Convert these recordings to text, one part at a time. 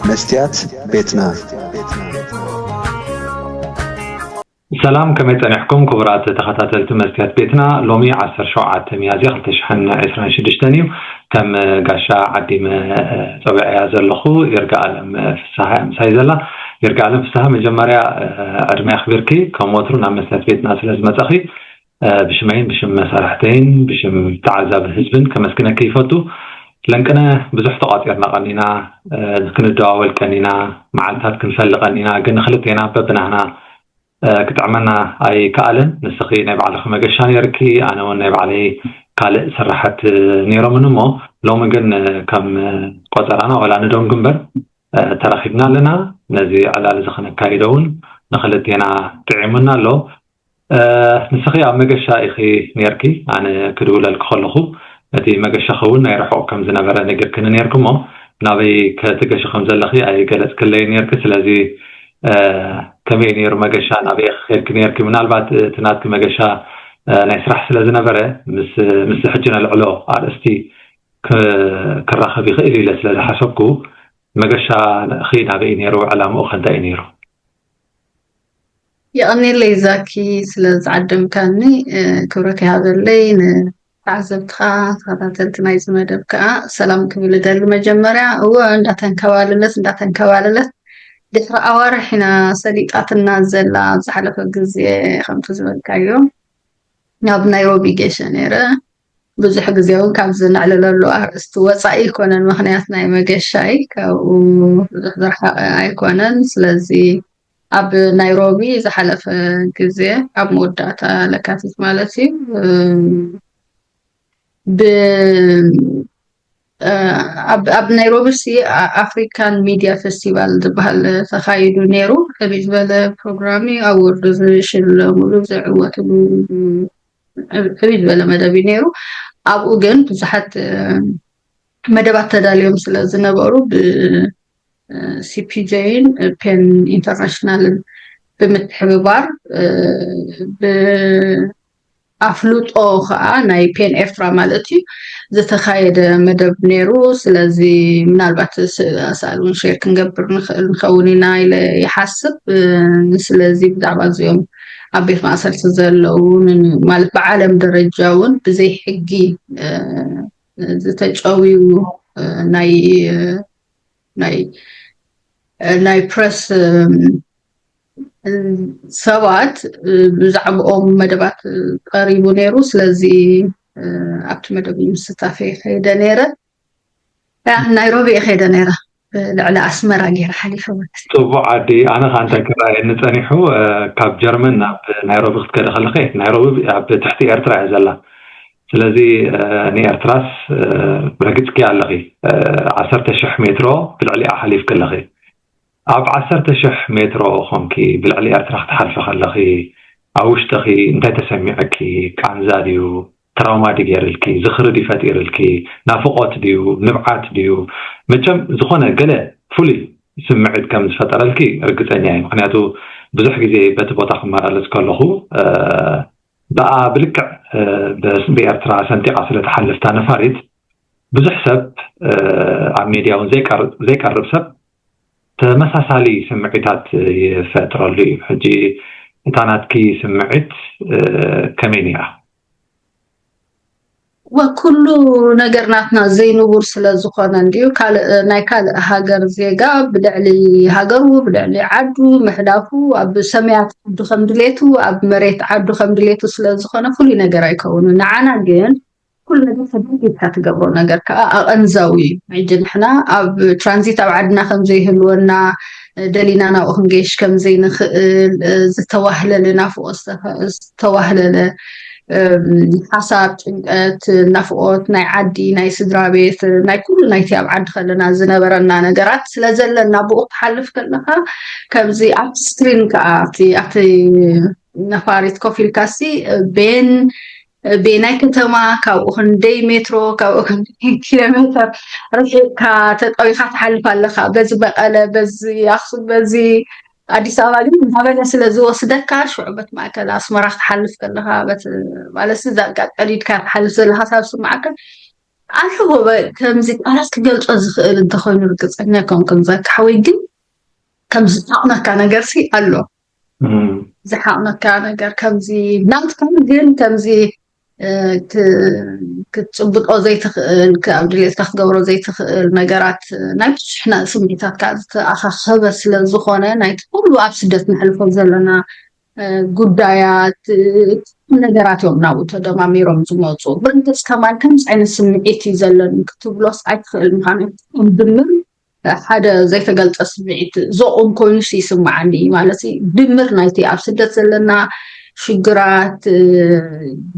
መስትያት ቤትና። ሰላም፣ ከመይ ጸኒሕኩም ክቡራት ተኸታተልቲ መስትያት ቤትና? ሎሚ ዓሰርተ ሸውዓተ ሚያዝያ ክልተ ሽሕን ዕስራን ሽዱሽተን እዩ። ከም ጋሻ ዓዲመ ጸዊዐያ ዘለኹ ይርጋ ኣለም ፍስሃ እያ ምሳይ ዘላ። ይርጋ ኣለም ፍስሃ፣ መጀመርያ ዕድመ ኣኽቢርኪ ከም ወትሩ ናብ መስትያት ቤትና ስለ ዝመጻኺ ብሽመይን ብሽም መሳርሕተይን ብሽም ተዓዛቢ ህዝብን ከመስግነኪ ይፈቱ። ለንቅነ ብዙሕ ተቋጺርና ቀኒና፣ ክንደዋወል ቀኒና፣ መዓልታት ክንፈሊ ቀኒና፣ ግን ንክልቴና በብናህና ክጥዕመና ኣይከኣለን። ንስኺ ናይ ባዕልኺ መገሻ ነይርኪ፣ ኣነ እውን ናይ ባዕለይ ካልእ ስራሓት ነይሮምኒ እሞ ሎሚ ግን ከም ቆጸራና ዋላ ንደንጉ እምበር ተራኺብና ኣለና። ነዚ ዕላል እዚ ክነካይዶ እውን ንክልቴና ጥዒሙና ኣሎ። ንስኺ ኣብ መገሻ ኢኺ ነይርኪ። ኣነ ክድውለልኪ ከለኹ እቲ መገሻኺ እውን ናይ ርሑቕ ከም ዝነበረ ነጊርክኒ ነይርኪ እሞ ናበይ ክትገሺ ከም ዘለኺ ኣይገለጽክለይ ነይርኪ። ስለዚ ከመይ ነይሩ መገሻ? ናበይ ኢኺ ከይድኪ ነይርኪ? ምናልባት እቲ ናትኪ መገሻ ናይ ስራሕ ስለ ዝነበረ ምስ ምስዚ ሕጂ ነልዕሎ ኣርእስቲ ክራኸብ ይኽእል ኢለ ስለ ዝሓሰብኩ መገሻኺ ናበይ ነይሩ? ዕላምኡ ከ እንታይ እዩ ነይሩ? የቐኔለይ ዛኪ ስለ ዝዓደምካኒ ክብረት ይሃበለይ። ንተዓዘብትኻ ተኸታተልቲ ናይዚ መደብ ከዓ ሰላም ክብል እደሊ። መጀመርያ እወ እንዳተንከባለለት እንዳተንከባለለት ድሕሪ ኣዋርሕ ኢና ሰሊጣትና ዘላ። ኣብ ዝሓለፈ ግዜ ከምቲ ዝበልካዮ ናብ ናይሮቢ ገሸ ነይረ። ብዙሕ ግዜ እውን ካብዚ ነዕልለሉ ኣርእስቲ ወፃኢ ኣይኮነን። ምክንያት ናይ መገሻይ ካብኡ ብዙሕ ዝረሓቐ ኣይኮነን። ስለዚ ኣብ ናይሮቢ ዝሓለፈ ግዜ ኣብ መወዳእታ ለካቲት ማለት እዩ ብ ኣብ ናይሮቢ ሲ ኣፍሪካን ሚድያ ፌስቲቫል ዝበሃል ተኻይዱ ነይሩ። ሕብይ ዝበለ ፕሮግራም እዩ። ኣወርዶ ዝሽለሙሉ ዝዕወትሉ ሕብይ ዝበለ መደብ እዩ ነይሩ። ኣብኡ ግን ብዙሓት መደባት ተዳልዮም ስለ ዝነበሩ ብሲፒጄን ፔን ኢንተርናሽናልን ብምትሕብባር ብኣፍልጦ ከዓ ናይ ፔን ኤርትራ ማለት እዩ ዝተኻየደ መደብ ነይሩ። ስለዚ ምናልባት ኣሳእል እውን ሼር ክንገብር ንኽእል ንኸውን ኢና ኢለ ይሓስብ። ስለዚ ብዛዕባ እዚኦም ኣብ ቤት ማእሰርቲ ዘለዉ ማለት ብዓለም ደረጃ እውን ብዘይ ሕጊ ዝተጨውዩ ናይ ናይ ናይ ፕረስ ሰባት ብዛዕባኦም መደባት ቀሪቡ ነይሩ። ስለዚ ኣብቲ መደብ ምስታፈ ከይደ ነይረ። ናይሮቢ እየ ከይደ ነይረ። ልዕሊ ኣስመራ ገይረ ሓሊፈ። ጽቡቕ ዓዲ። ኣነ ከኣ እንታይ ክረኣየኒ ጸኒሑ፣ ካብ ጀርመን ናብ ናይሮቢ ክትከዲ ከለኺ፣ ናይሮቢ ኣብ ትሕቲ ኤርትራ እያ ዘላ። ስለዚ ንኤርትራስ ረግጽኪ ኣለኺ። ዓሰርተ ሽሕ ሜትሮ ብልዕሊኣ ሓሊፍኪ ኣለኺ። ኣብ ዓሰርተ ሽሕ ሜትሮ ኮንኪ ብልዕሊ ኤርትራ ክትሓልፊ ከለኺ ኣብ ውሽጥኺ እንታይ ተሰሚዐኪ? ቃንዛ ድዩ? ትራውማ ድዩ ገይርልኪ? ዝኽሪ ድዩ ፈጢርልኪ? ናፍቖት ድዩ? ንብዓት ድዩ? መቸም ዝኾነ ገለ ፍሉይ ስምዒት ከም ዝፈጠረልኪ ርግጸኛ እየ። ምክንያቱ ብዙሕ ግዜ በቲ ቦታ ክመላለስ ከለኹ ብኣ ብልክዕ ብኤርትራ ሰንጢቓ ስለ ትሓልፍ እታ ነፋሪት ብዙሕ ሰብ ኣብ ሜድያ እውን ዘይቀርብ ሰብ ተመሳሳሊ ስምዒታት ይፈጥረሉ እዩ። ሕጂ እታ ናትኪ ስምዒት ከመይ ነይራ? ወኩሉ ነገር ናትና ዘይንቡር ስለ ዝኾነ እንድዩ ካልእ ናይ ካልእ ሃገር ዜጋ ብልዕሊ ሃገሩ ብልዕሊ ዓዱ ምሕላፉ ኣብ ሰማያት ዓዱ ከም ድሌቱ ኣብ መሬት ዓዱ ከም ድሌቱ ስለ ዝኾነ ፍሉይ ነገር ኣይከውንን። ንዓና ግን ኩሉ ነገር ተደጊፍካ ትገብሮ ነገር ከዓ ኣቐንዛዊ እዩ። ሕጂ ንሕና ኣብ ትራንዚት ኣብ ዓድና ከም ዘይህልወና ደሊና ናብኡ ክንገይሽ ከም ዘይንኽእል ዝተዋህለለ ናፍቆ ዝተዋህለለ ሓሳብ፣ ጭንቀት፣ ናፍቆት ናይ ዓዲ፣ ናይ ስድራ ቤት፣ ናይ ኩሉ ናይቲ ኣብ ዓዲ ከለና ዝነበረና ነገራት ስለ ዘለና ብኡ ክትሓልፍ ከለካ ከምዚ ኣብ ስክሪን ከዓ ኣብቲ ኣብቲ ነፋሪት ኮፍ ኢልካ ሲ ቤን ቤናይ ከተማ ካብኡ ክንደይ ሜትሮ ካብኡ ክንደይ ኪሎ ሜትር ርሒቅካ ተጠዊካ ትሓልፍ ኣለካ። በዚ መቀለ በዚ ኣክሱም በዚ ኣዲስ ኣበባ ግን እናበለ ስለ ዝወስደካ ሽዑ በት ማእከል ኣስመራ ክትሓልፍ ከለካ በት ማለት እዛ ቀዲድካ ትሓልፍ ዘለካ ሳብ ስማዓካ ኣልሕጎ ከምዚ ቃላት ክገልጾ ዝኽእል እንተኾይኑ ርግጸኛ ኮንኩም ዘካሓወይ ግን ከም ዝሓቕነካ ነገር ሲ ኣሎ። ዝሓቕነካ ነገር ከምዚ ናትካ ግን ከምዚ ክትጭብጦ ዘይትኽእል፣ ኣብ ድሌትካ ክትገብሮ ዘይትኽእል ነገራት፣ ናይ ብዙሕ ስምዒታትካ ዝተኣኻኸበ ስለ ዝኾነ ናይቲ ኩሉ ኣብ ስደት ንሕልፎ ዘለና ጉዳያት፣ ነገራት እዮም ናብኡ ተደማሚሮም ዝመፁ። ብርግፅ ከማን ከምዚ ዓይነት ስምዒት እዩ ዘለኒ ክትብሎስ ኣይትኽእል። ምዃኑ ድምር ሓደ ዘይተገልፀ ስምዒት ዘቑም ኮይኑ ይስምዓኒ ማለት እዩ። ድምር ናይቲ ኣብ ስደት ዘለና ሽግራት፣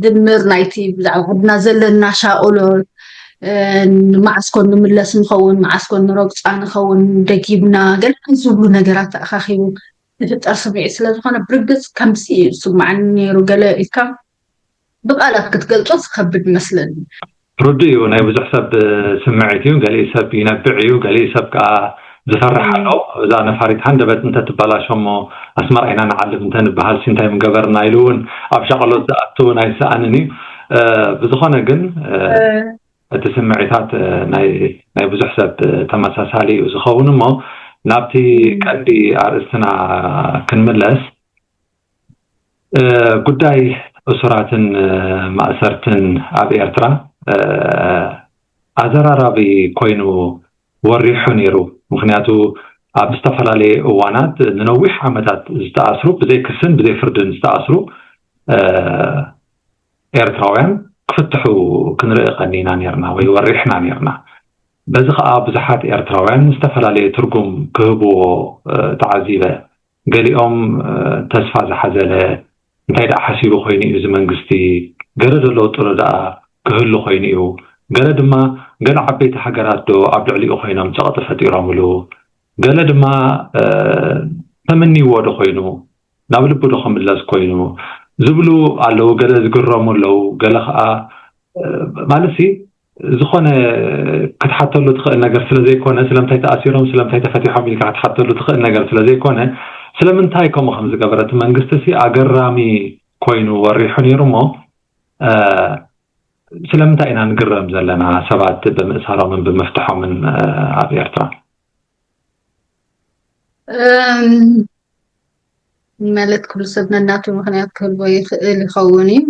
ድምር ናይቲ ብዛዕባ ዓድና ዘለና ሻቕሎት፣ መዓስኮን ንምለስ ንኸውን፣ መዓስኮን ንረግፃ ንኸውን፣ ደጊምና ገለ ዝብሉ ነገራት ተኣኻኺቡ ዝፍጠር ስምዒት ስለ ዝኾነ ብርግፅ ከምዚ እዩ ዝስምዓኒ ነይሩ። ገለ ኢልካ ብቃላት ክትገልጾ ዝከብድ መስለኒ። ርዱእ እዩ። ናይ ብዙሕ ሰብ ስምዒት እዩ። ገሊኡ ሰብ ይነብዕ እዩ፣ ገሊኡ ሰብ ከዓ ዝፈርሕ ኣሎ። እዛ ነፋሪት ሃንደበት እንተትበላሾ እሞ ኣስመራ ኢና ንዓልብ እንተንበሃል ሲ እንታይ ምገበርና ኢሉ እውን ኣብ ሻቕሎት ዝኣቱ ናይ ሰኣንን እዩ። ብዝኾነ ግን እቲ ስምዒታት ናይ ብዙሕ ሰብ ተመሳሳሊ እዩ ዝኸውን። እሞ ናብቲ ቀንዲ ኣርእስትና ክንምለስ፣ ጉዳይ እሱራትን ማእሰርትን ኣብ ኤርትራ ኣዘራራቢ ኮይኑ ወሪሑ ነይሩ። ምክንያቱ ኣብ ዝተፈላለየ እዋናት ንነዊሕ ዓመታት ዝተኣስሩ፣ ብዘይ ክስን ብዘይ ፍርድን ዝተኣስሩ ኤርትራውያን ክፍትሑ ክንርኢ ቀኒና ነርና ወይ ወሪሕና ነርና። በዚ ከዓ ብዙሓት ኤርትራውያን ዝተፈላለየ ትርጉም ክህብዎ ተዓዚበ። ገሊኦም ተስፋ ዝሓዘለ እንታይ ደኣ ሓሲቡ ኮይኑ እዩ እዚ መንግስቲ፣ ገለ ዘሎ ጥሩ ደኣ ክህሉ ኮይኑ እዩ፣ ገለ ድማ ገለ ዓበይቲ ሃገራት ዶ ኣብ ልዕሊኡ ኮይኖም ጸቕጢ ፈጢሮምሉ፣ ገለ ድማ ተመንይዎ ዶ ኮይኑ፣ ናብ ልቡ ዶ ክምለስ ኮይኑ ዝብሉ ኣለዉ። ገለ ዝግረሙ ኣለዉ። ገለ ከዓ ማለት ሲ ዝኾነ ክትሓተሉ ትኽእል ነገር ስለ ዘይኮነ፣ ስለምንታይ ተኣሲሮም ስለምንታይ ተፈቲሖም ኢልካ ክትሓተሉ ትኽእል ነገር ስለ ዘይኮነ፣ ስለምንታይ ከምኡ ከም ዝገበረ እቲ መንግስቲ ሲ ኣገራሚ ኮይኑ ወሪሑ ነይሩ። እሞ ስለምንታይ ኢና ንግረም ዘለና ሰባት ብምእሳሮምን ብምፍትሖምን ኣብ ኤርትራ? ማለት ኩሉ ሰብ ነናቱ ምኽንያት ክህልቦ ይኽእል ይኸውን እዩ።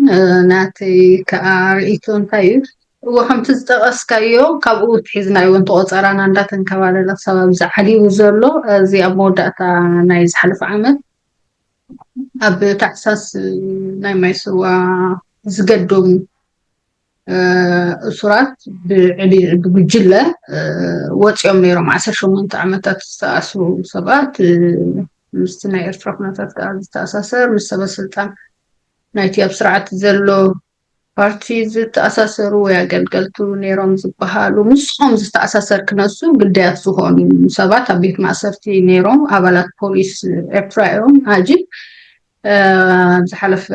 ናተይ ከዓ ርእይቶ እንታይ እዩ? እዎ ከምቲ ዝጠቐስካዮ ካብኡ ትሒዝና እውን ተቆፀራና እንዳተንከባለለ ክሳብ ኣብዚ ዓሊቡ ዘሎ። እዚ ኣብ መወዳእታ ናይ ዝሓለፈ ዓመት ኣብ ታሕሳስ ናይ ማይስዋ ዝገዶም እሱራት ብጉጅለ ወፂኦም ነይሮም። ዓሰርተ ሸሞንተ ዓመታት ዝተኣስሩ ሰባት ምስቲ ናይ ኤርትራ ኩነታት ከዓ ዝተኣሳሰር ምስ ሰበ ስልጣን ናይቲ ኣብ ስርዓት ዘሎ ፓርቲ ዝተኣሳሰሩ ወይ ኣገልገልቱ ነይሮም ዝበሃሉ ምስኦም ዝተኣሳሰር ክነሱ ግዳያት ዝኾኑ ሰባት ኣብ ቤት ማእሰርቲ ነይሮም። ኣባላት ፖሊስ ኤርትራ እዮም። ኣጅብ ዝሓለፈ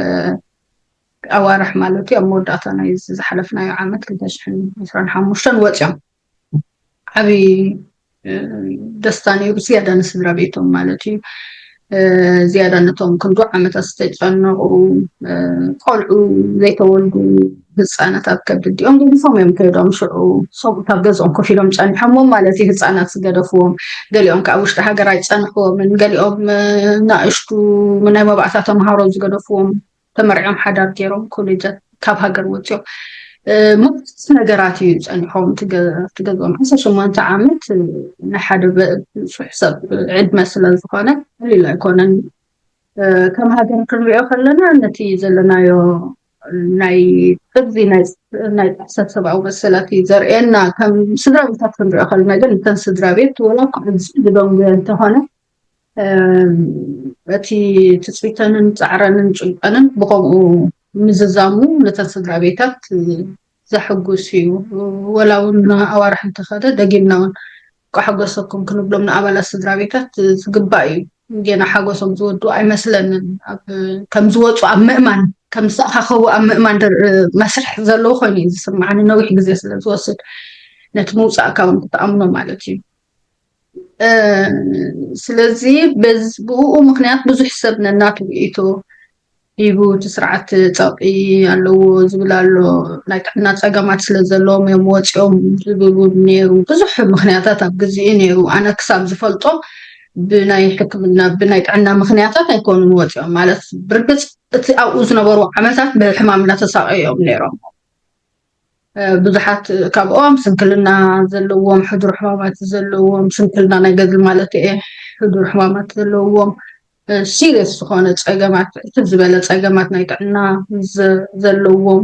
ኣዋርሕ ማለት እዩ ኣብ መወዳእታ ናይ ዝሓለፍናዮ ዓመት ክልተ ሽሕን ዕስራን ሓሙሽተን ወፂኦም። ዓብዪ ደስታ ነይሩ ዝያዳ ንስድራ ቤቶም ማለት እዩ። ዝያዳ ነቶም ክንዱ ዓመታት ዝተጨነቑ ቆልዑ ዘይተወልዱ ህፃናት ኣብ ከብዲ ኣዲኦም ገዲፎም እዮም ከይዶም። ሽዑ ሰብኡት ኣብ ገዝኦም ኮፍ ኢሎም ጨኒሖምዎም ማለት እዩ። ህፃናት ዝገደፍዎም ገሊኦም ከዓ ውሽጢ ሃገር ኣይፀንሕዎምን። ገሊኦም ናእሽቱ ናይ መባእታ ተምሃሮ ዝገደፍዎም ተመርዕዮም ሓዳር ገይሮም ኮሌጃት ካብ ሃገር ወፂኦም መብዛሕቲ ነገራት እዩ ፀኒሖም ትገዝኦም ዓሰርተ ሸሞንተ ዓመት ናይ ሓደ ብፁሕ ሰብ ዕድመ ስለ ዝኾነ ቀሊል ኣይኮነን። ከም ሃገር ክንሪኦ ከለና ነቲ ዘለናዮ ናይ ጥብዚ ናይ ጥሕሰት ሰብኣዊ መሰላት እዩ ዘርእየና። ከም ስድራ ቤታት ክንሪኦ ከለና ግን እተን ስድራ ቤት ወላ እኳ ዝደንጉ እንተኾነ እቲ ትፅቢተንን ፃዕረንን ጭንቀንን ብኸምኡ ምዝዛሙ ነተን ስድራ ቤታት ዘሕጉስ እዩ። ወላ እውን ኣዋርሕ እንተኸደ ደጊምና እውን ከሐጎሰኩም ክንብሎም ንኣባላት ስድራ ቤታት ዝግባእ እዩ። ጌና ሓጎሶም ዝወዱ ኣይመስለንን። ከም ዝወፁ ኣብ ምእማን ከም ዝተኣኻኸቡ ኣብ ምእማን መስርሕ ዘለዎ ኮይኑ እዩ ዝስምዓኒ። ነዊሕ ግዜ ስለ ዝወስድ ነቲ ምውፃእካ እውን ክትኣምኖ ማለት እዩ። ስለዚ ብኡ ምክንያት ብዙሕ ሰብ ነናቱ ርእይቶ ሂቡ እቲ ስርዓት ጸቕጢ ኣለዎ ዝብል ኣሎ። ናይ ጥዕና ጸገማት ስለ ዘለዎም እዮም ወፂኦም ዝብሉ ነይሩ። ብዙሕ ምኽንያታት ኣብ ግዜኡ ነይሩ። ኣነ ክሳብ ዝፈልጦ ብናይ ሕክምና ብናይ ጥዕና ምኽንያታት ኣይኮኑን ወፂኦም። ማለት ብርግፅ እቲ ኣብኡ ዝነበሩ ዓመታት ብሕማም እናተሳቀዩ እዮም ነይሮም። ብዙሓት ካብኦም ስንክልና ዘለዎም፣ ሕዱር ሕማማት ዘለዎም፣ ስንክልና ናይ ገድሊ ማለት እየ፣ ሕዱር ሕማማት ዘለዎም፣ ሲሪየስ ዝኾነ ፀገማት፣ ዕትብ ዝበለ ፀገማት ናይ ጥዕና ዘለዎም፣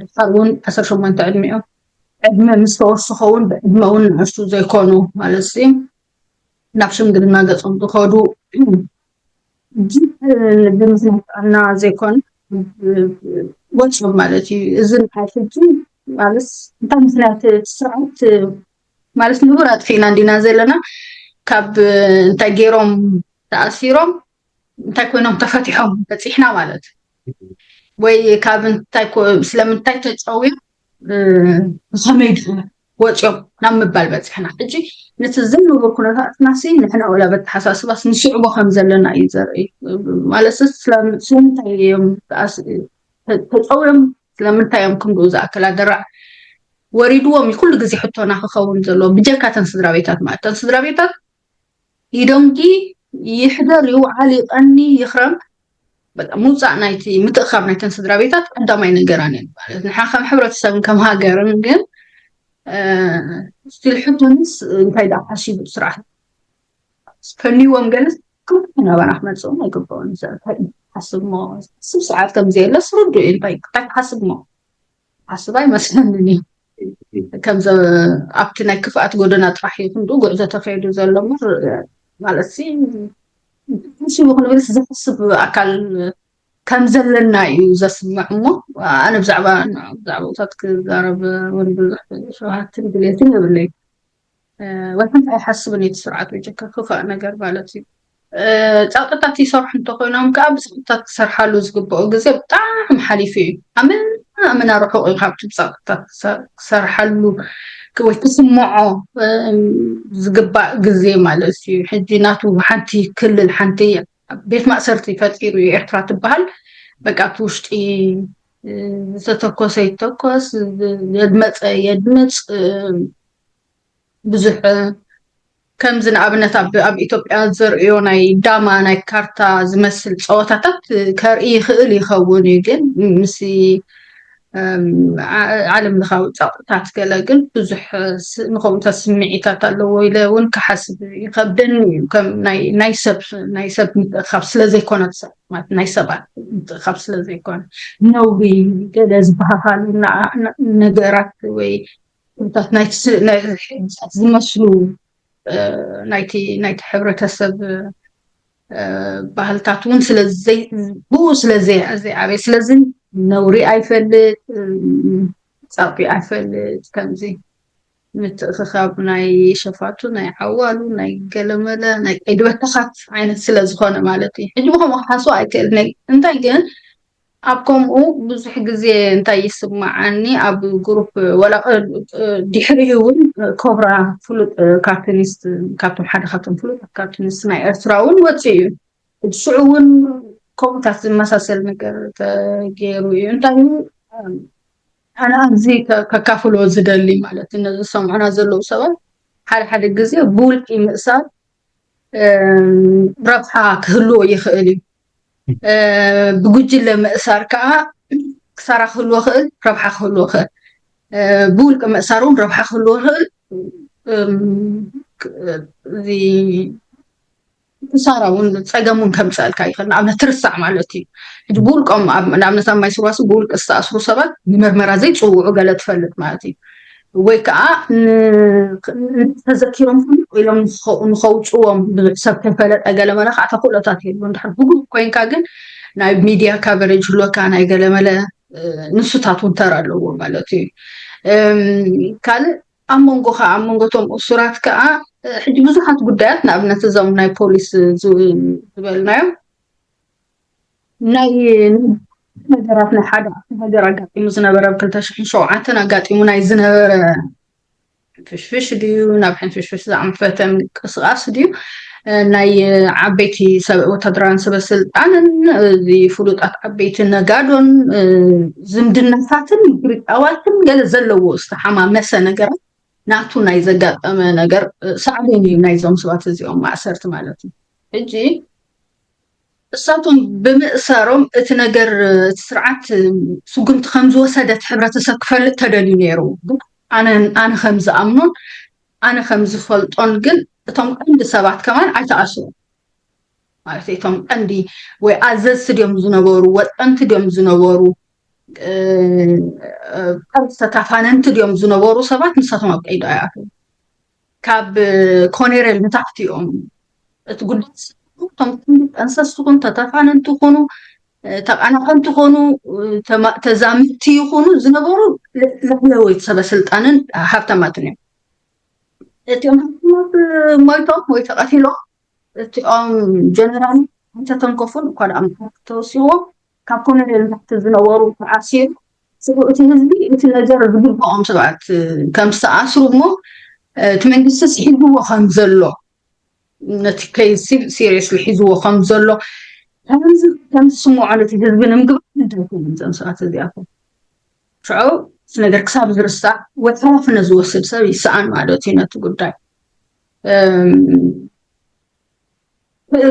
ድሓር እውን ዓሰርተ ሸሞንተ ዕድሚኦም፣ ዕድመ ምስ ተወስኸ እውን ብዕድመ እውን ንእሽቱ ዘይኮኑ ማለት ናብ ሽምግልና ገፆም ዝኸዱ፣ ግን ብምኽንያት ጥዕና ዘይኮነ ወፂኦም ማለት እዩ። እዚ ንሓይ ሕጂ ማለት እንታይ ምኽንያት እቲ ስርዓት ማለት ንቡር ኣጥፊእና እንዲና ዘለና፣ ካብ እንታይ ገይሮም ተኣሲሮም እንታይ ኮይኖም ተፈቲሖም በፂሕና ማለት ወይ ካብ እንታይ ስለምንታይ ተጨውዮም ብኸመይ ወፂኦም ናብ ምባል በፂሕና። ሕጂ ነቲ ዝንብር ኩነታትና ሲ ንሕና ወላ በተሓሳስባስ ንስዕቦ ከም ዘለና እዩ ዘርኢ። ማለት ስለምንታይ እዮም ተፀውዮም ስለምንታይ እዮም ክንድኡ ዝኣክል ኣደራዕ ወሪድዎም እዩ ኩሉ ግዜ ሕቶና ክኸውን ዘለዎ። ብጀካ ተን ስድራ ቤታት ማለት ተን ስድራ ቤታት ይደንጊ ይሕደር ይውዓል ይቐኒ ይኽረም ምውፃእ ናይቲ ምትእኻብ ናይተን ስድራ ቤታት ቀዳማይ ነገራን እየን ማለት ንሓ ከም ሕብረተሰብን ከም ሃገርን ግን ስቲል ሕቶንስ እንታይ ደኣ ሓሲቡ ስርዓት ፈንይዎም ገለ ክምቲ ናባና ክመፅኦም ኣይግበኦን። ሓስብ ሞ ሓስብ ሰዓት ከምዚ የለስ ርዱ እዩ። እንታይ እንታይ ክሓስብ ሞ ሓስብ ኣይመስለንን እዩ። ከምዚ ኣብቲ ናይ ክፍኣት ጎደና ጥራሕ እዩ ክንዱ ጉዕዞ ተኸይዱ ዘሎ እምበር ማለት ሲ ሓሲቡ ክንብል ዘሕስብ ኣካል ከም ዘለና እዩ ዘስምዕ እሞ ኣነ ብዛዕባ ብዛዕባታት ክዛረብ እውን ብዙሕ ሸውሃትን ድሌትን የብለይ። ወይ ሓንቲ ኣይሓስብን እቲ ስርዓት ወይ ጀካ ክፋእ ነገር ማለት እዩ። ፃቕጥታት ይሰርሑ እንተኮይኖም ከዓ ብፃቕጥታት ክሰርሓሉ ዝግበኦ ግዜ ብጣዕሚ ሓሊፉ እዩ። ኣመና ኣመና ርሑቕ እዩ ካብቲ ብፃቕጥታት ክሰርሓሉ ወይ ክስምዖ ዝግባእ ግዜ ማለት እዩ። ሕጂ ናቱ ሓንቲ ክልል ሓንቲ ቤት ማእሰርቲ ፈጢሩ እዩ ኤርትራ ትበሃል። በቃ እቲ ውሽጢ ዝተተኮሰ ይተኮስ፣ የድመፀ የድምፅ፣ ብዙሕ ከምዚ ንኣብነት ኣብ ኣብ ኢትዮጵያ ዘርእዮ ናይ ዳማ ናይ ካርታ ዝመስል ፀወታታት ከርኢ ይኽእል ይኸውን እዩ፣ ግን ምስ ዓለም ለኻዊ ፀቕጥታት ገለ ግን ብዙሕ ንኸምኡታት ስምዒታት ኣለዎ ኢለ እውን ክሓስብ ይኸብደኒ እዩ። ከም ናይ ሰብ ናይ ሰብ ምትእኻብ ስለ ዘይኮነ ናይ ሰባት ምትእኻብ ስለ ዘይኮነ ነውሪ ገለ ዝበሃሃሉ ነገራት ወይ ታት ናይ ዝመስሉ ናይቲ ናይቲ ሕብረተሰብ ባህልታት እውን ብኡ ስለ ዘይዓበየ ስለዚ ነውሪ ኣይፈልጥ፣ ፀቕጢ ኣይፈልጥ። ከምዚ ምትእኽኻብ ናይ ሸፋቱ ናይ ዓዋሉ ናይ ገለመለ ናይ ቀይዲ በተኻት ዓይነት ስለ ዝኾነ ማለት እዩ። ሕጂ ብኸምኡ ክሓስቦ ኣይክእል እንታይ ግን ኣብ ከምኡ ብዙሕ ግዜ እንታይ ይስማዓኒ ኣብ ግሩፕ ወላ ድሕሪኡ እውን ኮብራ ፍሉጥ ካርቱኒስት ካብቶም ሓደ ካብቶም ፍሉጥ ካርቱኒስት ናይ ኤርትራ እውን ወፂኡ እዩ። ሽዑ እውን ከምኡታት ዝመሳሰል ነገር ተገይሩ እዩ። እንታይ ኣነ ኣብዚ ከካፍሎ ዝደሊ ማለት ነዚ ዝሰምዑና ዘለዉ ሰባት ሓደ ሓደ ግዜ ብውልቂ ምእሳር ረብሓ ክህልዎ ይኽእል እዩ። ብጉጅለ ምእሳር ከዓ ክሳራ ክህልዎ ክእል ረብሓ ክህልዎ ክእል ብውልቂ ምእሳር እውን ረብሓ ክህልዎ ክእል እዚ ክሳራ እውን ፀገም እውን ከምፀእልካ ይኽእል። ንኣብነት ትርሳዕ ማለት እዩ። ሕጂ ብውልቆም ንኣብነት ኣብ ማይ ስርዋሲ ብውልቂ ዝተኣስሩ ሰባት ንመርመራ ዘይፅውዑ ገለ ትፈልጥ ማለት እዩ። ወይ ከዓ ተዘኪሮም ፍሉጥ ኢሎም ንኸውፅዎም ብዙሕ ሰብ ከይፈለጠ ገለ መለ ከዓ ተኽእሎታት የሉ። እንድሕር ብግሩፕ ኮይንካ ግን ናይ ሚድያ ካቨሬጅ ህልወካ ናይ ገለ መለ ንሱታት እውን ተራ ኣለዎ ማለት እዩ። ካልእ ኣብ መንጎ ከዓ ኣብ መንጎቶም እሱራት ከዓ ሕጂ ብዙሓት ጉዳያት ንኣብነት እዞም ናይ ፖሊስ ዝበልናዮም ናይ ነገራት ናይ ሓደ ሃገር ኣጋጢሙ ዝነበረ ብ ክልተ ሽሕን ሸውዓተን ኣጋጢሙ ናይ ዝነበረ ፍሽፍሽ ድዩ ናብ ሕንፍሽፍሽ ዝኣንፈተ ምንቅስቃስ ድዩ ናይ ዓበይቲ ወታደራውያን ሰበስልጣንን እዚ ፍሉጣት ዓበይቲ ነጋዶን ዝምድናታትን ግሪጣዋትን ገለ ዘለዎ ዝተሓማመሰ ነገራት ናቱ ናይ ዘጋጠመ ነገር ሳዕቤን እዩ ናይዞም ሰባት እዚኦም ማእሰርቲ ማለት እዩ። ሕጂ እሳቶም ብምእሳሮም እቲ ነገር እቲ ስርዓት ስጉምቲ ከም ዝወሰደ እቲ ሕብረተሰብ ክፈልጥ ተደልዩ ነይሩ። ግን ኣነ ኣነ ከም ዝኣምኖን ኣነ ከም ዝፈልጦን ግን እቶም ቀንዲ ሰባት ከማን ኣይተኣስሩ ማለት እቶም ቀንዲ ወይ ኣዘዝቲ ድዮም ዝነበሩ ወጠንቲ ድዮም ዝነበሩ ቀንዲ ተታፋነንቲ ድዮም ዝነበሩ ሰባት ንሳቶም ኣብ ቀይዲ ኣይኣተው ካብ ኮኔሬል ንታሕቲ እዮም እቲ ጉዳይ እቶም ጠንሰስቲ ኩን ተተፋነንቲ ኩኑ ተቃናቀንቲ ኮኑ ተዛምድቲ ይኹኑ ዝነበሩ ላዕለወይቲ ሰበ ስልጣንን ሃብታማትን እዮም። እቲኦም ሃብታማት ሞይቶም ወይ ተቀቲሎም እቲኦም ጀነራል እንተተንከፉን እኳ ደኣ ተወሲዎ ካብ ኮሎኔል ንታሕቲ ዝነበሩ ተኣሲሩ ስሩ እቲ ህዝቢ እቲ ነገር ዝግብኦም ሰባት ከም ዝተኣስሩ እሞ እቲ መንግስቲ ሒዝዎ ከም ዘሎ ነቲ ከይሲ ሲሪየስሊ ሒዝዎ ከም ዘሎ ከም ዝስምዖ ነቲ ህዝቢ ንምግባር እንታይ ኮይኖም እዞም ሰባት እዚኣቶም ሽዑ እቲ ነገር ክሳብ ዝርሳዕ ወይ ሓላፍነት ዝወስድ ሰብ ይሰኣን ማለት እዩ ነቲ ጉዳይ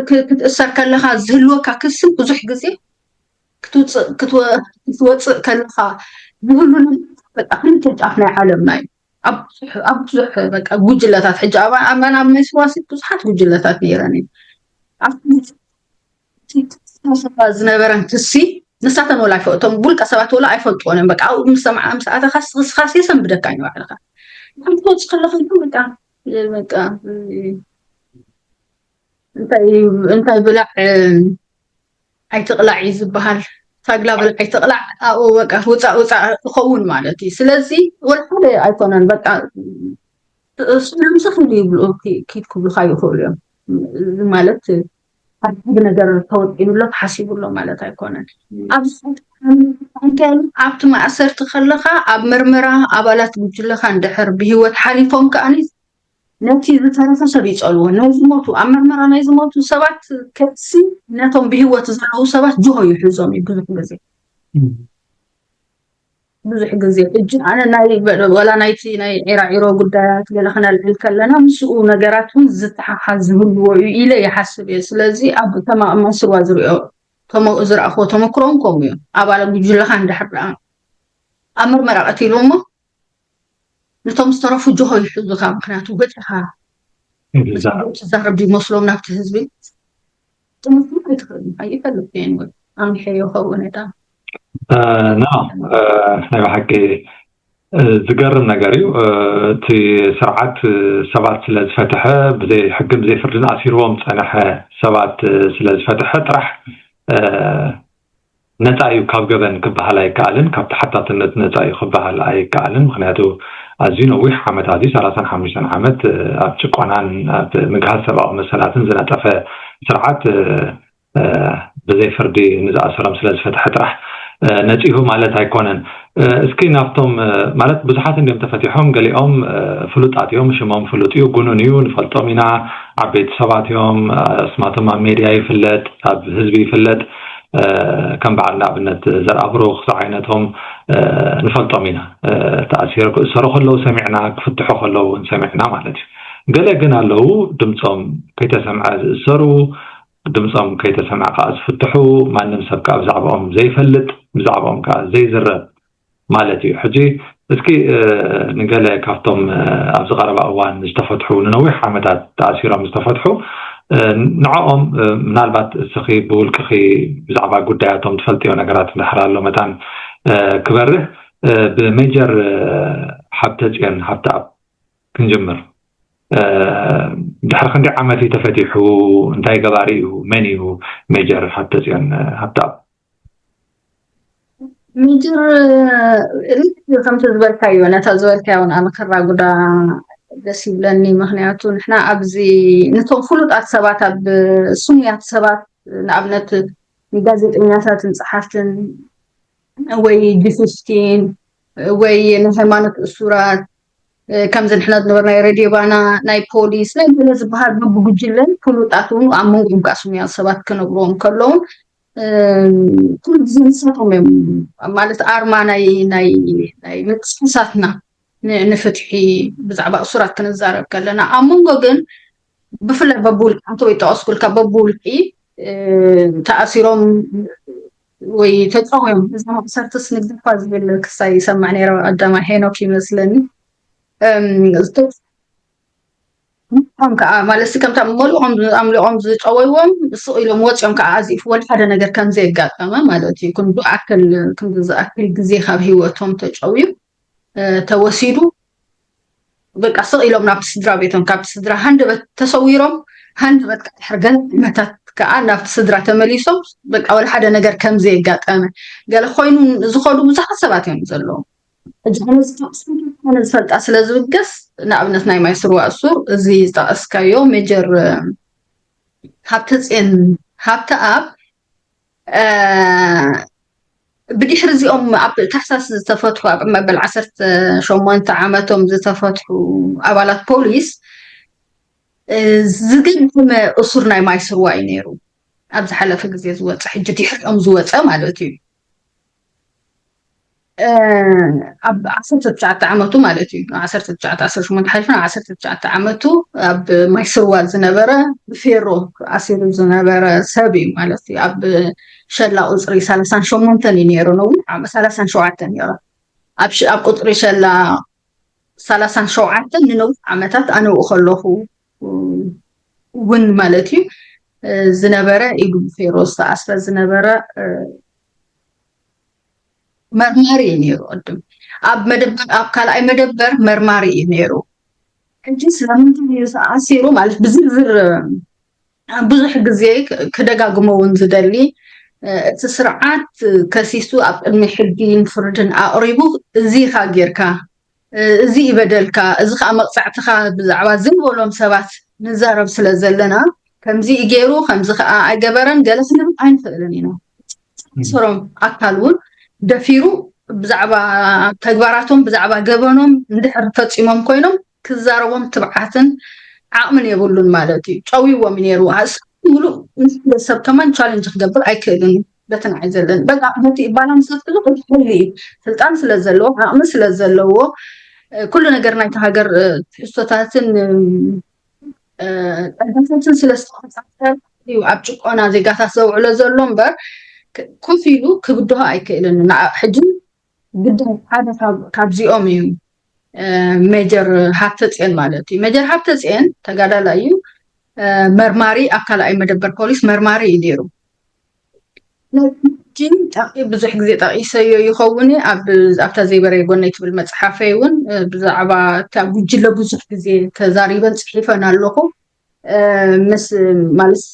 ክትእሰር ከለካ ዝህልወካ ክስን ብዙሕ ግዜ ክትወፅእ ከለካ ዝህሉ በቃ ክልተ ጫፍ ናይ ዓለምና እዩ ኣብ ብዙሕ በቃ ጉጅለታት ሕጂ ኣባና ኣብ ናይ ስዋሲት ብዙሓት ጉጅለታት ነይረን እዩ ዝነበረን ክሲ ንሳተን ወላ ኣይፈልጦም ውልቀ ሰባት ወላ ኣይፈልጥዎን እዮም በቃ ኣብኡ ምስ ሰምዓ ምስ ኣተካ ስክስካስ የሰንብደካ እዩ ባዕልካ ክትወፅ ከለካ በቃ በቃ እንታይ ብላዕ ኣይትቕላዕ እዩ ዝበሃል ታግላ ብላዕ ኣይትቕላዕ ኣብኡ በቃ ውፃእ ውፃእ እኸውን ማለት እዩ ስለዚ ወላ ሓደ ኣይኮነን በቃ ሰላም ዝኽእል ይብሉ ኪድ ክብሉካ ይኽእሉ እዮም ማለት ሓደ ነገር ተወጢኑሎ ተሓሲቡሎ ማለት ኣይኮነን ኣብዚ ኣብቲ ማእሰርቲ ከለካ ኣብ መርመራ ኣባላት ጉጅለካ እንድሕር ብሂወት ሓሊፎም ከኣኒ ነቲ ዝተረፈ ሰብ ይጸልዎ ናይ ዝሞቱ ኣብ መርመራ ናይ ዝሞቱ ሰባት ከሲ ነቶም ብሂወት ዘለዉ ሰባት ጅሆ ይሕዞም እዩ ብዙሕ ግዜ ብዙሕ ግዜ ሕጂ ኣነ ናይ ወላ ናይቲ ናይ ዒራዒሮ ጉዳያት ገለ ክነልዕል ከለና ምስኡ ነገራት እውን ዝተሓሓዝ ዝህልዎ እዩ ኢለ ይሓስብ እየ ስለዚ ኣብ ተማእማስዋ ዝሪኦ ዝረኣኽዎ ተመክሮን ከምኡ እዩ ኣባለ ጉጅለካ እንድሕር ደኣ ኣብ መርመራ ቀቲሉ እሞ ነቶም ዝተረፉ ጅሆ ይሕዙካ ምክንያቱ ወፂኻ ትዛረብ ይመስሎም ናብቲ ህዝቢ ትምህርቲ ኣይትኽእል ኣይፈልጥ እየ ኣምሐዮ ከብኡ ነታ ና ናይ ብሓቂ ዝገርም ነገር እዩ እቲ ስርዓት ሰባት ስለ ዝፈትሐ ብዘይ ሕግን ብዘይ ፍርድን ኣሲርዎም ዝፀንሐ ሰባት ስለ ዝፈትሐ ጥራሕ ነፃ እዩ ካብ ገበን ክበሃል ኣይከኣልን ካብ ተሓታትነት ነፃ እዩ ክበሃል ኣይከኣልን ምክንያቱ ኣዝዩ ነዊሕ ዓመታት እዩ ሰላሳን ሓሙሽተን ዓመት ኣብ ጭቆናን ኣብ ምግሃስ ሰብኣዊ መሰላትን ዝነጠፈ ስርዓት ብዘይ ፍርዲ ንዝኣሰሮም ስለ ዝፈትሐ ጥራሕ ነፂሁ ማለት ኣይኮነን እስኪ ናብቶም ማለት ብዙሓት እንዲም ተፈቲሖም ገሊኦም ፍሉጣት እዮም ሽሞም ፍሉጥ እዩ ጉኑን እዩ ንፈልጦም ኢና ዓበይቲ ሰባት እዮም ኣስማቶም ኣብ ሜድያ ይፍለጥ ኣብ ህዝቢ ይፍለጥ ከም በዓል ንኣብነት ዘርኣብሩኽ ዝዓይነቶም ንፈልጦም ኢና ተኣሲሮ ክእሰሩ ከለዉ ሰሚዕና ክፍትሑ ከለዉ እውን ሰሚዕና ማለት እዩ ገለ ግን ኣለዉ ድምፆም ከይተሰምዐ ዝእሰሩ ድምፆም ከይተሰምዐ ከዓ ዝፍትሑ ማንም ሰብ ከዓ ብዛዕባኦም ዘይፈልጥ ብዛዕባኦም ከዓ ዘይዝረብ ማለት እዩ ሕጂ እስኪ ንገለ ካብቶም ኣብዚ ቀረባ እዋን ዝተፈትሑ ንነዊሕ ዓመታት ተኣሲሮም ዝተፈትሑ ንዕኦም ምናልባት እስኺ ብውልቅኺ ብዛዕባ ጉዳያቶም ትፈልጥዮ ነገራት እንድሕር ኣሎ መታን ክበርህ ብሜጀር ሓብተፅዮን ሃብተኣብ ክንጅምር ድሕሪ ክንደይ ዓመት እዩ ተፈቲሑ እንታይ ገባሪ እዩ መን እዩ ሜጀር ሃብተፅዮን ሃብተኣብ ሜጀር ከምቲ ዝበልካዮ ነታ ዝበልካዮ እውን ኣነ ከራጉዳ ደስ ይብለኒ ምክንያቱ ንሕና ኣብዚ ነቶም ፍሉጣት ሰባት ኣብ ስሙያት ሰባት ንኣብነት ንጋዜጠኛታትን ፀሓፍትን ወይ ጂ ፊፍቲን ወይ ንሃይማኖት እሱራት ከምዚ ንሕና ዝነበርናዮ ሬድዮ ባና፣ ናይ ፖሊስ፣ ናይ ገለ ዝበሃል፣ በብጉጅለን ፍሉጣት እውን ኣብ መንጎኦም ከዓ ስሙያት ሰባት ክነብርዎም ከለውን ኩሉ ግዜ ንሳቶም እዮም ማለት ኣርማ ናይ ናይ ናይ ምንቅስቃሳትና ንፍትሒ ብዛዕባ እሱራት ክንዛረብ ከለና። ኣብ መንጎ ግን ብፍላይ በብውልቂ ኣንተ ወይ ጠቀስኩልካ በብውልቂ ተኣሲሮም ወይ ተጨውዮም እዛ ማእሰርትስ ንግደፋ ዝብል ክሳይ ይሰማዕ ነይረ። ኣዳማ ሄኖክ ይመስለኒ። እቶም ከዓ ማለት ከምታ መሊቆም ኣምሊቆም ዝጨወይዎም ስቕ ኢሎም ወፂኦም ከዓ ኣዚፍ ወላ ሓደ ነገር ከም ዘየጋጠመ ማለት እዩ። ክንዱ ኣክል ክንዱ ዝኣክል ግዜ ካብ ህይወቶም ተጨውዩ ተወሲዱ በቃ ስቕ ኢሎም ናብቲ ስድራ ቤቶም ካብቲ ስድራ ሃንደበት ተሰዊሮም ሃንደበት ከዓ ድሕሪ ገለ ዓመታት ከዓ ናብቲ ስድራ ተመሊሶም በቃ ወላ ሓደ ነገር ከም ዘየጋጠመ ገለ ኮይኑ ዝኸዱ ብዙሓት ሰባት እዮም ዘለዎም። ሕጂ ኣነ ዝጠቕስኩ ዝፈልጣ ስለ ዝብገስ ንኣብነት ናይ ማይ ስርዋ እሱር እዚ ዝጠቐስካዮ ሜጀር ሃብተፅዮን ሃብተኣብ ብድሕሪ እዚኦም ኣብ ታሕሳስ ዝተፈትሑ ኣብ መበል ዓሰርተ ሸሞንተ ዓመቶም ዝተፈትሑ ኣባላት ፖሊስ ዝገደመ እሱር ናይ ማይ ስርዋ እዩ ነይሩ። ኣብ ዝሓለፈ ግዜ ዝወፀ ሕጂ ድሕሪኦም ዝወፀ ማለት እዩ። ኣብ ዓሰርተ ትሽዓተ ዓመቱ ማለት እዩ። ዓሰርተ ትሽዓተ ዓሰርተ ሸሞንተ ሓሊፉ ናብ ዓሰርተ ትሽዓተ ዓመቱ ኣብ ማይ ስርዋ ዝነበረ ብፌሮ ኣሲሩ ዝነበረ ሰብ እዩ ማለት እዩ። ኣብ ሸላ ቁፅሪ ሰላሳን ሸሞንተን እዩ ነይሩ። ነዊሕ ዓመት ሰላሳን ሸውዓተን ነይሩ። ኣብ ቁፅሪ ሸላ ሰላሳን ሸውዓተን ንነዊሕ ዓመታት ኣነ ብኡ ከለኹ እውን ማለት እዩ ዝነበረ ኢሉ ብፌሮ ዝተኣስረ ዝነበረ መርማሪ እዩ ነይሩ። ቅድም ኣብ መደበር ኣብ ካልኣይ መደበር መርማሪ እዩ ነይሩ። ሕጂ ስለምንታይ እዩ ተኣሲሩ ማለት ብዝርዝር ብዙሕ ግዜ ክደጋግሞ እውን ዝደሊ እቲ ስርዓት ከሲሱ ኣብ ቅድሚ ሕጊን ፍርድን ኣቕሪቡ እዚ ኢኻ ጌርካ እዚ ይበደልካ እዚ ከዓ መቕፃዕትኻ ብዛዕባ ዝበሎም ሰባት ንዛረብ ስለ ዘለና ከምዚ ገይሩ ከምዚ ከዓ ኣይገበረን ገለ ክንብል ኣይንኽእልን ኢና። ሰሮም ኣካል እውን ደፊሩ ብዛዕባ ተግባራቶም ብዛዕባ ገበኖም እንድሕር ፈፂሞም ኮይኖም ክዛረቦም ትብዓትን ዓቕምን የብሉን ማለት እዩ። ጨውይዎም ነይሩ ሙሉእ ምስ ሰብ ከማን ቻለንጅ ክገብር ኣይክእልን እዩ። በቲ ንዓይ ዘለን በቃ ነቲ ባላንስ ክትሕሉ እዩ። ስልጣን ስለ ዘለዎ ዓቕሚ ስለ ዘለዎ ኩሉ ነገር ናይቲ ሃገር ትሕዝቶታትን ጠንታታትን ስለ ዝተቆፃፀር እዩ ኣብ ጭቆና ዜጋታት ዘውዕሎ ዘሎ እምበር ኮፍ ኢሉ ክብድሆ ኣይክእልን። ሕጂ ግዳ ሓደ ካብዚኦም እዩ ሜጀር ሃብተፅዮን ማለት እዩ። ሜጀር ሃብተፅዮን ተጋዳላይ እዩ። መርማሪ ኣብ ካልኣይ መደበር ፖሊስ መርማሪ እዩ ነይሩ። ብዙሕ ግዜ ጠቂሰዮ ይኸውን ኣብታ ዘይበረ ጎነይ ትብል መፅሓፈይ እውን ብዛዕባ እታ ጉጅለ ብዙሕ ግዜ ተዛሪበን ፅሒፈን ኣለኹ። ምስ ማለት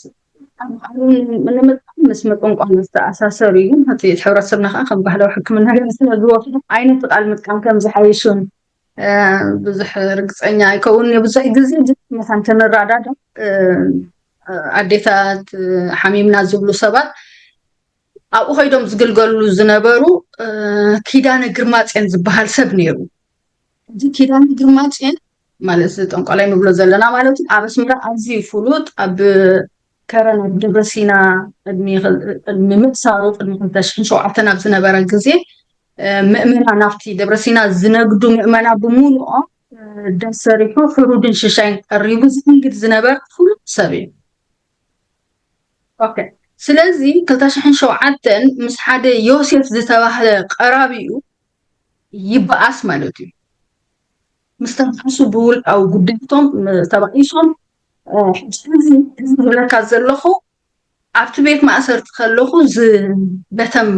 ንምጥቃም ምስ መጠንቋን ዝተኣሳሰሩ እዩ። እቲ ሕብረተሰብና ከዓ ከም ባህላዊ ሕክምና ገለ ስለ ዝወስዱ ዓይነት ቃል ምጥቃም ከም ዝሓይሹን ብዙሕ ርግፀኛ ኣይከውን። ብዙሕ ግዜ መሳን ክንረዳዳ ኣዴታት ሓሚምና ዝብሉ ሰባት ኣብኡ ከይዶም ዝግልገሉ ዝነበሩ ኪዳነ ግርማፅዮን ዝበሃል ሰብ ነይሩ። እዚ ኪዳነ ግርማፅዮን ማለት ጠንቋላይ ንብሎ ዘለና ማለት ኣብ ኣስመራ ኣዝዩ ፍሉጥ ኣብ ከረን ኣብ ደብረሲና ቅድሚ ምእሳሩ ቅድሚ ክልተ ሽሕን ሸውዓተን ኣብ ዝነበረ ግዜ ምእመና ናብቲ ደብረሲና ዝነግዱ ምእመና ብምሉኦም ደስ ሰሪሑ ሕሩድን ሽሻይን ቀሪቡ ዝእንግድ ዝነበረ ፍሉጥ ሰብ እዩ። ኦኬ ስለዚ ክልተ ሽሕን ሸውዓተን ምስ ሓደ ዮሴፍ ዝተባህለ ቀራቢኡ ይበኣስ ማለት እዩ። ምስ ተባኣሱ ብውልቃዊ ጉዳያቶም ተባኢሶም ሕጂ እዚ ዝብለካ ዘለኹ ኣብቲ ቤት ማእሰርቲ ከለኹ በተም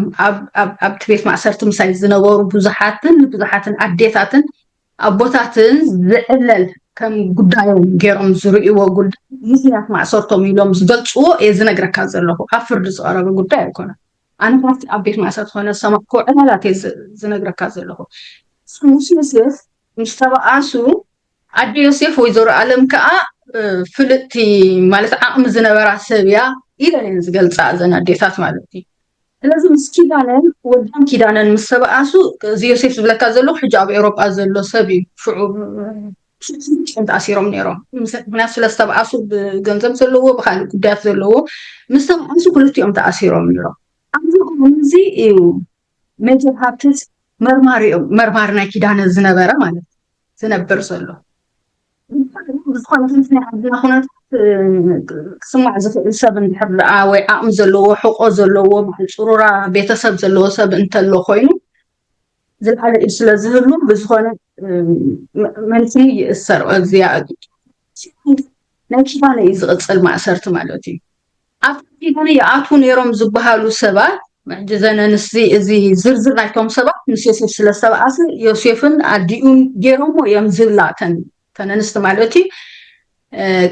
ኣብቲ ቤት ማእሰርቲ ምሳይ ዝነበሩ ብዙሓትን ብዙሓትን ኣዴታትን ኣቦታትን ዝዕለል ከም ጉዳዮም ገይሮም ዝርእይዎ ጉዳይ ምክንያት ማእሰርቶም ኢሎም ዝገልፅዎ እየ ዝነግረካ ዘለኹ። ኣብ ፍርዲ ዝቐረበ ጉዳይ ኣይኮነን። ኣነ ካብቲ ኣብ ቤት ማእሰርቲ ኮነ ዝሰማዕክዎ ዕላላት እየ ዝነግረካ ዘለኹ። ምስ ዮሴፍ ምስ ተበኣሱ ኣደ ዮሴፍ ወይዘሮ ኣለም ከዓ ፍልጥቲ ማለት ዓቕሚ ዝነበራ ሰብ እያ ኢለን እየን ዝገልፃ እዘን ኣዴታት ማለት እዩ። ስለዚ ምስ ኪዳነን ወዳን ኪዳነን ምስ ተበኣሱ፣ እዚ ዮሴፍ ዝብለካ ዘለኹ ሕጂ ኣብ ኤውሮጳ ዘሎ ሰብ እዩ። ሽዑ ሽዑ ተኣሲሮም ነይሮም። ምስ- ምክንያቱ ስለ ዝተበኣሱ፣ ብገንዘብ ዘለዎ ብካልእ ጉዳያት ዘለዎ ምስ ተበኣሱ ክልቲኦም ተኣሲሮም ነይሮም። ኣብዚ እዋን እዚ እዩ ሜጀር ሃብትስ መርማሪ መርማሪ ናይ ኪዳነ ዝነበረ ማለት ዝነብር ዘሎ። ብዝኾነ ከምቲ ናይ ዓድና ኩነታት ክስማዕ ዝኽእል ሰብ እንድሕር ደኣ ወይ ዓቕሚ ዘለዎ ሕቆ ዘለዎ በዓል ፅሩራ ቤተሰብ ዘለዎ ሰብ እንተሎ ኮይኑ ዝለዓለ ኢድ ስለ ዝህሉ ብዝኾነ መሊስኒ ይእሰር። እዚኣ ናይ ኪዳነ እዩ ዝቕፅል ማእሰርቲ ማለት እዩ። ኣብ ኪዳነ ይኣትዉ ነይሮም ዝበሃሉ ሰባት ሕጂ ዘን ኣንስቲ እዚ ዝርዝር ናይቶም ሰባት ምስ ዮሴፍ ስለ ዝተበኣሰ ዮሴፍን ኣዲኡን ገይሮሞ እዮም ዝብላ እተን እተን ኣንስቲ ማለት እዩ።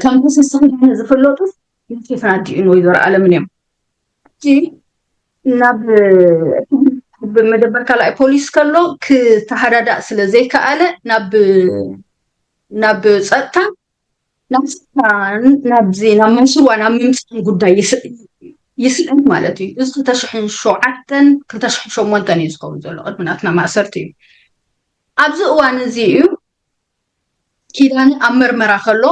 ከም ተሰስኺ ዝፍለጡ ዮሴፍን ኣዲኡን ወይዘሮ ኣለምን እዮም። ሕጂ ናብ መደበር ካልኣይ ፖሊስ ከሎ ክተሃዳዳእ ስለ ዘይከኣለ ናብ ናብ ፀጥታ ናብ ፀጥታ ናብዚ ናብ መንስዋ ናብ ምምፃን ጉዳይ ይስእን ማለት እዩ። እዚ ክልተ ሽሕን ሸውዓተን ክልተ ሽሕን ሸሞንተን እዩ ዝኸውን ዘሎ ቅድሚ ናትና ማእሰርቲ እዩ። ኣብዚ እዋን እዚ እዩ ኪዳነ ኣብ መርመራ ከሎ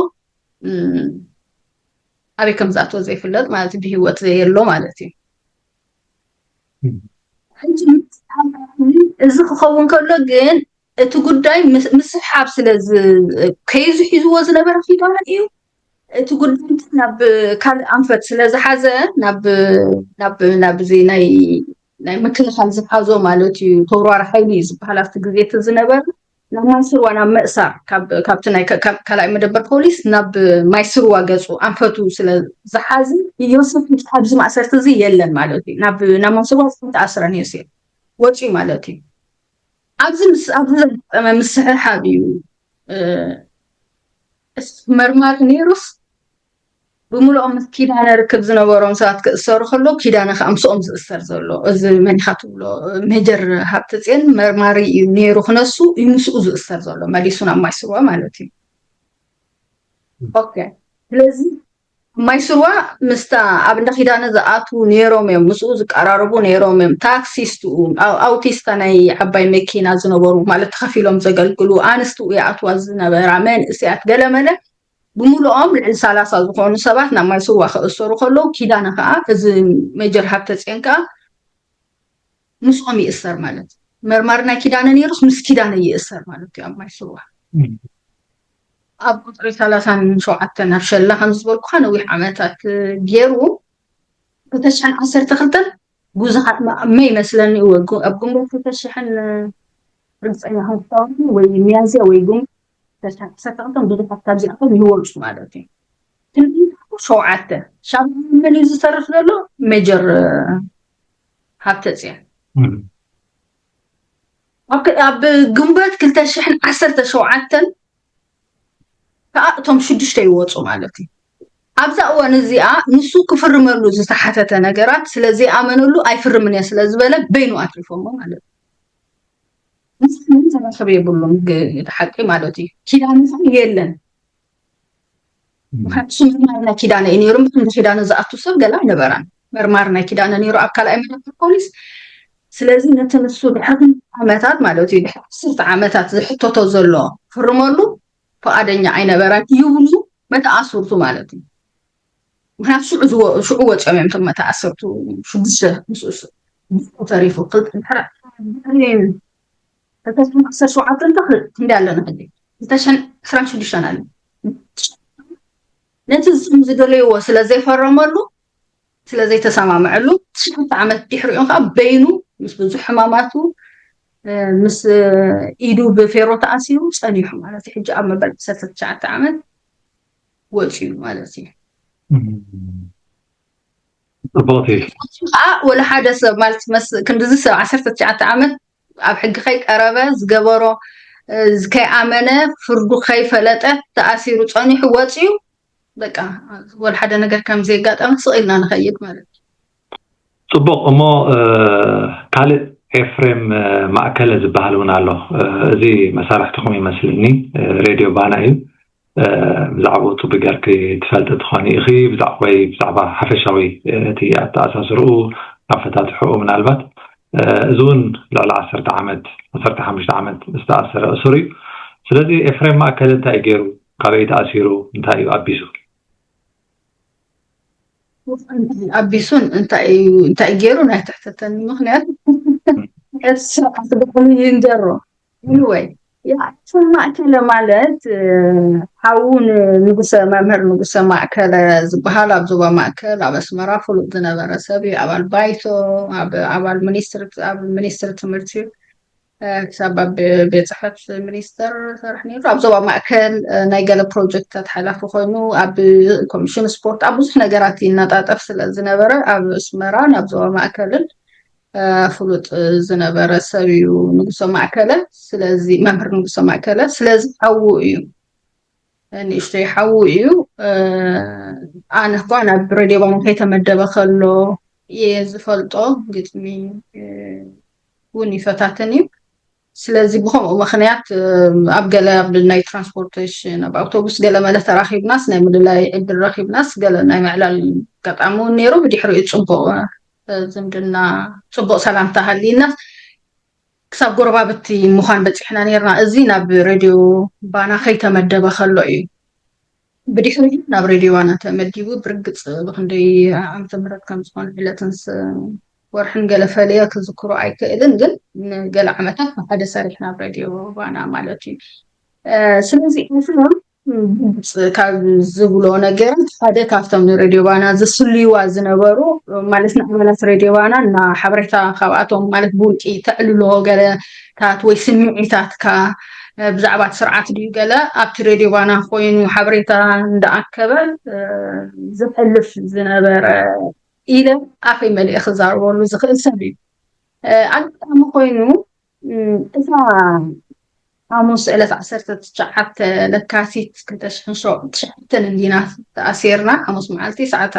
ኣበይ ከም ዝኣተወ ዘይፍለጥ ማለት እዩ፣ ብህይወት ዘየሎ ማለት እዩ። እዚ ክኸውን ከሎ ግን እቲ ጉዳይ ምስሕሓብ ስለ ከይዙ ሒዝዎ ዝነበረ ኪዳነ እዩ። እቲ ጉዳይ ናብ ካልእ ኣንፈት ስለ ዝሓዘ ናብ ናብ ናብዚ ናይ ናይ ምክልኻል ዝሓዞ ማለት እዩ። ተወርዋሪ ሓይሊ እዩ ዝበሃል ኣብቲ ግዜ እቲ ዝነበረ ናብ ማይስርዋ ናብ መእሳር ካብቲ ናይ ካልኣይ መደበር ፖሊስ ናብ ማይስርዋ ገፁ ኣንፈቱ ስለ ዝሓዘ ዮሴፍ ኣብዚ ማእሰርቲ እዚ የለን ማለት እዩ። ናብ ናብ ማይስርዋ ዝተኣስረን ዮሴፍ ወፂኡ ማለት እዩ። ኣብዚ ምስ ኣብዚ ዘጋጠመ ምስሕሓብ እዩ መርማሪ ነይሩስ ብምልኦም ምስ ኪዳነ ርክብ ዝነበሮም ሰባት ክእሰሩ ከለዉ ኪዳነ ከዓ ምስኦም ዝእሰር ዘሎ እዚ መን ኢኻ ትብሎ ሜጀር ሃብተፅዮን መርማሪ እዩ ነይሩ ክነሱ እዩ ምስኡ ዝእሰር ዘሎ መሊሱ ናብ ማይ ስዋ ማለት እዩ። ኦኬ ስለዚ ማይ ስዋ ምስታ ኣብ እንዳ ኪዳነ ዝኣትዉ ነይሮም እዮም ምስኡ ዝቀራረቡ ነይሮም እዮም ታክሲስትኡ ኣውቲስታ ናይ ዓባይ መኪና ዝነበሩ ማለት ተኸፊሎም ዘገልግሉ ኣንስትኡ ይኣትዋ ዝነበራ መንእስያት ገለመለ ብምልኦም ልዕሊ ሰላሳ ዝኾኑ ሰባት ናብ ማይ ስዋ ክእሰሩ ከለዉ ኪዳነ ከዓ እዚ ሜጀር ሃብተፅዮን ከዓ ምስኦም ይእሰር ማለት መርማሪ ናይ ኪዳነ ነይሩስ ምስ ኪዳነ ይእሰር ማለት እዩ ኣብ ማይ ስዋ ኣብ ቁፅሪ ሰላሳን ሸውዓተን ኣብ ሸላ ከም ዝበልኩካ ነዊሕ ዓመታት ገይሩ ክልተ ሽሕን ዓሰርተ ክልተን ብዙሓት መ ይመስለኒ ኣብ ግንቦት ክልተ ሽሕን ርግፀኛ ከም ክታወኒ ወይ ሚያዝያ ወይ ግንቦት ክልተ ሽሕን ዓሰርተ ክልተን ብዙሓት ካብዚኣቶም ይወፁ ማለት እዩ። ክንዲ ሸውዓተ ሻብ መን እዩ ዝተርፍ ዘሎ ሜጀር ሃብተፅዮን ኣብ ግንቦት ክልተ ሽሕን ዓሰርተ ሸውዓተን ከዓ እቶም ሽዱሽተ ይወፁ ማለት እዩ። ኣብዛ እዋን እዚኣ ንሱ ክፍርመሉ ዝተሓተተ ነገራት ስለ ዘይኣመነሉ ኣይፍርምን እየ ስለ ዝበለ በይኑ ኣትሪፎሞ ማለት እዩ። ምስ ተራኸበ የብሉን ሓቂ ማለት እዩ። ኪዳነ የለን ምክንያቱ መርማሪ ናይ ኪዳነ እዩ ነይሩ። እንዳ ኪዳነ ዝኣቱ ሰብ ገለ ኣይነበራን። መርማሪ ናይ ኪዳነ ነይሩ ኣብ ካልኣይ መደበር ፖሊስ። ስለዚ ነቲ ንሱ ድሕሪ ዓመታት ማለት እዩ ድሕሪ ዓሰርተ ዓመታት ዝሕተቶ ዘሎ ፍርመሉ ፍቓደኛ ኣይነበራን ይብሉ መተኣስርቱ ማለት እዩ። ምክንያቱ ሽዑ ዝወ- ሽዑ ወፂኦም እዮም እቶም መተኣስርቱ ሽዱሽተ ምስኡ ስ- ብኡ ተሪፉ ክልተ ድሕሪ ድሕሪ ክልተ ሽሕን ዓሰርተ ሸውዓተ እንተ ክል- ክንደይ ኣለና ሕጂ ክልተ ሽሕን ዕስራን ሽዱሽተን ኣለ ነቲ ዝም ዝደለይዎ ስለ ዘይፈረመሉ ስለ ዘይተሰማምዐሉ ትሽዓተ ዓመት ድሕሪኡ ከዓ በይኑ ምስ ብዙሕ ሕማማቱ ምስ ኢዱ ብፌሮ ተኣሲሩ ፀኒሑ ማለት እዩ። ሕጂ ኣብ መበል ዓሰርተ ትሽዓተ ዓመት ወፂኡ ማለት እዩ። ፅቡቅቲ ከዓ ወላ ሓደ ሰብ ማለት መስ ክንድዚ ሰብ ዓሰርተ ትሽዓተ ዓመት ኣብ ሕጊ ከይቀረበ ዝገበሮ ከይኣመነ ፍርዱ ከይፈለጠ ተኣሲሩ ፀኒሑ ወፂኡ በቃ ወላ ሓደ ነገር ከም ዘየጋጠመ ስቕ ኢልና ንኸይድ ማለት እዩ። ፅቡቕ እሞ ካልእ ኤፍሬም ማእከለ ዝበሃል እውን ኣሎ። እዚ መሳርሕትኹም ይመስልኒ ሬድዮ ባና እዩ። ብዛዕባኡ ፅቡቅ ጌርኪ ትፈልጢ ትኾኒ ኢኺ። ብዛዕባ ወይ ብዛዕባ ሓፈሻዊ እቲ ኣተኣሳስርኡ ኣፈታትሕኡ ምናልባት እዚ እውን ልዕሊ ዓሰርተ ዓመት፣ ዓሰርተ ሓሙሽተ ዓመት ዝተኣሰረ እሱር እዩ። ስለዚ ኤፍሬም ማእከለ እንታይ እዩ ገይሩ? ካበይ ተኣሲሩ? እንታይ እዩ ኣቢሱ? ኣቢሱን እንታይ እዩ እንታይ ገይሩ ናይ ትሕተተኒ ምክንያት እቲ ስርዓት ብዕሉ ይንደሮ ወይ ያእቱ ማእከለ ማለት ሓዉ ንጉሰ መምህር ንጉሰ ማእከለ ዝበሃል ኣብ ዞባ ማእከል ኣብ ኣስመራ ፍሉጥ ዝነበረ ሰብ እዩ። ኣባል ባይቶ፣ ኣብ ኣባል ሚኒስትሪ ኣብ ሚኒስትሪ ትምህርቲ ክሳብ ኣብ ቤት ጽሕፈት ሚኒስተር ሰርሕ ነይሩ። ኣብ ዞባ ማእከል ናይ ገለ ፕሮጀክትታት ሓላፊ ኮይኑ ኣብ ኮሚሽን ስፖርት ኣብ ብዙሕ ነገራት ይነጣጠፍ ስለ ዝነበረ ኣብ ኣስመራን ኣብ ዞባ ማእከልን ፍሉጥ ዝነበረ ሰብ እዩ ንጉሰ ማእከለ። ስለዚ መምህር ንጉሰ ማእከለ ስለዚ ሓዉ እዩ። ንእሽተይ ሓዉ እዩ። ኣነ እኳ ናብ ሬድዮ ባና ከይተመደበ ከሎ እየ ዝፈልጦ። ግጥሚ እውን ይፈታተን እዩ። ስለዚ ብከምኡ ምክንያት ኣብ ገለ ኣብ ናይ ትራንስፖርቴሽን ኣብ ኣውቶቡስ ገለ መለ ተራኪብናስ ናይ ምልላይ ዕድል ረኪብናስ ገለ ናይ ምዕላል ኣጋጣሚ እውን ነይሩ። ብድሕሪኡ ፅቡቅ ዝምድና ፅቡቅ ሰላምታ ሃሊናስ ክሳብ ጎረባብቲ ምዃን በፂሕና ነርና። እዚ ናብ ሬድዮ ባና ከይተመደበ ከሎ እዩ። ብድሕሪኡ ናብ ሬድዮ ባና ተመዲቡ። ብርግፅ ብክንደይ ዓመተ ምህረት ከም ዝኾነ ዕለትን ወርሕን ገለ ፈለየ ክዝክሮ ኣይክእልን፣ ግን ንገለ ዓመታት ብሓደ ሰሪሕና ኣብ ሬድዮ ባና ማለት እዩ። ስለዚ ኤፍሬም ብግልፂ ካብ ዝብሎ ነገራት ሓደ ካብቶም ንሬድዮ ባና ዝስልይዋ ዝነበሩ ማለት ንኣባላት ሬድዮ ባና እና ሓበሬታ ካብኣቶም ማለት ብውልቂ ተዕልሎ ገለታት ወይ ስምዒታትካ ብዛዕባ እቲ ስርዓት ድዩ ገለ ኣብቲ ሬድዮ ባና ኮይኑ ሓበሬታ እንዳኣከበ ዘሕልፍ ዝነበረ ኢለ ኣፈይ መሊኤ ክዛረበሉ ዝኽእል ሰብ እዩ። ኣጋጣሚ ኮይኑ እታ ሓሙስ ዕለት ዓሰርተ ትሽዓተ ለካቲት ክልተ ሽሕን ትሽዓተን እንዲና ተኣሲርና። ሓሙስ መዓልቲ ሰዓት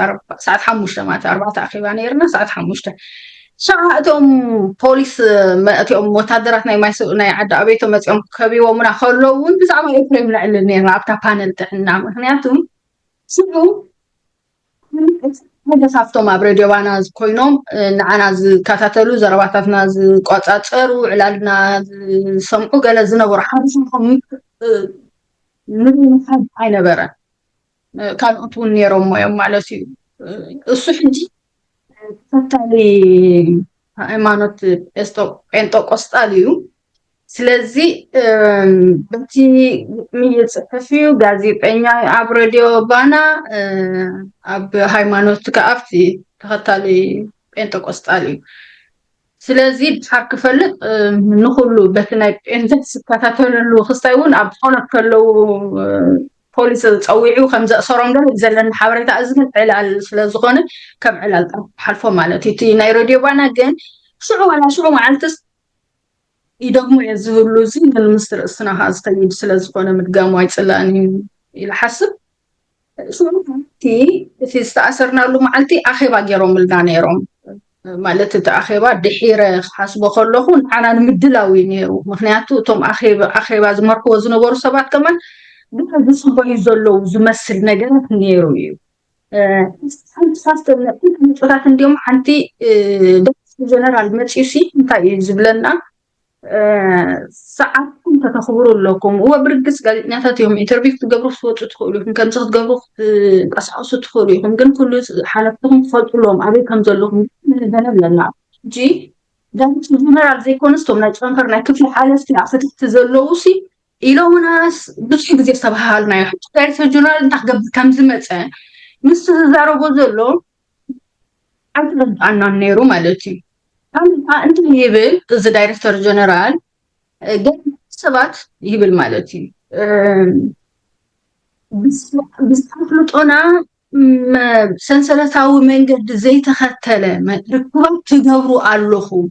ሓሙሽተ ማለት ኣርባዕተ ኣኺባ ነይርና። ሰዓት ሓሙሽተ ሸዓ እቶም ፖሊስ መእቲኦም ወታደራት ናይ ማይስ ናይ ዓዲ ኣቤቶ መፂኦም ከቢቦምና ከለዉ እውን ብዛዕባ ኤፍሬም ነዕልል ነርና ኣብታ ፓነል ጥዕና። ምክንያቱ ሽዑ ሓደ ካብቶም ኣብ ሬድዮ ባና ኮይኖም ንዓና ዝከታተሉ፣ ዘረባታትና ዝቆፃፀሩ፣ ዕላልና ዝሰምዑ ገለ ዝነበሩ ሓደ ካብኦም ንብሉ ምሓድ ኣይነበረን። ካልኦት እውን ነይሮሞ እዮም ማለት እዩ። እሱ ሕጂ ተኸታሊ ሃይማኖት ጴንጠቆስጣል እዩ። ስለዚ በቲ ግጥሚ ይፅሕፍ እዩ፣ ጋዜጠኛ ኣብ ሬድዮ ባና፣ ኣብ ሃይማኖት ከዓ ኣብቲ ተኸታሊ ጴንጠቆስጣል እዩ። ስለዚ ድሓር ክፈልጥ ንኩሉ በቲ ናይ ጴንተ ዝከታተልሉ ክስታይ እውን ኣብ ጸሎት ከለዉ ፖሊስ ጸዊዑ ከም ዘእሰሮም ገለ እዩ ዘለኒ ሓበሬታ። እዚ ግን ዕላል ስለ ዝኾነ ከም ዕላል ጥራሕ ክሓልፎ ማለት እዩ። እቲ ናይ ሬድዮ ባና ግን ሽዑ ዋላ ሽዑ መዓልትስ ይደግሞ እየ ዝብሉ እዚ ግን ምስ ርእስና ከዓ ዝኸይድ ስለ ዝኾነ ምድጋሙ ኣይፅላእን እዩ ኢለ ሓስብ። ሽዑ እቲ ዝተኣሰርናሉ መዓልቲ ኣኼባ ገይሮምልና ነይሮም። ማለት እቲ ኣኼባ ድሒረ ክሓስቦ ከለኹ ንዓና ንምድላው እዩ ነይሩ። ምክንያቱ እቶም ኣኼባ ዝመርሕዎ ዝነበሩ ሰባት ከማን ገና ዝፅበዩ ዘለዉ ዝመስል ነገራት ነይሩ እዩ። ሓንቲ ካብቶም ነጥብታት እንዲኦም ሓንቲ ጀነራል መፂኡ ሲ እንታይ እዩ ዝብለና ሰዓትኩም ከተኽብሩ ኣለኩም። እወ ብርግፅ ጋዜጠኛታት እዮም። ኢንተርቪው ክትገብሩ ክትወፁ ትኽእሉ ኢኹም፣ ከምዚ ክትገብሩ ክትንቀሳቀሱ ትኽእሉ ኢኹም። ግን ኩሉ ሓለፍትኹም ትፈልጡ ኣለዎም ኣበይ ከም ዘለኹም ገለ ኣለና። ሕጂ ዳይሬክተር ጀነራል ዘይኮነስ እቶም ናይ ጨንፈር ናይ ክፍሊ ሓለፍቲ ኣብ ትሕቲ ዘለዉ ሲ ኢሎምናስ ብዙሕ ግዜ ዝተባሃሃልናዮ። ሕጂ ዳይሬክተር ጀነራል እንታይ ክገብር ከም ዝመፀ ምስ ዝዛረቦ ዘሎ ኣይተረድኣናን ነይሩ ማለት እዩ። እንታይ ይብል እዚ ዳይሬክተር ጀነራል? ገለ ሰባት ይብል ማለት እዩ ብዛዕባ ኣፍልጦና ሰንሰለታዊ መንገዲ ዘይተኸተለ ርክባት ትገብሩ ኣለኹም።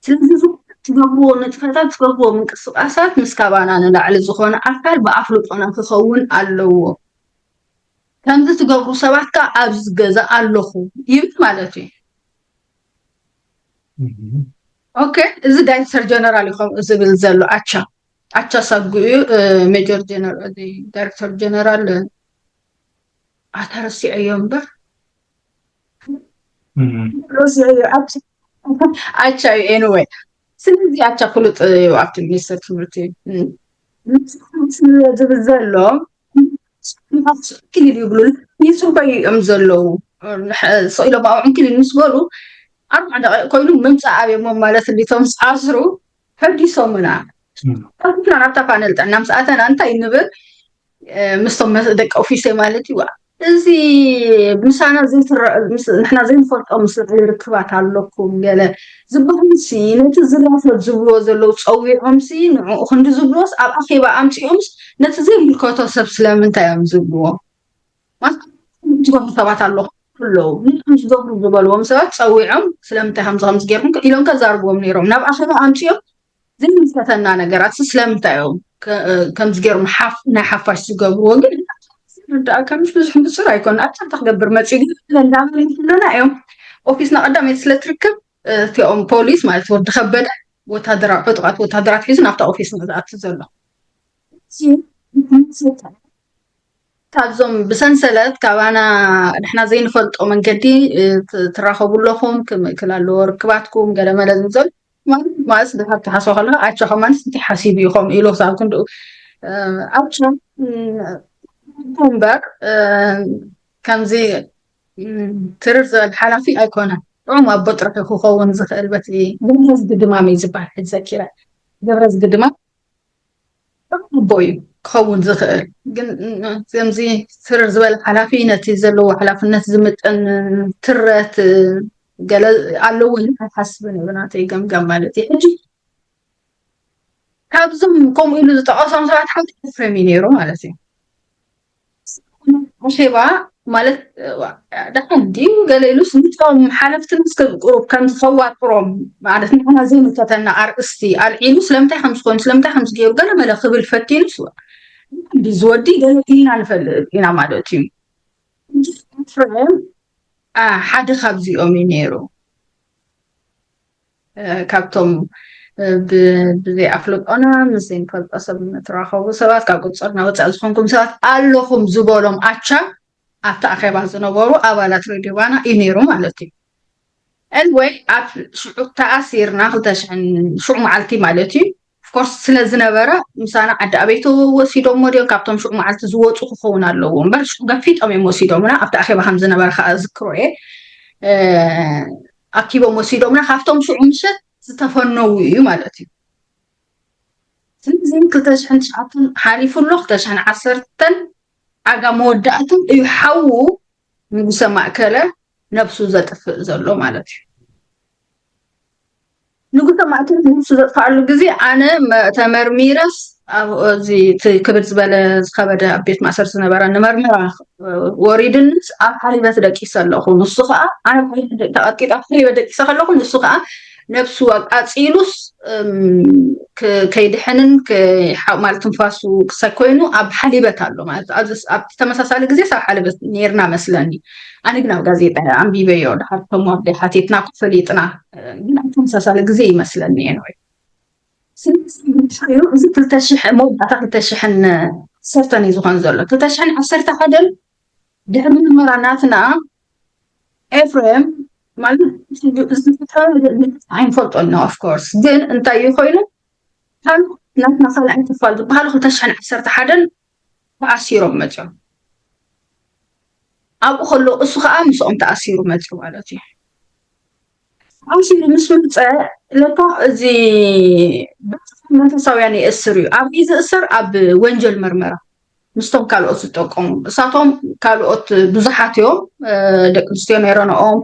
ስለዚ ዝኾነ ትገብርዎ ንጥፈታት ትገብርዎ ምንቅስቃሳት ምስ ካባና ንላዕሊ ዝኾነ ኣካል ብኣፍልጦና ክኸውን ኣለዎ። ከምዚ ትገብሩ ሰባት ከዓ ኣብዚ ገዛ ኣለኹ ይብል ማለት እዩ። ኦኬ፣ እዚ ዳይሬክተር ጀነራል እዩ ከምኡ ዝብል ዘሎ። ኣቻ ኣቻ ሳጉ እዩ። ሜጀር ጀነራል ዳይሬክተር ጀነራል ኣታ ረሲዐዮ እምበር ሮዚ እዩ ኣብቲ ኣቻ እዩ። Anyway፣ ስለዚ ኣቻ ፍሉጥ እዩ ኣብቲ ሚኒስትር ትምህርቲ። ስለ ዝብል ዘሎ ክልል ይብሉ ይፅበዩ እዮም ዘለዉ። ስቕ ኢሎም ኣብኡ ዕንክሊል ምስ በሉ ኣርባዕ ደቂቕ ኮይኑ ምምፃእ ኣብዮሞም ማለት እንዲቶም ዝኣስሩ ፈዲሶምና። ኣብና ናብታ ፓነል ጥዕና ምስ ኣተና እንታይ ንብል ምስቶም ደቂ ኦፊሰ ማለት እዩ። እዚ ምሳና ዘይትረ- ምስ- ንሕና ዘይንፈልጦ ምስ ርክባት ኣለኩም ገለ ዝበሃሉሲ ነቲ ዝራፈት ዝብልዎ ዘለዉ ፀዊዖምሲ ንዕኡ ክንዲ ዝብልዎስ ኣብ ኣኼባ ኣምፂኦምስ ነቲ ዘይምልከቶ ሰብ ስለምንታይ እዮም ዝብልዎ? ማለት ትገብሩ ሰባት ኣለኹም ኣለዉ ንኦም ዝገብሩ ዝበልዎም ሰባት ፀዊዖም ስለምንታይ ከምዚ ከምዚ ገይርኩም ኢሎም ከዛርብዎም ነይሮም ናብ ኣኼባ ኣምፂኦም ዘይምልከተና ነገራት ስለምንታይ እዮም ከምዚ ገይሮም ናይ ሓፋሽ ዝገብርዎ ግን ርዳእ ከምሽ ብዙሕ ብፅር ኣይኮን ኣብታ ክገብር መፂኡ ግን እንዳበሉ ኣለና እዮም ኦፊስና ቀዳመይቲ ስለ ትርከብ እቲኦም ፖሊስ ማለት ወዲ ከበደ ወታደራዊ ዕጡቃት ወታደራት ሒዙ ናብታ ኦፊስ ዝኣቱ ዘሎ ካብዞም ብሰንሰለት ካባና ንሕና ዘይንፈልጦ መንገዲ ትራኸቡ ኣለኹም ክምእክል ኣለዎ ርክባትኩም ገለመለ ዝብል ማለት ማለት ድሓር ትሓስቦ ከለካ ኣቻ ከማንስ እንታይ ሓሲቡ እዩ ከምኡ ኢሉ ክሳብ ክንድኡ ኣቻ እምበር ከምዚ ትርር ዝበል ሓላፊ ኣይኮነን። ጥዑም ኣቦ ጥራሕ ክኸውን ዝኽእል በቲ ገብረዝጊ ድማም እዩ ዝበሃል ሕጂ ዘኪረ። ገብረዝጊ ድማም ጥዑም ኣቦ እዩ ክኸውን ዝኽእል ግን ከምዚ ትርር ዝበለ ሓላፊ ነቲ ዘለዎ ሓላፍነት ዝምጥን ትረት ገለ ኣለዎ ኢለ ኣይሓስብን እዩ ብናተይ ገምጋም ማለት እዩ። ሕጂ ካብዞም ከምኡ ኢሉ ዝጠቐሶም ሰባት ሓንቲ ኤፍሬም እዩ ነይሩ ማለት እዩ። ኣኼባ ማለት ደሓን ድዩ ገለ ኢሉስ ንቶም ሓለፍቲ ምስ ቁሩብ ከም ዝኸዋጥሮም ማለት ንሕና ዘይምልከተና ኣርእስቲ ኣልዒሉ ስለምንታይ ከም ዝኾኑ ስለምንታይ ከም ዝገይሩ ገለ መለ ክብል ፈቲኑስ እንዲ ዝወዲ ገለ ኢልና ንፈልጥ ኢና ማለት እዩ። ኤፍሬም ሓደ ካብዚኦም እዩ ነይሩ። ካብቶም ብዘይ ኣፍልጦና ምስ ዘይንፈልጦ ሰብ ንትራኸቡ ሰባት ካብ ቁፅርና ወፃኢ ዝኾንኩም ሰባት ኣለኹም ዝበሎም ኣቻ ኣብቲ ኣኼባ ዝነበሩ ኣባላት ሬድዮ ባና እዩ ነይሩ ማለት እዩ። Anyway ኣብ ሽዑ ተኣሲርና ክልተ ሽሕን ሽዑ መዓልቲ ማለት እዩ። Of course ስለ ዝነበረ ምሳና ዓዲ ኣበይቶ ወሲዶሞ ድዮም ካብቶም ሽዑ መዓልቲ ዝወፁ ክኸውን ኣለዎ እምበር ሽዑ ገፊጦም እዮም ወሲዶምና ኣብቲ ኣኼባ ከም ዝነበረ ከዓ ዝክሮ እየ። ኣኪቦም ወሲዶምና ካብቶም ሽዑ ምሸት ዝተፈነዉ እዩ ማለት እዩ። ስለዚ ክልተ ሽሕን ትሽዓተን ሓሊፉ ኣሎ ክልተ ሽሕን ዓሰርተን ኣጋ መወዳእታ እዩ ሓዉ ንጉሰ ማእከለ ነብሱ ዘጥፍእ ዘሎ ማለት እዩ። ንጉሰ ማእከለ ነብሱ ዘጥፍኣሉ ግዜ ኣነ ተመርሚረስ ኣብዚ ክብድ ዝበለ ዝከበደ ኣብ ቤት ማእሰር ዝነበረ ንመርመራ ወሪድንስ ኣብ ሓሊበት ደቂሰ ኣለኹ ንሱ ከዓ ኣነ ተቐጥቂጠ ኣብ ሓሊበት ደቂሰ ከለኹ ንሱ ከዓ ነብሱ ኣቃፂሉስ ከይድሕንን ማለት ትንፋሱ ክሳይ ኮይኑ ኣብ ሓሊበት ኣሎ ማለት ኣብቲ ተመሳሳሊ ግዜ ኣብ ሓሊበት ነርና መስለኒ። ኣነ ግን ኣብ ጋዜጣ ኣንቢበዮ ድሓር ተማርደ ሓቲትና ፈሊጥና ግን ኣብ ተመሳሳሊ ግዜ ይመስለኒ። Anyway ስለዚ እዚ ክልተ ሽሕ መወዳእታ ክልተ ሽሕን ዓሰርተን እዩ ዝኾን ዘሎ ክልተ ሽሕን ዓሰርተ ሓደን ድሕሪ ምርመራ ናትና ኤፍሬም ማለት ኣይንፈልጦ ኣለና። Of course ግን እንታይ እዩ ኮይኑ ካብ ናትና ካልኣይ ክፋል ዝበሃሉ ክልተ ሽሕን ዓሰርተ ሓደን ተኣሲሮም መፅኦም ኣብኡ ከሎ እሱ ከዓ ምስኦም ተኣሲሩ መፅኡ ማለት እዩ። ተኣሲሩ ምስ መፀ ለካ እዚ መንፈሳውያን ይእስር እዩ። ኣብ ዝእሰር ኣብ ወንጀል መርመራ ምስቶም ካልኦት ዝጠቀሙ እሳቶም ካልኦት ብዙሓት እዮም። ደቂ ኣንስትዮ ነይረንኦም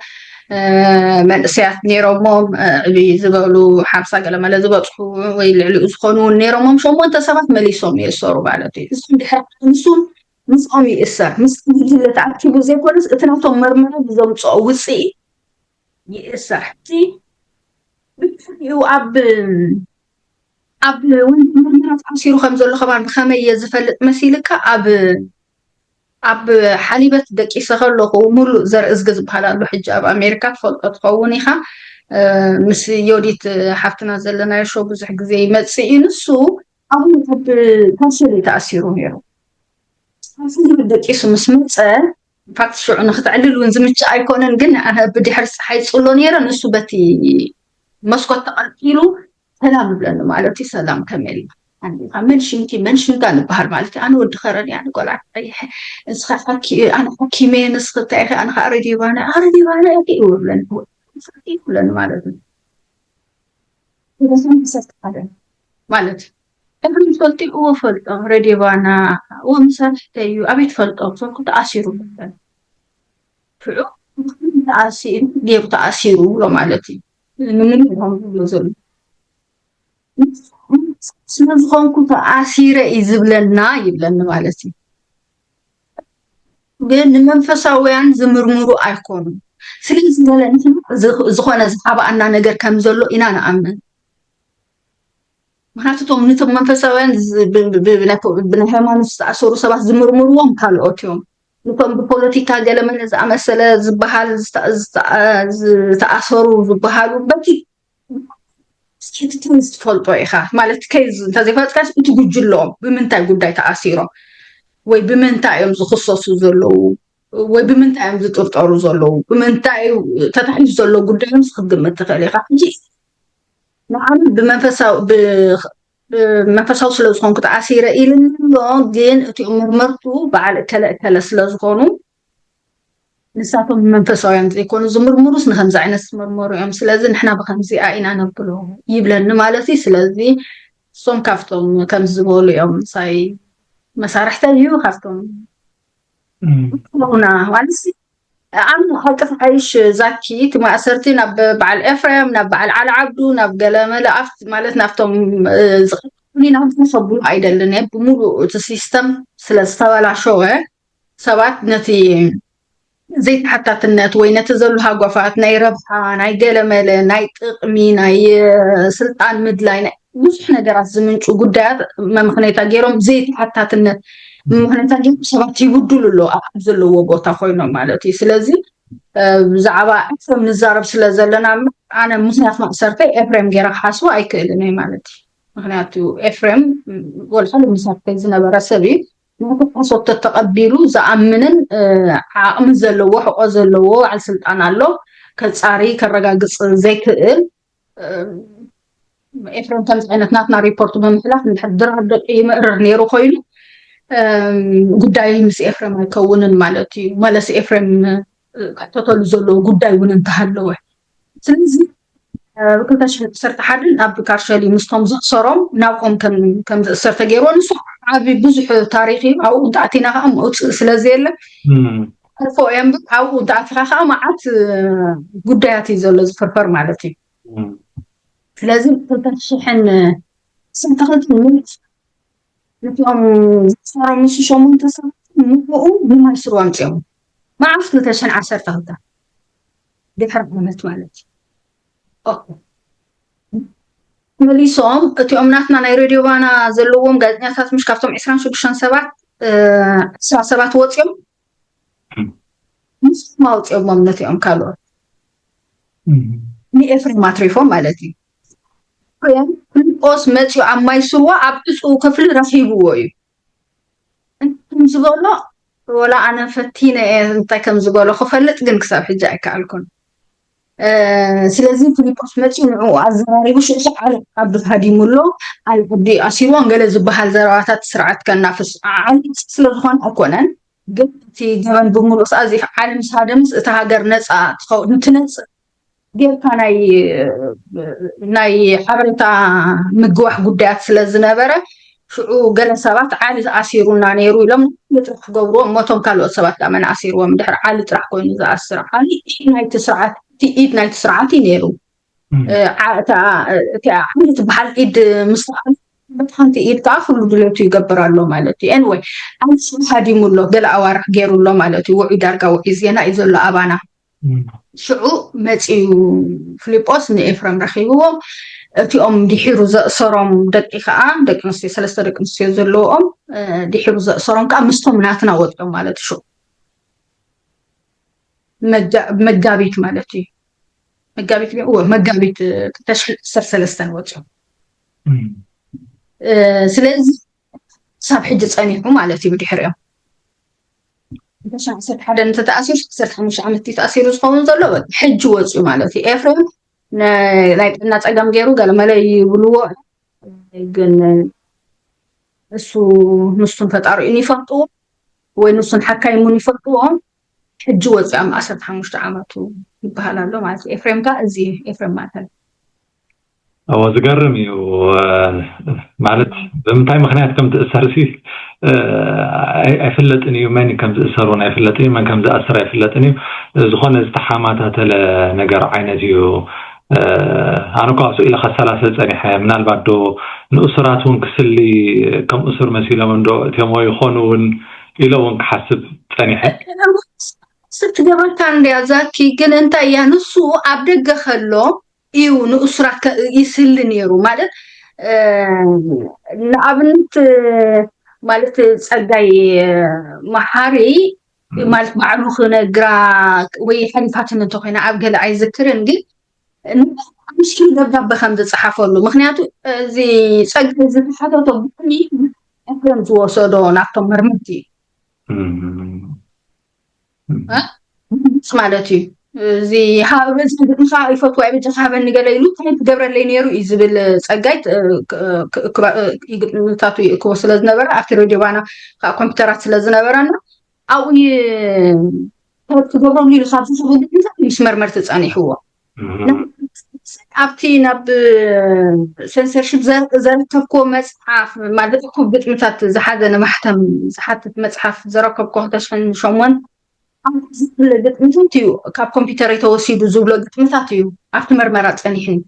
መንእሰያት ነይሮሞም ዕብይ ዝበሉ ሓምሳ ገለመለ ዝበፅሑ ወይ ልዕሊኡ ዝኾኑ እውን ነይሮሞም ሸሞንተ ሰባት መሊሶም ይእሰሩ ማለት እዩ። እዞም ድሕሪ ንሱን ምስኦም ይእሰር ምስ ጉጅለ ተኣኪቡ ዘይኮነስ እቲ ናቶም መርመራ ብዘምፅኦ ውፅኢት ይእሰር። ሕጂ ብድሕሪኡ ኣብ ኣብ ወንጀል ምርመራ ተኣሲሩ ከም ዘሎ ከማን ብኸመይ እየ ዝፈልጥ መሲልካ ኣብ ኣብ ሓሊበት ደቂሰ ከለኹ ሙሉእ ዘርእዝጊ ዝበሃል ኣሎ ሕጂ ኣብ ኣሜሪካ ትፈልጦ ትኸውን ኢኻ ምስ ዮዲት ሓፍትና ዘለናዮ ሾው ብዙሕ ግዜ ይመፅእ እዩ ንሱ ኣብ ኣብ ታሸል እዩ ተኣሲሩ ነይሩ ተኣሲሩ ደቂሱ ምስ መፀ ኢንፋክት ሽዑ ንክትዕልል እውን ዝምችእ ኣይኮነን፣ ግን ኣነ ብድሕሪ ፀሓይ ፅሎ ነይረ፣ ንሱ በቲ መስኮት ተቐልቂሉ ሰላም ይብለኒ ማለት እዩ። ሰላም ከመይ ኣላ? ኣንዲኻ መን ሽምኪ መን ሽምካ ንበሃል ማለት እዩ። ኣነ ወዲ ከረን እያ ንቆልዓ ቀይሐ፣ ንስኻ ሓኪ ኣነ ሓኪመ፣ ንስኺ እንታይ ኢኺ? ኣነ ከዓ ሬድዮ ባና፣ ኣ ሬድዮ ባና ኢኺ ይብለኒ ይብለኒ ማለት እዩ። ሰለስተ ዓሰርተ ሓደ ማለት እዩ። ሕብሪ ትፈልጢ? እዎ ፈልጦ። ሬድዮ ባና እዎ መሳርሕተይ እዩ። ኣበይ ትፈልጦ? ክሰልኩ ተኣሲሩ ይብለኒ። ሽዑ ተኣሲሩ ገይሩ ተኣሲሩ ብሎ ማለት እዩ። ንምኑ ይኾን ዝብሎ ዘሎ ስለዝኾንኩ ተኣሲረ እዩ ዝብለና ይብለኒ ማለት እዩ። ግን ንመንፈሳውያን ዝምርምሩ ኣይኮኑን። ስለዚ ዝበለ ንሕና ዝ- ዝኾነ ዝሓባኣና ነገር ከም ዘሎ ኢና ንኣምን። ምክንያቱ እቶም ነቶም መንፈሳውያን ዝ- ብ- ብ- ብ- ናይ ፖ- ብናይ ሃይማኖት ዝተኣሰሩ ሰባት ዝምርምርዎም ካልኦት እዮም። ነቶም ብፖለቲካ ገለመለ ዝኣመሰለ ዝበሃል ዝተ- ዝተ- ዝተኣሰሩ ዝበሃሉ በቲ ስኪትትን ዝትፈልጦ ኢኻ ማለት ከይ እንተዘይፈልጥካስ እቲ ጉጅለኦም ብምንታይ ጉዳይ ተኣሲሮም ወይ ብምንታይ እዮም ዝኽሰሱ ዘለዉ ወይ ብምንታይ እዮም ዝጥርጠሩ ዘለዉ ብምንታይ እዩ ተታሒዙ ዘሎ ጉዳዮም ክትግምት ትኽእል ኢኻ። ሕጂ ንዓነ ብመንፈሳዊ ብ- ብመንፈሳዊ ስለ ዝኾንኩ ተኣሲረ ኢልኒ ኣሎ። ግን እቲኦም መርመርቱ በዓል እከለ እከለ ስለ ዝኾኑ ንሳቶም መንፈሳውያን ዘይኮኑ ዝምርምሩስ ንከምዚ ዓይነት ዝምርመሩ እዮም። ስለዚ ንሕና ብከምዚኣ ኢና ነብሎ ይብለኒ ማለት እዩ። ስለዚ እሶም ካብቶም ከምዚ ዝበሉ እዮም ምሳይ መሳርሕተይ እዩ ካብቶም ና ማለት ኣነ ሓቂ ሓይሽ ዛኪ እቲ ማእሰርቲ ናብ በዓል ኤፍሬም ናብ በዓል ዓሊ ዓብዱ ናብ ገለ መለኣፍት ማለት ናብቶም ዝቀኒ ናብቶም ከብሉ ኣይደልን እየ። ብምሉእ እቲ ሲስተም ስለ ዝተበላሸወ ሰባት ነቲ ዘይተሓታትነት ወይ ነቲ ዘሎ ሃጓፋት ናይ ረብሓ ናይ ገለመለ ናይ ጥቕሚ ናይ ስልጣን ምድላይ ብዙሕ ነገራት ዝምንጩ ጉዳያት መምክነይታ ገይሮም ዘይተሓታትነት መምክነይታ ገይሮም ሰባት ይብድሉ ኣሎ ኣብ ዘለዎ ቦታ ኮይኖም ማለት እዩ። ስለዚ ብዛዕባ ዕፍሮም ንዛረብ ስለ ዘለና ኣነ ምክንያት ማእሰርተይ ኤፍሬም ገይረ ክሓስቦ ኣይክእልን እየ ማለት እዩ። ምክንያቱ ኤፍሬም ወልሓሉ ምሳርተይ ዝነበረ ሰብ እዩ። ነቲ ሓሶት ተተቐቢሉ ዝኣምንን ዓቕሚ ዘለዎ ሕቆ ዘለዎ በዓል ስልጣን ኣሎ ከፃሪ ከረጋግፅ ዘይክእል ኤፍሬም ከምዚ ዓይነት ናትና ሪፖርት ብምሕላፍ እንድሕር ድራር ደቂ ይምእርር ነይሩ ኮይኑ ጉዳይ ምስ ኤፍሬም ኣይከውንን ማለት እዩ። መለስ ኤፍሬም ክሕተተሉ ዘለዎ ጉዳይ እውን እንተሃለወ ስለዚ ክልተ ሽሕን ዓሰርተ ሓደን ኣብ ካርሸሊ ምስቶም ዘእሰሮም ናብኦም ከም ዝእሰር ተገይርዎ ንሱ ዓቢ ብዙሕ ታሪክ እዩ። ኣብኡ እንተኣቲና ከዓ መውፅእ ስለ ዘየለ ሕልፎ እዮም። ኣብኡ እንተኣቲካ ከዓ መዓት ጉዳያት እዩ ዘሎ ዝፍርፈር ማለት እዩ። ስለዚ ክልተ ሽሕን ዓሰርተ ክልተን ነቶም ዝእሰሮም ንሱ ሸሞንተ ሰባት ንዕኡ ብማይ ስሩ ኣምፅኦም መዓት ክልተ ሽሕን ዓሰርተ ክልተ ድሕሪ ዓመት ማለት እዩ። መሊሶም እቲኦም ናትና ናይ ሬድዮ ባና ዘለዎም ጋዜጠኛታት ምሽ ካብቶም ዕስራን ሽዱሽተን ሰባት ዕስራ ሰባት ወፂኦም ንሶም ኣውፂኦሞም ነቲኦም ካልኦት ንኤፍሬም ኣትሪፎም ማለት እዩ። ኤፍሬም ፍልጶስ መፂኡ ኣብ ማይ ስርዋ ኣብ ዕፁ ክፍሊ ረኺብዎ እዩ። እንታይ ከም ዝበሎ ወላ ኣነ ፈቲነ እየ እንታይ ከም ዝበሎ ክፈልጥ ግን ክሳብ ሕጂ ኣይከኣልኩን። ስለዚ ፊሊጶስ መፂኡ ንዕኡ ኣዘራሪቡ ሽዑ ዓሊ ዓብዱ ሃዲሙ ኣሎ። ዓሊ ዓብዱ ኣሲርዎን ገለ ዝበሃል ዘረባታት ስርዓት ከናፍስ ዓሊ ስለዝኾነ ኣይኮነን ግን እቲ ገበን ብምሉእ ሰኣዚ ዓሊ ምስ ሃደምስ እታ ሃገር ነፃ ትኸውን ትነፅእ ጌርካ ናይ ናይ ሓበሬታ ምግዋሕ ጉዳያት ስለ ዝነበረ ሽዑ ገለ ሰባት ዓሊ ኣሲሩና ነይሩ ኢሎም ንጥራሕ ክገብርዎ እሞቶም ካልኦት ሰባት ዳመን ኣሲርዎም ድሕሪ ዓሊ ጥራሕ ኮይኑ ዝኣስር ዓሊ ኢድ ናይቲ ስርዓት እቲ ኢድ ናይቲ ስርዓት እዩ ነይሩ። ዓሊ ትበሃል ኢድ ምስ ሓንቲ ኢድ ከዓ ኩሉ ድሌቱ ይገብር ኣሎ ማለት እዩ። ኤንወይ ዓሊ ስለ ሃዲሙ ኣሎ ገለ ኣዋርሕ ገይሩ ኣሎ ማለት እዩ። ውዑይ ዳርጋ ውዑይ ዜና እዩ ዘሎ ኣባና። ሽዑ መፂኡ ፊልጶስ ንኤፍረም ረኺብዎ። እቲኦም ድሒሩ ዘእሰሮም ደቂ ከዓ ደቂ ኣንስትዮ ሰለስተ ደቂ ኣንስትዮ ዘለዎም ድሒሩ ዘእሰሮም ከዓ ምስቶም ናትና ወፂኦም ማለት ሽዑ መጋቢት ማለት እዩ። መጋቢት እዎ መጋቢት ክልተ ሽሕን ዓሰርተ ሰለስተን ወፂኦም። ስለዚ ክሳብ ሕጂ ፀኒሑ ማለት እዩ ብድሕሪኦም ዓሰርተ ሓደ እንተተኣሲሩ ዓሰርተ ሓሙሽተ ዓመት እዩ ተኣሲሩ ዝኸውን ዘሎ። በቃ ሕጂ ወፅኡ ማለት እዩ። ኤፍሬም ነ- ናይ ጥዕና ፀገም ገይሩ ገለ መለ ይብልዎ፣ ግን እሱ ንሱን ፈጣሪኡን ይፈልጥዎ ወይ ንሱን ሓካይሙን ይፈልጥዎ። ሕጂ ወፅኡ ኣብ ዓሰርተ ሓሙሽተ ዓመቱ ይበሃል ኣሎ ማለት እዩ። ኤፍሬም ከ እዚ ኤፍሬም ማእከል እዎ ዝገርም እዩ። ማለት ብምንታይ ምክንያት ከም ትእሰር ሲ ኣይፍለጥን እዩ። መን ከም ዝእሰር እውን ኣይፍለጥን እዩ። መን ከም ዝኣስር ኣይፍለጥን እዩ። ዝኾነ ዝተሓማታተለ ነገር ዓይነት እዩ። ኣነ እኳ ኣብሱ ኢለ ከሰላስል ፀኒሐ፣ ምናልባት ዶ ንእሱራት እውን ክስሊ ከም እሱር መሲሎም እንዶ እትሞ ይኾኑ እውን ኢለ እውን ክሓስብ ፀኒሐ። ስብ ትገብረካ እንድያ ዛኪ። ግን እንታይ እያ ንሱ ኣብ ደገ ከሎ እዩ ንእሱራት ይስሊ ነይሩ ማለት። ንኣብነት ማለት ፀጋይ መሓሪ ማለት ባዕሉ ክነግራ ወይ ሓሊፋትን እንተኮይና ኣብ ገለ ኣይዝክርን፣ ግን ኣምስኪን ደብዳበ ከም ዝፀሓፈሉ። ምክንያቱ እዚ ፀጋይ ዝተሓተቶ ብጣዕሚ ኤፍሬም ዝወሰዶ ናብቶም መርመርቲ ማለት እዩ። እዚ በዚ ግጥምካ ይፈትዋ በጃ ሃበኒ ገለ ኢሉ እንታይ ትገብረለይ ነይሩ እዩ ዝብል ፀጋይ። ግጥምታቱ ይእክቦ ስለዝነበረ ኣብቲ ሬድዮ ባና ከዓ ኮምፒውተራት ስለዝነበረና ኣብኡ ትገብረሉ ኢሉ ካብ ዝሰቡ ግጥምታት ምስ መርመርቲ ፀኒሕዎ። ኣብቲ ናብ ሴንሰርሽፕ ዘረከብክዎ መፅሓፍ ማለት እኩብ ግጥምታት ዝሓዘ ንማሕተም ዝሓትት መፅሓፍ ዘረከብክዎ ክልተ ሽሕን ሸሞንተ ዝብል ግጥምታት እዩ። ካብ ኮምፒውተር የተወሲዱ ዝብሎ ግጥምታት እዩ ኣብቲ መርመራ ፀኒሕኒ።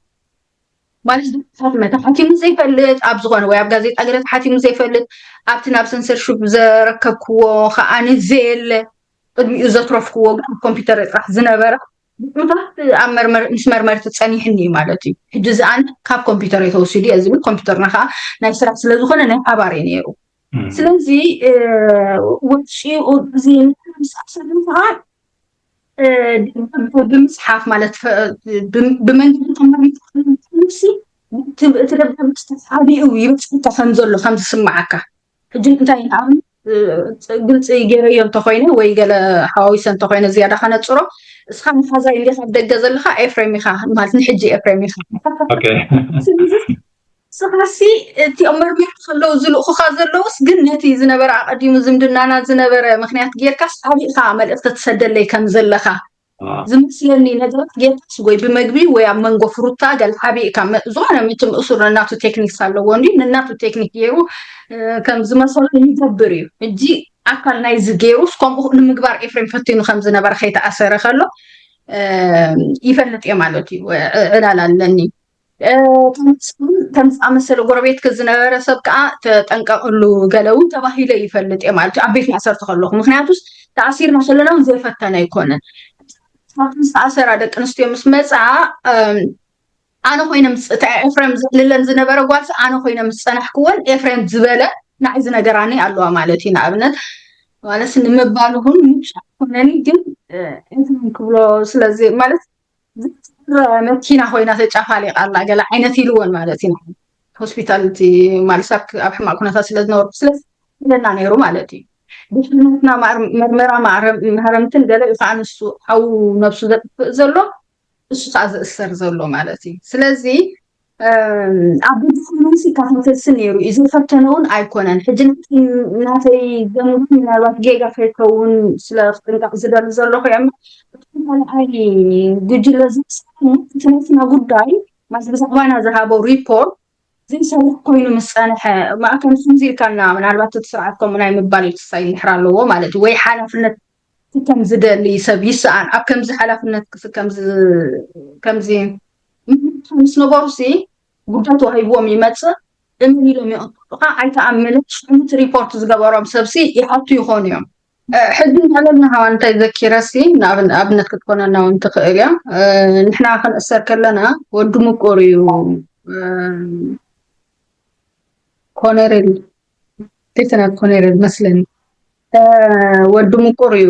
ማለት ግጥምታት ተሓቲሙ ዘይፈልጥ ኣብ ዝኾነ ወይ ኣብ ጋዜጣ ገለ ተሓቲሙ ዘይፈልጥ ኣብቲ ናብ ሴንሰርሽፕ ዘረከብክዎ ከዓኒ ዘየለ ቅድሚኡ ዘትረፍክዎ ግን ኣብ ኮምፒውተር ጥራሕ ዝነበረ ግጥምታት ኣብ መርመር ምስ መርመርቲ ፀኒሕኒ እዩ ማለት እዩ። ሕጂ እዚ ኣነ ካብ ኮምፒውተር የተወሲዱ እየ ዝብል ኮምፒውተርና ከዓ ናይ ስራሕ ስለዝኾነ ናይ ሓባር እዩ ነይሩ። ስለዚ ወፂኡ እዚ ምስ ኣሰርን ከዓ ብምፅሓፍ ማለት ብመንገዲ ተመርምሲ እቲ ደብዳቤ ዝተሓቢኡ ይበፅሐካ ከም ዘሎ ከም ዝስማዓካ ሕጂ እንታይ ንኣብነት ግልፂ ገይረዮ እንተኮይነ ወይ ገለ ሓዋዊሰ እንተኮይነ ዝያዳ ከነፅሮ እስኻ መሓዛይ እንዲኻ ኣብ ደገ ዘለካ ኤፍሬም ኢኻ ማለት ንሕጂ ኤፍሬም ኢኻ ስለዚ ስኻሲ እቲኦም መርመርቲ ከለዉ ዝልእኹኻ ዘለውስ ግን ነቲ ዝነበረ ኣቐዲሙ ዝምድናና ዝነበረ ምክንያት ጌርካስ ዓቢእኻ መልእኽቲ ትሰደለይ ከም ዘለኻ ዝመስለኒ ነገራት ጌርካስ ወይ ብመግቢ ወይ ኣብ መንጎ ፍሩታ ገለ ዓቢእካ ዝኾነ ምትም እሱር ነናቱ ቴክኒክስ ኣለዎ እንዲ ነናቱ ቴክኒክ ገይሩ ከም ዝመሰሉ ይገብር እዩ። ሕጂ ኣካል ናይዚ ገይሩስ ከምኡ ንምግባር ኤፍሬም ፈቲኑ ከም ዝነበረ ከይተኣሰረ ከሎ ይፈልጥ እየ ማለት እዩ። ዕላል ኣለኒ። ከም ዝኣመሰለ ጎረቤትኪ ዝነበረ ሰብ ከዓ ተጠንቀቅሉ ገለ እውን ተባሂለ ይፈልጥ እየ ማለት እዩ ኣብ ቤት ማእሰርቲ ከለኹ። ምክንያቱስ ተኣሲርና ከለና እውን ዘይፈተነ ኣይኮነን። ካብቶም ዝተኣሰራ ደቂ ኣንስትዮ ምስ መፅኣ ኣነ ኮይነ ምስ እቲ ኤፍሬም ዘዕልለን ዝነበረ ጓልሲ ኣነ ኮይነ ምስ ፀናሕክወን ኤፍሬም ዝበለ ንዓይ ዝነገራኒ ኣለዋ ማለት እዩ። ንኣብነት ማለት ንምባል እውን ምሽ ኣይኮነኒ ግን ኤፍሬም ክብሎ ስለዚ ማለት ዝረ መኪና ኮይና ተጫፋሊቃ ኣላ ገለ ዓይነት ኢልወን ማለት እዩ። ሆስፒታል እቲ ማለት ኣብ ኣብ ሕማቅ ኩነታት ስለ ዝነበርኩ ስለ ዝለና ነይሩ ማለት እዩ። ድሕነትና መርመራ ማህረምትን ገለ እዩ ከዓ ንሱ ሓው ነብሱ ዘጥፍእ ዘሎ እሱ ከዓ ዝእሰር ዘሎ ማለት እዩ። ስለዚ ኣብ ቤተሰብንሲ ይከታተልሲ ነይሩ እዩ። ዘይፈተነ እውን ኣይኮነን። ሕጂ ናተይ ገምግም ምናልባት ጌጋ ከይከውን ስለ ክጥንቀቕ ዝደሊ ዘለኹ እየ። ካልኣይ ጉጅለ ዝሰትነትና ጉዳይ ማለት ብዛዕባና ዝሃበው ሪፖርት ዘይሰርሕ ኮይኑ ምስ ፀንሐ ማእከም ከምዚ ኢልካና ምናልባት እቲ ስርዓት ከምኡ ናይ ምባል ክሳይ እንድሕር ኣለዎ ማለት እዩ ወይ ሓላፍነት ከም ዝደሊ ሰብ ይሰኣን ኣብ ከምዚ ሓላፍነት ክስ- ከምዚ ከምዚ ምስ ነበሩ ሲ ጉዳይ ተዋሂብዎም ይመፅእ እምን ኢሎም ይቕጥጡኻ ኣይተኣምንን ሽዑ እቲ ሪፖርት ዝገበሮም ሰብሲ ይሓቱ ይኾኑ እዮም። ሕጂ እንዳለና ሃዋ እንታይ ዘኪረሲ ንኣብነት ክትኮነና እውን ትኽእል እያ። ንሕና ክንእሰር ከለና ወዲ ምቁር እዩ። ኮነሬል ሌተናል ኮነሬል መስለኒ ወዲ ምቁር እዩ።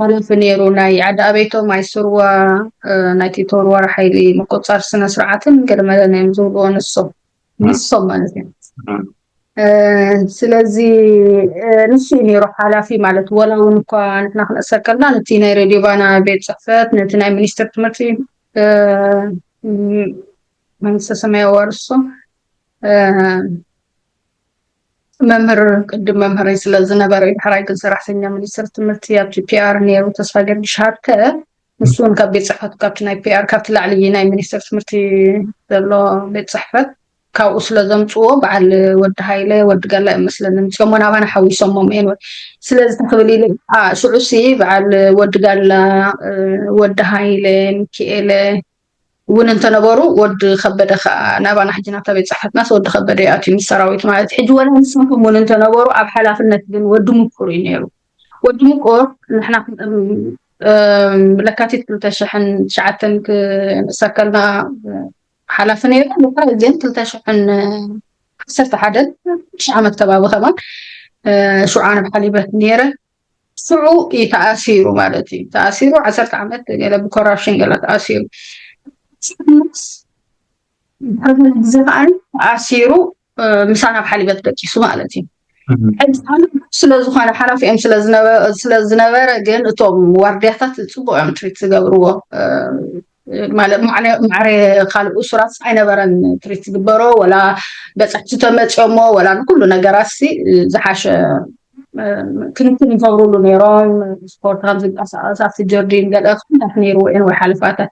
ሓላፊ ነይሩ ናይ ዓዲ ኣበይቶም ኣይስርዋ ናይቲ ተወርዋሪ ሓይሊ ምቁፃር ስነ ስርዓትን ገለመለን እዮም ዝብልዎ ንሶም ንሶም ማለት እዮም። ስለዚ ንሱ እዩ ነይሩ ሓላፊ ማለት። ወላ እውን እኳ ንሕና ክንእሰር ከልና ነቲ ናይ ሬድዮ ባና ቤት ፅሕፈት፣ ነቲ ናይ ሚኒስትር ትምህርቲ መንግስተ ሰማይ ኣዋርሶ መምህር ቅድም መምህረይ ስለ ዝነበረ፣ ዳሕራይ ግን ሰራሕተኛ ሚኒስትር ትምህርቲ ኣብቲ ፒኣር ነይሩ። ተስፋ ገርጊሽ ሃብተ፣ ንሱ እውን ካብ ቤት ፅሕፈት፣ ካብቲ ናይ ፒኣር፣ ካብቲ ላዕሊ ናይ ሚኒስትር ትምህርቲ ዘሎ ቤት ፅሕፈት ካብኡ ስለ ዘምፅዎ፣ በዓል ወዲ ሃይለ፣ ወዲ ጋላ እዮም መስለኒ፣ ምፅኦሞ ናባና ሓዊሶሞም። ኤንወ ስለዚ ክብል ኢለ ሽዑሲ በዓል ወዲ ጋላ፣ ወዲ ሃይለ፣ ሚኪኤለ እውን እንተነበሩ፣ ወዲ ከበደ ከዓ ናባና ሕጂ ናብታ ቤት ፅሕፈትናስ ወዲ ከበደ ይኣትዩ ምስ ሰራዊት ማለት። ሕጂ ወላ ንሳቶም እውን እንተነበሩ፣ ኣብ ሓላፍነት ግን ወዲ ምቁር እዩ ነይሩ። ወዲ ምቁር ንሕና ለካቲት ክልተ ሽሕን ትሽዓተን ክንእሰር ከልና ሓላፊ ነይሩ። ግን ክልተ ሽሕን ዓሰርተ ሓደን ሽሕ ዓመት ከባቢ ከማን ሽውዓን ኣብ ሓሊበት ነይረ። ሽዑ እዩ ተኣሲሩ ማለት እዩ። ተኣሲሩ ዓሰርተ ዓመት ገለ ብኮራፕሽን ገለ ተኣሲሩ። ድሕሪ ገለ ግዜ ከዓ ተኣሲሩ ምሳና ኣብ ሓሊበት ደቂሱ ማለት እዩ። ሕጂ ስለ ዝኾነ ሓላፊኦም ስለ ዝነበረ ግን እቶም ዋርድያታት ፅቡቅ እዮም ትሪት ዝገብርዎ። ማለት ማዕረ ካልእ እሱራት ኣይነበረን ትሪት ዝግበሮ፣ ወላ በፃሕቲ ተመፅኦሞ ወላ ንኩሉ ነገራት ሲ ዝሓሸ ክንክን ይገብሩሉ ነይሮም። ስፖርት ከም ዝንቀሳቀስ ኣብቲ ጀርዲን ገለ ኩነት ነይርዎ እየን ወይ ሓለፋታት።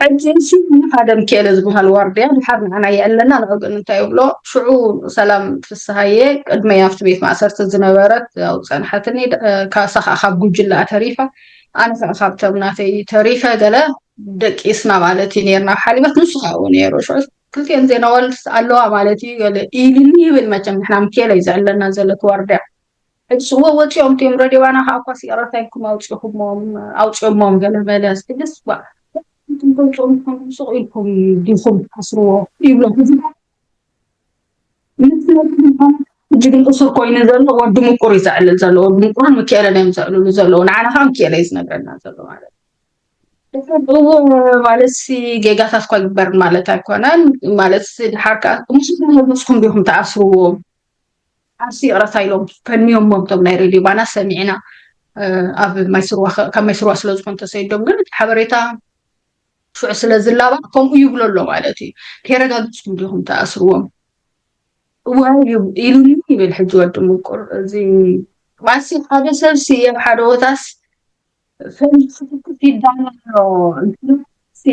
ሕጂ ሲ ሓደ ምክኤለ ዝበሃል ዋርድያ ድሓር ንዓና የዕለና ንዕኡ ግን እንታይ ይብሎ? ሽዑ ሰላም ፍስሃየ ቅድመይ ኣብቲ ቤት ማእሰርቲ ዝነበረት ኣብኡ ፀንሐትኒ። ካሳ ከዓ ካብ ጉጅላ ተሪፋ፣ ኣነ ከዓ ካብቶም ናተይ ተሪፈ ገለ ደቂስና ማለት እዩ ነይርና ኣብ ሓሊበት። ንሱ ከዓ ኣብኡ ነይሩ። ሽዑ ክልቲኤን ዜና ዋልስ ኣለዋ ማለት እዩ ገለ ኢሉኒ ይብል። መቸም ንሕና ምክኤለ እዩ ዘዕለና ዘሎ እቲ ዋርድያ። ሕጂ እወ ወፂኦም እቲኦም ረድዮ ባና ከዓ እኳ ይቕረታ ኢልኩም ኣውፂኹሞም ኣውፂኦሞም ገለ መለ። ሕጅስ ባ ተውፅኦም ሱቕ ኢልኩም ዲኹም ትሓስርዎ ይብሎ። ሕጂ ግን እሱር ኮይኑ ዘሎ ወዲ ምቁር እዩ ዘዕልል ዘሎ። ወዲ ምቁርን ምክኤለን እዮም ዘዕልሉ ዘለዉ። ንዓና ከዓ ምክኤለ እዩ ዝነግረና ዘሎ ማለት እዩ። ድሕሪ እዎ ማለት ሲ ጌጋታት እኳ ይግበር ማለት ኣይኮነን። ማለት ሲ ድሓር ከዓ ምስኩም ዲኹም ትኣስርዎም? ዓርሲ ይቕረታ ኢሎም ፈንዮሞም እቶም ናይ ሬድዮ ባና ሰሚዕና። ኣብ ማይስርዋ ከ- ካብ ማይስርዋ ስለ ዝኾኑ ተሰይዶም ግን እቲ ሓበሬታ ሽዑ ስለ ዝላባዕ ከምኡ ይብሎ ኣሎ ማለት እዩ። ከየረጋግፅኩም ዲኹም ተኣስርዎም? እወ እዩ ኢሉኒ ይብል ሕጂ ወዲ ምቁር። እዚ ባሲ ሓደ ሰብሲ ኣብ ሓደ ቦታስ ፈንጂ ክትኩስ ይዳሎ ኣሎ። እንትሲ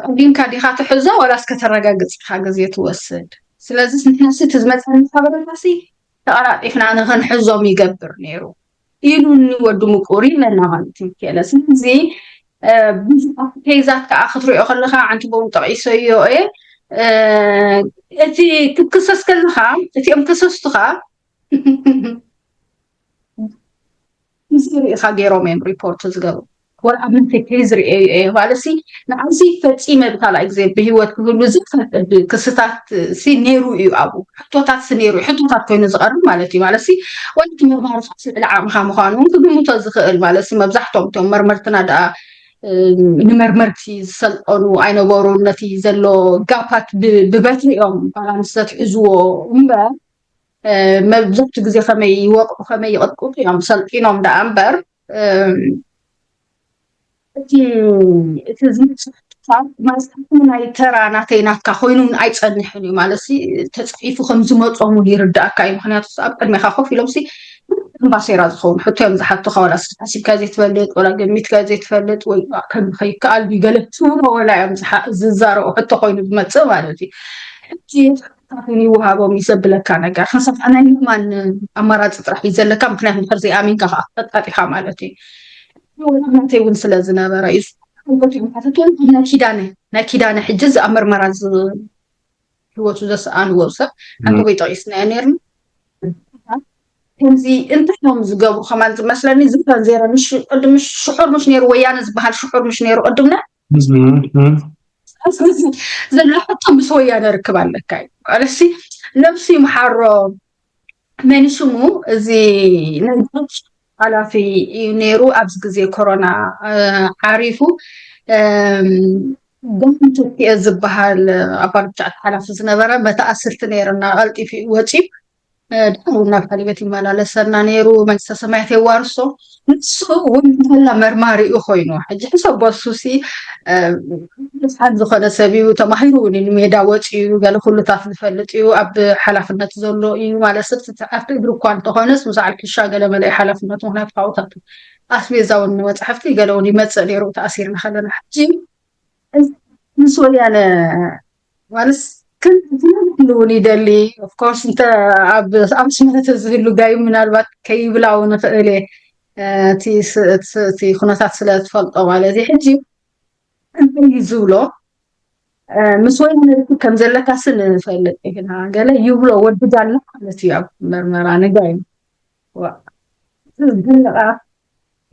ቀዲምካ ዲኻ ትሕዞ ወላስ ከተረጋግፅ ኢኻ ግዜ ትወስድ? ስለዚ ንሕናሲ እቲ ዝመፀኒ ሓበሬታሲ ተቐላጢፍና ንክንሕዞም ይገብር ነይሩ ኢሉኒ ወዲ ምቁር ይብለና ማለት እዩ። ስለዚ ብዙሓት ኬዛት ከዓ ክትሪኦ ከለካ ዓንትቦም ጠቂሰዮ እየ። እቲ ክትክሰስ ከለካ እቲኦም ከሰስቱካ ዝርኢኻ ገይሮም እዮም ሪፖርት ዝገብሩ። ወላ ኣብ ምንታይ ከይዝርእዩ እየ ማለት ሲ ንዓይሲ ፈፂመ ብካልኣይ ግዜ ብሂወት ክህሉ ዝፈቅድ ክስታት ሲ ነይሩ እዩ። ኣብኡ ሕቶታት ሲ ነይሩ እዩ። ሕቶታት ኮይኑ ዝቐርብ ማለት እዩ። ማለት ሲ ወላ እቲ መርማሪ ፋስ ልዕሊ ዓቕምኻ ምዃኑ እውን ክግምቶ ዝኽእል ማለት ሲ መብዛሕቶም እቶም መርመርትና ደኣ ንመርመርቲ ዝሰልጠኑ ኣይነበሩን። ነቲ ዘሎ ጋፓት ብበትሪ እዮም ባላንስ ዘትሕዝዎ እምበር መብዛሕትኡ ግዜ ከመይ ይወቕዑ ከመይ ይቕጥቅጡ እዮም ሰልጢኖም ደኣ እምበር እቲ እቲ ዝመፅእ ሕቶታት ማለት ናይ ተራ ናተይ ናትካ ኮይኑ እውን ኣይፀንሕን እዩ። ማለት ተፃሒፉ ከም ዝመፆም እውን ይርዳእካ እዩ። ምክንያቱ ኣብ ቅድሜካ ኮፍ ኢሎም ሲ እምባሴራ ዝኸውን ሕቶ እዮም ዝሓቱካ። ዋላ ሓሲብካ ዘይትፈልጥ ወላ ገሚትካ ዘይትፈልጥ ወይ ከም ከይከኣል ድዩ ገለ ትብሎ ወላ እዮም ዝዛረቡ ሕቶ ኮይኑ ዝመፅእ ማለት እዩ። ሕጂ ይወሃቦም እዩ ዘብለካ ነገር ክንሰምዕ ናይ ምእማን ኣማራፂ ጥራሕ እዩ ዘለካ። ምክንያቱ ድሕር ዘይኣሚንካ ከዓ ተጣጢኻ ማለት እዩ። ወላ ናተይ እውን ስለ ዝነበረ እዩ። ናይ ኪዳነ ናይ ኪዳነ ሕጂ እዚ ኣብ መርመራ ህይወቱ ዘሰኣንዎ ሰብ ሓንቲ ወይ ጠቂስናዮ ነይርና። ከምዚ እንታይ እዮም ዝገብሩ ከማን ዝመስለኒ ዝፈን ዜረ ምሽ ቅድሚ ሽሑር ምሽ ነይሩ ወያነ ዝበሃል ሽሑር ምሽ ነይሩ ቅድምና ዘሎ ሕቶ ምስ ወያነ ርክብ ኣለካ እዩ። ኣለሲ ነብሲ ይምሓሮ መን ሽሙ እዚ ናይ ሓላፊ እዩ ነይሩ ኣብዚ ግዜ ኮሮና ዓሪፉ ዳን ተኪኤ ዝበሃል ኣባል ትሽዓተ ሓላፊ ዝነበረ መተኣስርቲ ነይርና። ቀልጢፉ እዩ ወፂኡ። እ፣ ድሕሩ ናብ ሓሊበት ይመላለሰና ነይሩ። መንግስተ ሰማያት የዋርሶ። ንሱ እውን መላ መርማሪኡ ኮይኑ ሕጂ ሕሰቦ። እሱሲ፣ እ፣ ብዝሓት ዝኾነ ሰብ እዩ። ተማሂሩ እውን እዩ፣ ንሜዳ ወፂኡ እዩ። ገለ ኩሉታት ዝፈልጥ እዩ። ኣብ ሓላፍነት ዘሎ እዩ ማለት ሰብ ትት-፣ ኣብቲ እግሪ እኳ እንተኾነስ ምስ በዓል ክሻ ገለ መለ ሓላፍነት፣ ምኽንያቱ ካብኡታት ኣስቤዛ እውን ንመፅሓፍቲ ገለ እውን ይመፅእ ነይሩ ተኣሲርና ከለና። ሕጂ እዚ ምስ ወያነ ማለት ክንክንውን ይደሊ። ኦፍኮርስ እንተ ኣብ ኣብ ስመተ ዝህሉ ጋይ ምናልባት ከይብላው ንኽእል እየ። እ፣ እቲ ስ-፣ እቲ ስ-፣ እቲ ኩነታት ስለ ትፈልጦ ማለት እዩ። ሕጂ እንታይ እዩ ዝብሎ? እ፣ ምስ ወያነ ርክብ ከም ዘለካስ ንፈልጥ ኢና። ገለ ይብሎ ወዲ ጋላ ማለት እዩ ኣብ መርመራ ንጋይ። ዋ፣ ገለ ኣ-፣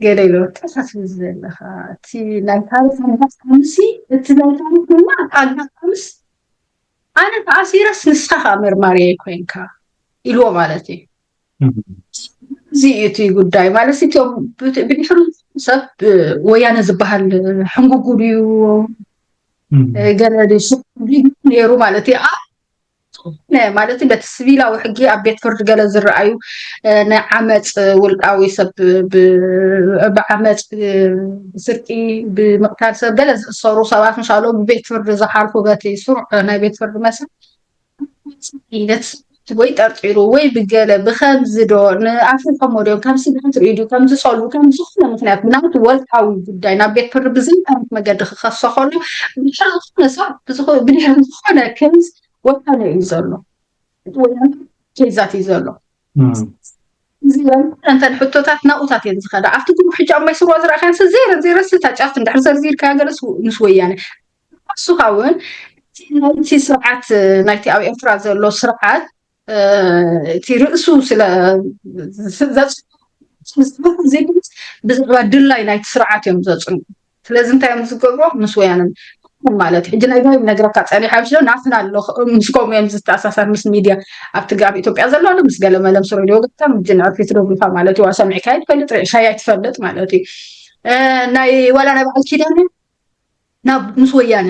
ገለ ኢሎ፣ እንታይ ኢኻ ትብል ዘለኻ? እቲ ናይ ታሪኽ ኣጋጣሚሲ፣ እቲ ናይ ታሪኽ ድማ ኣጋጣሚስ፣ ኣነ ተኣሲረስ ንስኻ ኸኣ መርማሪ ኮይንካ ኢልዎ ማለት እዩ። እም። እዚ እዩ እቲ ጉዳይ ማለት፣ እቶም ብት-፣ ብድሕሩ ሰብ፣ እ፣ ወያነ ዝበሃል ሕንጉጉ ድዩ? እም። እ፣ ገለ ድዩ? ነይሩ ማለት እዩ። ኣ-፣ ዝኾነ ማለት በቲ ስቪላዊ ሕጊ ኣብ ቤት ፍርዲ ገለ ዝረኣዩ፣ እ፣ ናይ ዓመፅ፣ ውልቃዊ ሰብ ብ-፣ ብዓመፅ፣ ብ-፣ ብስርቂ፣ ብምቕታል ሰብ ገለ ዝእሰሩ ሰባት ምሻሎ ብቤት ፍርዲ ዝሓልፉ በቲ ስሩዕ ናይ ቤት ፍርዲ መሰረት ወይ ጠርጢሩ ወይ ብገለ ብኸምዚ ዶ ንኣፍሪቆሞ ድዮም ከምዚ ንክትርኢ ድዩ ከምዚ ጸሉ ከም ዝኾነ ምኽንያት ብናቱ ወልቃዊ ጉዳይ ናብ ቤት ፍርዲ ብዘይቀርብ መገዲ ክኸሶ ከሎ ብድሕሪ ዝኾነ ሰብ ብዝኾ-፣ ብድሕሪ ዝኾነ ኬዝ ወያነ እዩ ዘሎ። ወያነ ኬዛት እዩ ዘሎ። እም። እዚ ወያነ እንተን ሕቶታት ናብኡታት እየን ዝኸዳ። ኣብቲ ግሩፕ ሕጂ ኣብ ማይ ስርዋ ዝረኣኻያን ዜረን ዜረን ስታ ጫፍቲ እንድሕር ዘርዚርካያ ገለስ ምስ ወያነ። ንሱ ኸኣ እውን እቲ ናይቲ ስርዓት፣ ናይቲ ኣብ ኤርትራ ዘሎ ስርዓት፣ እ፣ እቲ ርእሱ ስለ ዘጽ-፣ ብዛዕባ ድላይ ናይቲ ስርዓት እዮም ዘጽንዑ። ስለዚ እንታይ እዮም ዝገብሩ? ምስ ወያነ ማለት ሕጂ ናይ ጋይ ነግረካ ጸኒሓ፣ ምስ ናትና ኣሎ፣ ምስ ከምኡ እዮም ዝተኣሳሰር፣ ምስ ሚድያ ኣብቲ ኣብ ኢትዮጵያ ዘሎ ኣሎ፣ ምስ ገለ መለ ምስ ሬድዮ ገታ፣ ምስ ጅንዕር ፊት ደብሉካ ማለት እዩ። ሰሚዕካ ኣይትፈልጥ፣ ሻይ ኣይትፈልጥ ማለት እዩ። እ፣ ናይ ዋላ ናይ በዓል ኪዳነ ናብ ምስ ወያነ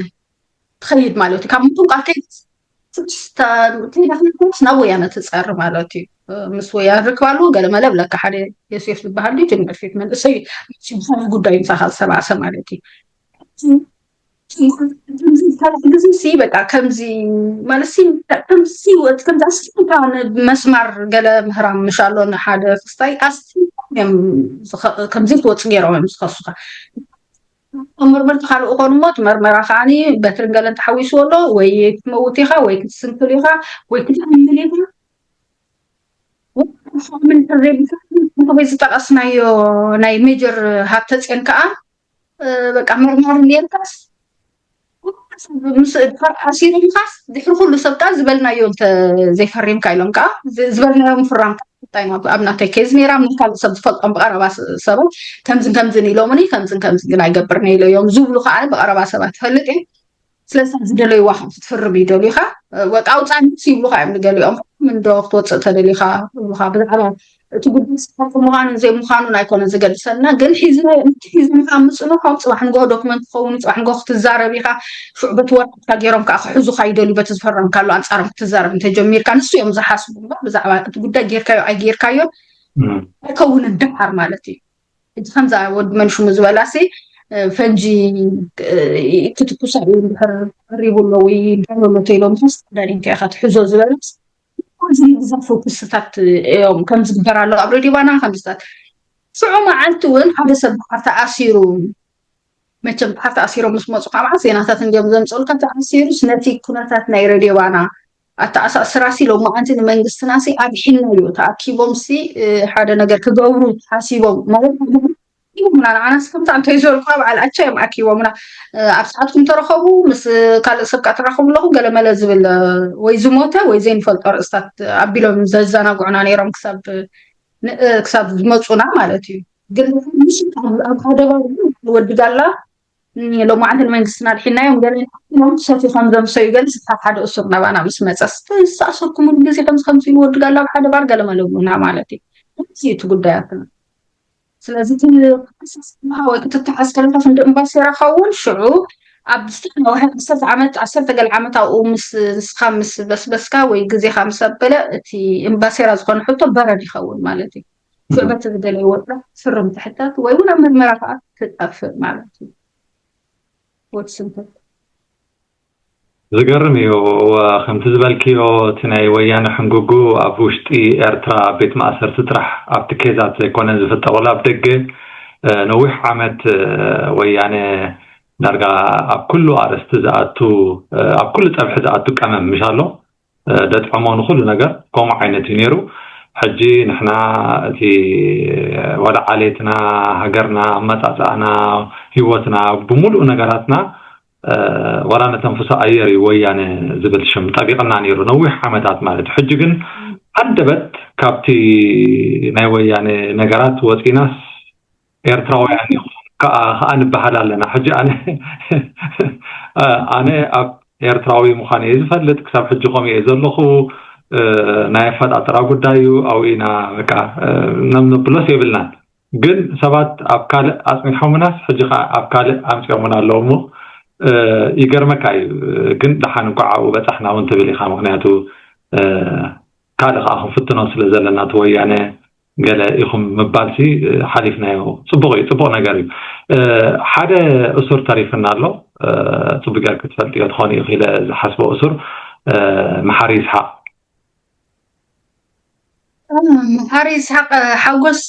ትኸይድ ማለት እዩ። ካብ ምጥንቃል ከይድ-፣ ትዳኽልስ ናብ ወያነ ትጸር ማለት እዩ። ምስ ወያነ ርክብ ኣለዎ ገለ መለ ብለካ፣ ሓደ ዮሴፍ ዝበሃል ድዩ ትንዕፊት መንእሰይ ዝኾነ ጉዳይ ምሳኻ ዝሰባሰ ማለት እዩ። ከምዚ ካልእ ግዜ ሲ በቃ ከምዚ ማለት ሲ ከምዚ ህይወት ከምዚ ኣስቲካ መስማር ገለ ምህራም ምሻሎ ንሓደ ክስታይ ኣስቲካ እዮም ዝኸ-፣ ከምዚ ትወጽእ ገይሮም እዮም ዝኸሱኻ። መርመርቲ ካልእ እኾኑ እሞ፣ እቲ መርመራ ከዓኒ በትርን ገለን ተሓዊስዎ ኣሎ፣ ወይ ክትመውት ኢኻ፣ ወይ ክትስንክል ኢኻ፣ ወይ ክትሕምል ኢኻ። ወይ ምን ተዘይብካ፣ እንተ ዝጠቐስናዮ ናይ ሜጀር ሃብተጽዮን ከኣ፣ እ፣ በቃ መርማሪ ኔርካስ፣ ምስ ድሕር ኣሲሮምካስ፣ ድሕሪ ኩሉ ሰብ ከኣ ዝበልናዮ እንተ ዘይፈሪምካ ኢሎም ከኣ፣ ዝ-፣ ዝበልናዮም ፍራም እንታይ ማለት ኣብ ናተይ ኬዝ ነይራ፣ ምን ካልእ ሰብ ዝፈልጦም ብቐረባ ስ-፣ ሰባት ከምዝን ከምዝን ኢሎምኒ፣ ከምዝን ከምዝን ግን ኣይገብርን ኢለ እዮም ዝብሉ ከኣ ብቐረባ ሰባት ትፈልጥ እየ። ስለዚ ዝደለይዋ ከም ክትፍርም ይደልዩኻ፣ ወጣ ኣውፃ ንስ ይብሉኻ እዮም ንገሊኦም። ምን ዶ ክትወፅእ ተደሊኻ ይብሉኻ። ብዛዕባ እቲ ጉዳይ ስፖርት ምዃኑን ዘይምዃኑን ኣይኮነ ዘገድሰና፣ ግን ሒዝና፣ ሒዝና ምፅንሖም፣ ፅባሕ ንጎ ዶክመንት ክኸውን እዩ፣ ፅባሕ ንጎ ክትዛረብ ኢኻ። ሽዑ በቲ ወረቐትካ ገይሮም ከዓ ክሕዙኻ ይደልዩ፣ በቲ ዝፈረምካሉ ኣንፃሮም ክትዛረብ እንተጀሚርካ፣ ንሱ እዮም ዝሓስቡ እምበር፣ ብዛዕባ እቲ ጉዳይ ጌርካዮ ኣይጌርካዮን እም። ኣይከውንን ደሓር ማለት እዩ። እቲ ከምዛ ወዲ መን ሽሙ ዝበላሲ፣ እ፣ ፈንጂ፣ እ፣ ክትኩሳ እዩ እንድሕር ቀሪቡ ኣሎ ወይ ደሎ ኣሎ ተይሎም፣ ተስ ተዳዲንካ ኢኻ ትሕዞ ዝበለስ፣ እዚ ግዛፉ ክስታት እዮም ከም ዝግበር ኣሎ ኣብ ሬድዮ ባና ከም ዝታት። ሽዑ መዓልቲ እውን ሓደ ሰብ ብሓር ተኣሲሩ፣ መቸም ብሓር ተኣሲሮም ምስ መጹ ካብ መዓት ዜናታት እንዲዮም ዘምጽኡልካ፣ ተኣሲሩስ ነቲ ኩነታት ናይ ሬድዮ ባና ኣተኣሳስራሲ ሎማዓንቲ ንመንግስትናሲ ኣብሒናዮ፣ ተኣኪቦምሲ፣ እ፣ ሓደ ነገር ክገብሩ ሓሲቦም ማለት ይብሉና። ንዓናስ ከምታ እንተይ ዝበልኩ በዓል ኣቻ እዮም ኣኪቦምና። እ፣ ኣብ ሰዓትኩም ተረኸቡ፣ ምስ ካልእ ሰብ ከኣ ትራኸቡ ኣለኹም፣ ገለ መለ ዝብል፣ እ፣ ወይ ዝሞተ ወይ ዘይንፈልጦ ርእስታት ኣቢሎም ዘዘናግዑና ነይሮም ክሳብ ን-፣ እ፣ ክሳብ ዝመጹና ማለት እዩ። ግን ምስ ኣብ፣ ኣብ ሓደ ባር ወዲ ጋላ፣ እ፣ ሎማዓንቲ ንመንግስትና ድሒናዮም ገለ ኢሎም ሰቲ ከም ዘምሰዩ ገለ ስብሓት ሓደ እሱር ናባና ምስ መጸስ፣ ዝተኣሰርኩምሉ ግዜ ከምዚ ከምዚ ኢሉ ወዲ ጋላ ኣብ ሓደ ባር ገለ መለ ብሉና ማለት እዩ። እዚ እዩ እቲ ጉዳያትና። ስለዚ እቲ ክትከሰስ ከለኻ ወይ ክትተሓዝ ከለኻ ክንዲ እምባሲ ረኻ እውን ሽዑ ኣብ ዝተናወሐ ዓሰርተ ዓመት፣ ዓሰርተ ገለ ዓመት ኣብኡ ምስ ንስኻ ምስ በስበስካ ወይ ግዜኻ ምስ ኣበለ፣ እቲ እምባሴራ ዝኾነ ሕቶ በረድ ይኸውን ማለት እዩ። ሽዑ በቲ ዝደለይዎ ጥራሕ ስርም ትሕተት ወይ እውን ኣብ ምርመራ ከዓ ትጠፍእ ማለት እዩ። ወዲ ስንተት ዝገርም እዩ። ከምቲ ዝበልክዮ፣ እቲ ናይ ወያነ ሕንጉጉ ኣብ ውሽጢ ኤርትራ ቤት ማእሰርቲ ጥራሕ ኣብቲ ኬዛት ዘይኮነ ዝፍጠቁላ፣ ኣብ ደገ ነዊሕ ዓመት ወያነ ዳርጋ ኣብ ኩሉ ኣርእስቲ ዝኣቱ፣ ኣብ ኩሉ ጸብሒ ዝኣቱ ቀመም ምሽ ኣሎ፣ ደጥዕሞ ንኩሉ ነገር ከምኡ ዓይነት እዩ ነይሩ። ሕጂ ንሕና እቲ ወደ ዓሌትና፣ ሃገርና፣ ኣመጻጽኣና፣ ህይወትና፣ ብምሉእ ነገራትና፣ ዋላ ነተንፍሶ ኣየር እዩ ወያነ ዝብል ሽም ጠቢቕና ነይሩ ነዊሕ ዓመታት ማለት እዩ። ሕጂ ግን ኣንደበት ካብቲ ናይ ወያነ ነገራት ወፂናስ ኤርትራውያን ኢኹም ከዓ ከዓ ንበሃል ኣለና። ሕጂ ኣነ ኣነ ኣብ ኤርትራዊ ምዃን እየ ዝፈልጥ፣ ክሳብ ሕጂ ከምኡ እየ ዘለኹ። ናይ ኣፈጣጥራ ጉዳይ እዩ። ኣብኡ ኢና በቃ፣ ነም ነብሎስ የብልናን። ግን ሰባት ኣብ ካልእ ኣጽኒሖምናስ ሕጂ ከዓ ኣብ ካልእ ኣምጺኦምና ኣለዉ እሞ፣ ይገርመካ እዩ። ግን ደሓን እንኳዕ ኣብኡ በጻሕና እውን ትብል ኢኻ። ምኽንያቱ ካልእ ከዓ ክንፍትኖ ስለ ዘለና፣ እቲ ወያነ ገለ ኢኹም ምባልሲ ሓሊፍናዮ። ጽቡቕ እዩ፣ ጽቡቕ ነገር እዩ። ሓደ እሱር ተሪፍና ኣሎ። ጽቡቅ ጌርኪ ትፈልጥዮ ትኾኒ ኢኺ ኢለ ዝሓስቦ እሱር፣ መሓሪ ይስሓቅ። መሓሪ ይስሓቅ ሓጎስ፣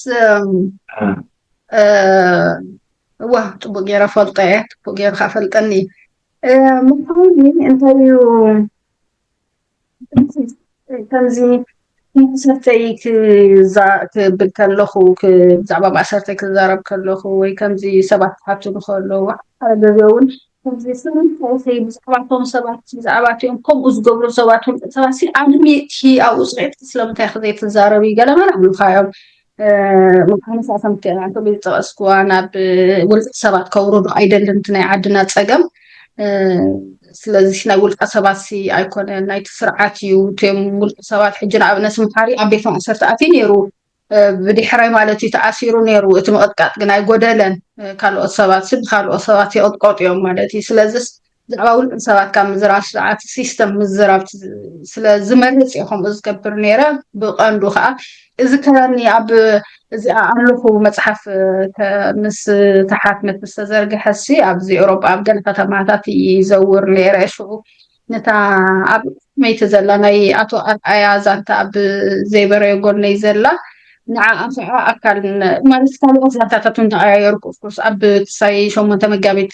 እዋ፣ ጽቡቅ ጌረ ፈልጦ እየ፣ ጽቡቅ ጌርካ ፈልጠኒ። መሓሪ እንታይ እዩ? ከምዚ ማእሰርተይ ክብል ከለኹ፣ ብዛዕባ ማእሰርተይ ክዛረብ ከለኹ፣ ወይ ከምዚ ሰባት ክሓቱኒ ከለዉ፣ ሓደ ግዜ እውን ከምዚ ስለምንታይ ኢኺ ብዛዕባቶም ሰባት፣ ብዛዕባ እቲኦም ከምኡ ዝገብሩ ሰባት፣ ውልቀ ሰባት ሲ ኣድሚጥኪ ኣብኡ ጽቂጥኪ ስለምንታይ ኢኺ ዘይትዛረቢ? ገለ መለ ይብሉኻ እዮም። ምዃኑ ሳሰምቲ ኣንቶሚ ዝጠቐስክዋ ናብ ውልቀ ሰባት ከውርዱ ኣይደልን፣ እቲ ናይ ዓድና ጸገም። ስለዚ ናይ ውልቀ ሰባት ሲ ኣይኮነን፣ ናይቲ ስርዓት እዩ። እቶም ውልቀ ሰባት ሕጂ ንኣብነት መሓሪ ኣብ ቤት ማእሰርቲ ኣትዩ ነይሩ፣ ብድሕረይ ማለት እዩ ተኣሲሩ ነይሩ። እቲ ምቕጥቃጥ ግን ኣይጎደለን። ካልኦት ሰባት ሲ ብካልኦት ሰባት ይቕጥቀጡ እዮም ማለት እዩ። ስለዚስ ብዛዕባ ውልቀ ሰባት ካብ ምዝራብ፣ ስርዓት ሲስተም ምዝራብ ስለ ዝመርጽ እየ ከምኡ ዝገብር ነይረ። ብቐንዱ ከዓ እዚ ከረኒ ኣብ እዚኣ ኣለኹ መጽሓፍ ምስ ተሓትመት ምስ ተዘርግሐ ሲ ኣብዚ ኤውሮጳ ኣብ ገለ ከተማታት ይዘውር ነይረ። ሽዑ ነታ ኣብ ቅድመይቲ ዘላ ናይ ኣቶ ኣርኣያ ዛንታ ኣብ ዘይበረዮ ጎነይ ዘላ ንዓኣ ከዓ ኣካል ማለት ካልኦት ዛንታታት እውን ተቐያየርኩ። ኦፍኮርስ ኣብ ክሳይ ሸሞንተ መጋቢት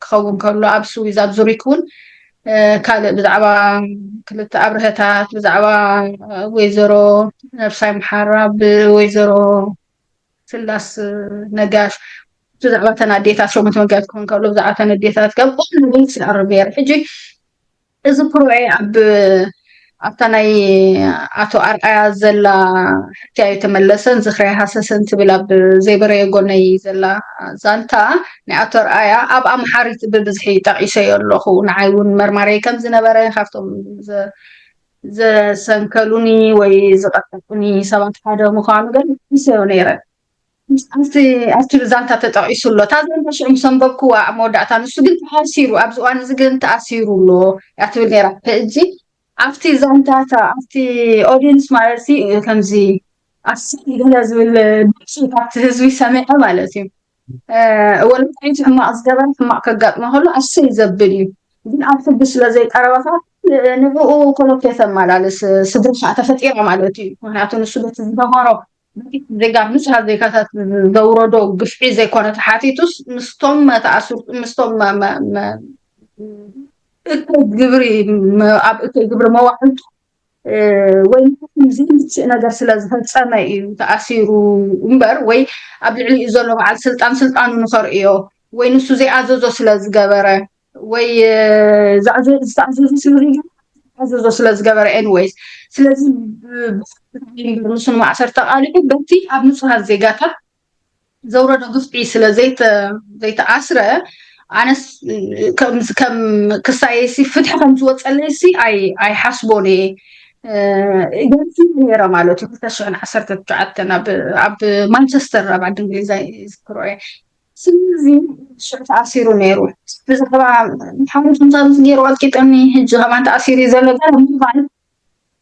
ክኸውን ከሎ ኣብ ስዊዝ ኣብ ዙሪክ እውን ካልእ ብዛዕባ ክልተ ኣብርሀታት፣ ብዛዕባ ወይዘሮ ነብሳይ መሓራ፣ ብወይዘሮ ስላስ ነጋሽ፣ ብዛዕባ ተን ኣዴታት ሸሞንተ መጋቢት ክኸውን ከሎ ብዛዕባ ተን ኣዴታት ከም ኦል ዊክስ ይቐርብ ነይሩ። ሕጂ እዚ ፕሮኤ ኣብ ኣብታ ናይ ኣቶ ኣርኣያ ዘላ ሕትያ ኣይተመለሰን፣ ዝኽሪ ኣይሃሰሰን ትብል ኣብ ዘይበረየ ጎነይ ዘላ ዛንታ ናይ ኣቶ ኣርኣያ ኣብ ኣምሓሪት ብብዝሒ ጠቒሰዮ ኣለኹ። ንዓይ እውን መርማረይ ከም ዝነበረ ካብቶም ዘ- ዘሰንከሉኒ ወይ ዝቐጠቁኒ ሰባት ሓደ ምዃኑ ግን ጠቒሰዮ ነይረ። ኣብቲ ኣብቲ ዛንታ ተጠቒሱ ኣሎ። እታ ዛንታ ሽዑ ምስ ኣንበብክዋ ኣብ መወዳእታ ንሱ ግን ተኣሲሩ፣ ኣብዚ እዋን እዚ ግን ተኣሲሩ ኣሎ እያ ትብል ነይራ። ሕጂ ኣብቲ ዛንታታ ኣብቲ ኦድየንስ ማለት ሲ ከምዚ ኣስይ ገለ ዝብል ድምፂ ካብቲ ህዝቢ ሰሚዐ ማለት እዩ። ወለዓይቲ ሕማቕ ዝገበረ ሕማቕ ከጋጥሞ ከሎ ኣሰይ ዘብል እዩ። ግን ኣብ ሕጊ ስለ ዘይቀረበ ከዓ ንዕኡ ኮለኮ ተመላልስ ስድሪ ከዓ ተፈጢራ ማለት እዩ። ምክንያቱ ንሱ በቲ ዝነበሮ ዜጋ ንጹሃት ዜጋታት ዘውረዶ ግፍዒ ዘይኮነ ተሓቲቱስ ምስቶም መተኣስርቱ ምስቶም እከይ ግብሪ ኣብ እከይ ግብሪ መዋዕልቱ ወይ ዘይምችእ ነገር ስለ ዝፈጸመ እዩ ተኣሲሩ እምበር ወይ ኣብ ልዕሊኡ ዘሎ በዓል ስልጣን ስልጣኑ ንኸርእዮ ወይ ንሱ ዘይኣዘዞ ስለ ዝገበረ ወይ ዝተኣዘዘ ስለ ዘይገበረ ዝተኣዘዞ ስለ ዝገበረ anyways ስለዚ ንሱ ንማእሰር ተቓሊዑ በቲ ኣብ ንጹሃት ዜጋታት ዘውረዶ ግፍዒ ስለ ዘይተኣስረ ኣነስ ከም ክሳየሲ ፍትሒ ከም ዝወፀለይሲ ኣይሓስቦን እየ። ገርሲ ነይረ ማለት እዩ ክልተ ሽሕን ዓሰርተ ትሽዓተን ኣብ ማንቸስተር ኣብ ዓዲ እንግሊዝ ይዝክሮ እየ። ስለዚ ሽዑ ተኣሲሩ ነይሩ። ብዛዕባ ሓሙሽተ ሳምንት ገይሩ ኣልቂጠኒ፣ ሕጂ ከማን ተኣሲሩ እዩ ዘሎ። ገለ ምባል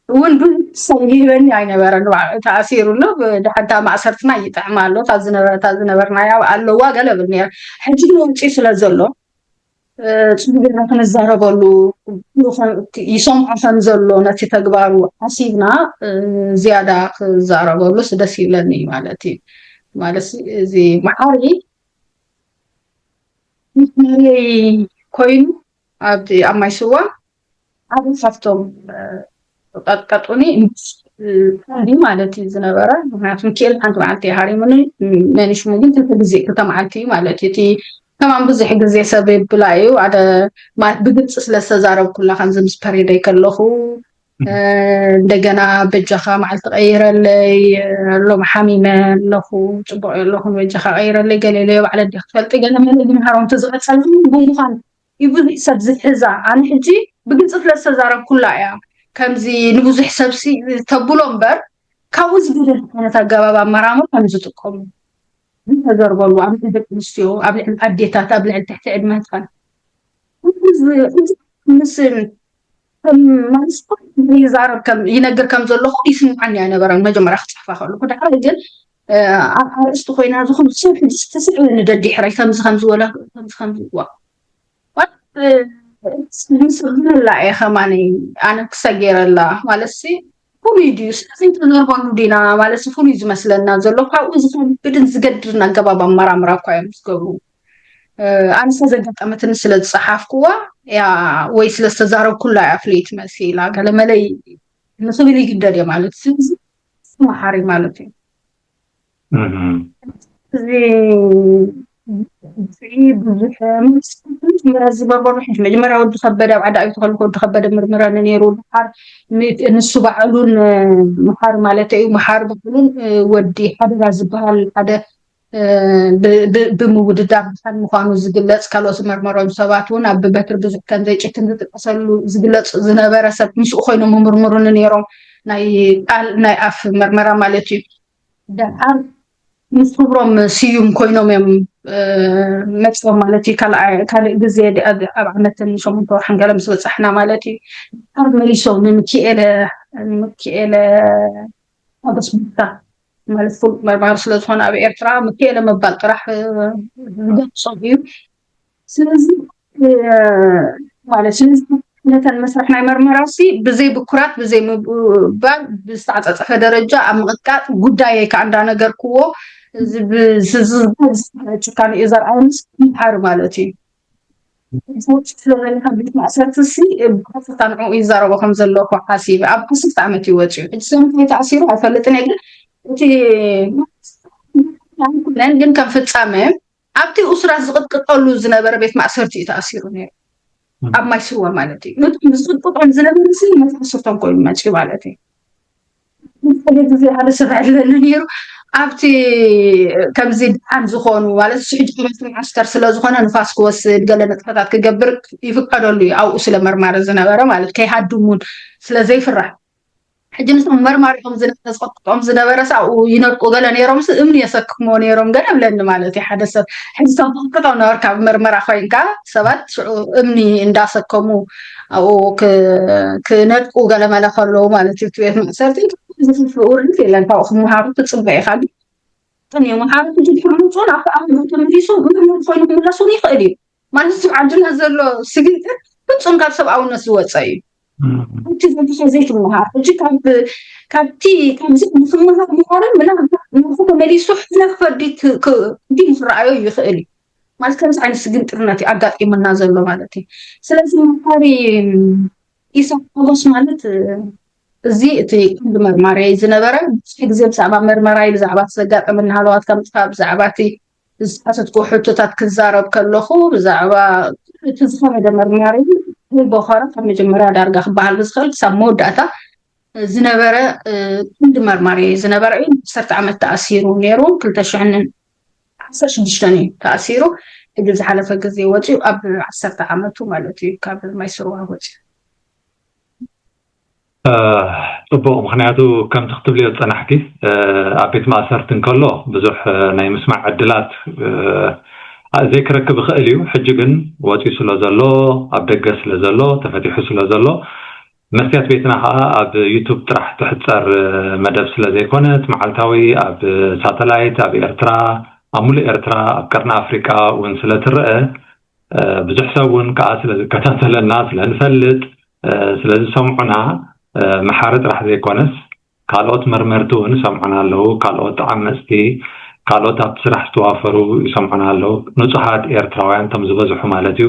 እውን ብዙሕ ሰብ ይህበኒ ኣይነበረን። ተኣሲሩ ኣሎ። ብድሓንታ ማእሰርትና ይጥዕም ኣሎ። እታ ዝነበረ እታ ዝነበርናያ ኣለዋ ገለ ብል ነይረ። ሕጂ ግን ወፂኡ ስለ ዘሎ፣ እ፣ ጽቡቕ ጌርና ክንዛረበሉ፣ ኩሉ ከም-፣ ይሰምዖ ከም ዘሎ ነቲ ተግባሩ ሓሲብና፣ እ፣ ዝያዳ ክዛረበሉስ ደስ ይብለኒ ማለት እዩ። ማለት እዚ መሓሪ መሓሪ ኮይኑ ኣብቲ ኣብ ማይ ስዋ ሓደ ካብቶም፣ እ፣ ቀጥቀጡኒ፣ እ፣ ቀንዲ ማለት እዩ ዝነበረ። ምክንያቱ ሚኪኤል ሓንቲ መዓልቲ ሃሪሙኒ፣ መኒሽሙ ግን ክልተ ግዜ፣ ክልተ መዓልቲ እዩ ማለት እዩ። እቲ ከማን ብዙሕ ግዜ ሰብ ይብላ እዩ። ሓደ ማለት ብግልፂ ስለ ዝተዛረብኩላ ከምዚ ምስ ፐሬደይ ከለኹ፣ እ፣ እንደገና በጃኻ መዓልቲ ቀይረለይ፣ እ፣ ሎም ሓሚመ ኣለኹ፣ ጽቡቕ የለኹን፣ በጃኻ ቀይረለይ፣ ገለ ኢለዮ፣ ባዕለ እንዲኽ ትፈልጢ፣ ገለ መለ ይምሃሮም ተዝቐጸልኩም ብምዃን እዩ ብዙሕ ሰብ ዝሕዛ። ኣነ ሕጂ ብግልፂ ስለ ዝተዛረብኩላ እያ ከምዚ ንብዙሕ ሰብሲ ተብሎ እምበር፣ ካብኡ ዝገደለ ዓይነት ኣገባብ ኣመራምር ከም ዝጥቀሙ ዝተዘርበሉ፣ ኣብ ልዕሊ ደቂ ኣንስትዮ፣ ኣብ ልዕሊ ኣዴታት፣ ኣብ ልዕሊ ትሕቲ ዕድመ ህፃን፣ እዚ፣ እዚ ምስ ከም ማንስኮ ይዛረብ ከም ይነግር ከም ዘለኹ ይስምዓኒ ኣይነበረን መጀመርያ ክፅሕፋ ከለኹ። ድሕሪ ግን፣ እ፣ ኣብ ኣርእስቲ ኮይና ዝኹን ሰብ ሕጂ ትስዕበኒ ደድሕረይ ከምዚ ከምዚ ወላ ከምዚ ከምዚ ዋ። ዋት፣ እ፣ ምስ ዝብላ እየ ከማኒ ኣነ ክሰጌረላ ማለት ሲ ፍሉይ ድዩ? ስለዚ ተዘርበሉ ዲና ማለት ሲ ፍሉይ ዝመስለና ዘሎ ካብኡ ዝኸብድን ዝገድርን ኣገባብ ኣመራምራ እኳ እዮም ዝገብሩ። እ፣ ኣነ ስለ ዘጋጠመትኒ ስለ ዝጸሓፍኩዋ እያ ወይ ስለ ዝተዛረብኩላ እያ ፍልይቲ መሲላ። ገለ መለ ንኽብል ይግደድ እየ ማለት እዩ። ስለዚ መሓሪ ማለት እዩ። እህ። እዚ እዚ ብዙሕ ምርመራ ዝገበሩ ሕጂ መጀመርያ ወዲ ከበደ ኣብ ዓዲ ኣብቲ ከለኩ ወዲ ከበደ ምርምረኒ ነይሩ። ድሓር ሚ-፣ ንሱ ባዕሉን፣ እ፣ መሓሪ ማለት እዩ። መሓሪ ባዕሉን፣ እ፣ ወዲ ሓደራ ዝበሃል ሓደ፣ እ፣ ብ-፣ ብ-፣ ብምውድዳር ድሓን ምዃኑ ዝግለጽ፣ ካልኦት ዝመርመሮም ሰባት እውን ኣብ በትሪ ብዙሕ ከም ዘይጭክን ዝጥቀሰሉ ዝግለጽ ዝነበረ ሰብ ምስኡ ኮይኖም ምምርምሩኒ ነይሮም። ናይ ቃል ናይ ኣፍ መርመራ ማለት እዩ። ደሓር ምስ ክብሮም ስዩም ኮይኖም እዮም፣ እ፣ መፅኦም ማለት እዩ። ካልኣይ፣ ካልእ ግዜ ድ-፣ ኣብ፣ ኣብ ዓመትን ሸሞንተ ወርሕን ገለ ምስ በፃሕና ማለት እዩ። ደሓር መሊሶም ንምክኤለ፣ ንምክኤለ ሓጎስ ቦታ ማለት ፍሉጥ መርማሪ ስለ ዝኾነ ኣብ ኤርትራ ምክኤለ ምባል ጥራሕ፣ እ፣ ዝገልፆ እዩ። ስለዚ፣ እ፣ ማለት ስለዚ ነተን መስርሕ ናይ መርመራ ሲ ብዘይ ብኩራት፣ ብዘይ ምባል፣ ብዝተዓጻጸፈ ደረጃ ኣብ ምቕጥቃጥ ጉዳየይ ከኣ እንዳነገርክዎ፣ እዚ ብ-፣ ዝ-፣ ዝ-፣ ጭካኔ እዩ ዘርኣየኒ ሲ ምሓሪ ማለት እዩ። ሰዎች ስለዘለካ ቤት ማእሰርቲ ሲ ብቀጥታ ንዕኡ ይዛረቦ ከም ዘለኹ ሓሲበ። ኣብ ዓሰርተ ዓመት እዩ ወጺኡ። ሕጂ ሰንበት ተኣሲሩ ኣይፈልጥን እየ፣ ግን እቲ ኣይኮነን፣ ግን ከም ፍጻመ ኣብቲ እሱራት ዝቕጥቅጠሉ ዝነበረ ቤት ማእሰርቲ እዩ ተኣሲሩ ነይሩ። እም። ኣብ ማይ ስዋ ማለት እዩ። ነቶም ዝቕጥቅጦም ዝነበረ ሲ መታእስርቶም ኮይኑ መፅዩ ማለት እዩ። ሓደ ግዜ ሓደ ሰብ ዕድለኒ ነይሩ። ኣብቲ ከምዚ ደሓን ዝኾኑ ማለት እዚ ሕጂ ዓመት መዓስከር ስለ ዝኾነ ንፋስ ክወስድ ገለ ንጥፈታት ክገብር ይፍቀደሉ እዩ። ኣብኡ ስለ መርማሪ ዝነበረ ማለት ከይሃድሙን ስለ ዘይፍራሕ። ሕጂ ንሶም መርማሪኦም ዝነበረ ዝቐጥቅጦም ዝነበረ ሳብኡ ይነድቁ ገለ ነይሮም ስ-፣ እምኒ የሰክሞ ነይሮም ገለ ብለኒ ማለት እዩ ሓደ ሰብ። ሕጂ እቶም ትቕጥቅጦም ነበርካ ብመርመራ ኮይንካ ሰባት ሽዑ እምኒ እንዳሰከሙ ኣብኡ ክ-፣ ክነድቁ ገለ መለ ከለዉ ማለት እዩ። እቲ ቤት ማእሰርቲ ዝፍልፍል ውርደት የለን። ካብኡ ክመሃሩ ትጽበ ኢኻ። ግን ጥን እዩ መሃሩ ሕጂ ድሕሪ ምውፅኡ ናብ ዓቕሉ ተመሊሱ ምርምር ኮይኑ ክምለስ እውን ይኽእል እዩ። ማለት ኣብ ዓድና ዘሎ ስግግር ፍጹም ካብ ሰብኣውነት ዝወፀ እዩ። እም። ኣብቲ ዘንተኻ ዘይትመሃር። ሕጂ ካብ፣ ካብቲ፣ ካብዚ ንክመሃር ምሃርን ምናልባት ንሱ ተመሊሱ ሕነ ክፈዲ ክ-፣ ክ-፣ ክዲ ንክረኣዮ ይኽእል እዩ። ማለት ከምዚ ዓይነት ስግንጥርነት እዩ ኣጋጢሙና ዘሎ ማለት እዩ። ስለዚ መሃሪ ኢሳቅ ሓጎስ ማለት፣ እ፣ እዚ እቲ ቀንዲ መርማሪ ዝነበረ ብዙሕ ግዜ ብዛዕባ መርመራይ፣ ብዛዕባ እቲ ዘጋጠመኒ ሃለዋት ከምፅካ፣ ብዛዕባ እቲ ዝሓተትኩዎ ሕቶታት ክዛረብ ከለኹ፣ ብዛዕባ እቲ ዝኸበደ መርማሪ ቦኸረ ካብ መጀመርያ ዳርጋ ክበሃል ብዝኽእል ክሳብ መወዳእታ ዝነበረ፣ እ፣ ቀንዲ መርማሪ ዝነበረ እዩ። ዓሰርተ ዓመት ተኣሲሩ ነይሩ። ክልተ ሽሕን ዓሰርተ ሽዱሽተን እዩ ተኣሲሩ። ሕጂ ዝሓለፈ ግዜ ወፂኡ ኣብ ዓሰርተ ዓመቱ ማለት እዩ ካብ ማይ ስርዋ ወፂኡ። እ፣ ጽቡቕ፣ ምኽንያቱ ከምቲ ክትብልዮ ዝጸናሕኪ፣ እ፣ ኣብ ቤት ማእሰርቲ እንከሎ ብዙሕ፣ እ፣ ናይ ምስማዕ ዕድላት፣ እ፣ ዘይክረክብ ይኽእል እዩ። ሕጂ ግን ወፂኡ ስለ ዘሎ፣ ኣብ ደገ ስለ ዘሎ፣ ተፈቲሑ ስለ ዘሎ፣ መስትያት ቤትና ከዓ ኣብ ዩቱብ ጥራሕ ትሕፀር መደብ ስለ ዘይኮነት፣ መዓልታዊ ኣብ ሳተላይት ኣብ ኤርትራ፣ ኣብ ሙሉእ ኤርትራ፣ ኣብ ቀርኒ ኣፍሪቃ እውን ስለ ትረአ፣ ብዙሕ ሰብ እውን ከዓ ስለ ዝከታተለና ስለ ንፈልጥ፣ ስለ ዝሰምዑና፣ መሓሪ ጥራሕ ዘይኮነስ ካልኦት መርመርቲ እውን ይሰምዑና ኣለዉ። ካልኦት ዓመፅቲ፣ ካልኦት ኣብቲ ስራሕ ዝተዋፈሩ ይሰምዑና ኣለዉ። ንፁሃት ኤርትራውያን፣ እቶም ዝበዝሑ ማለት እዩ፣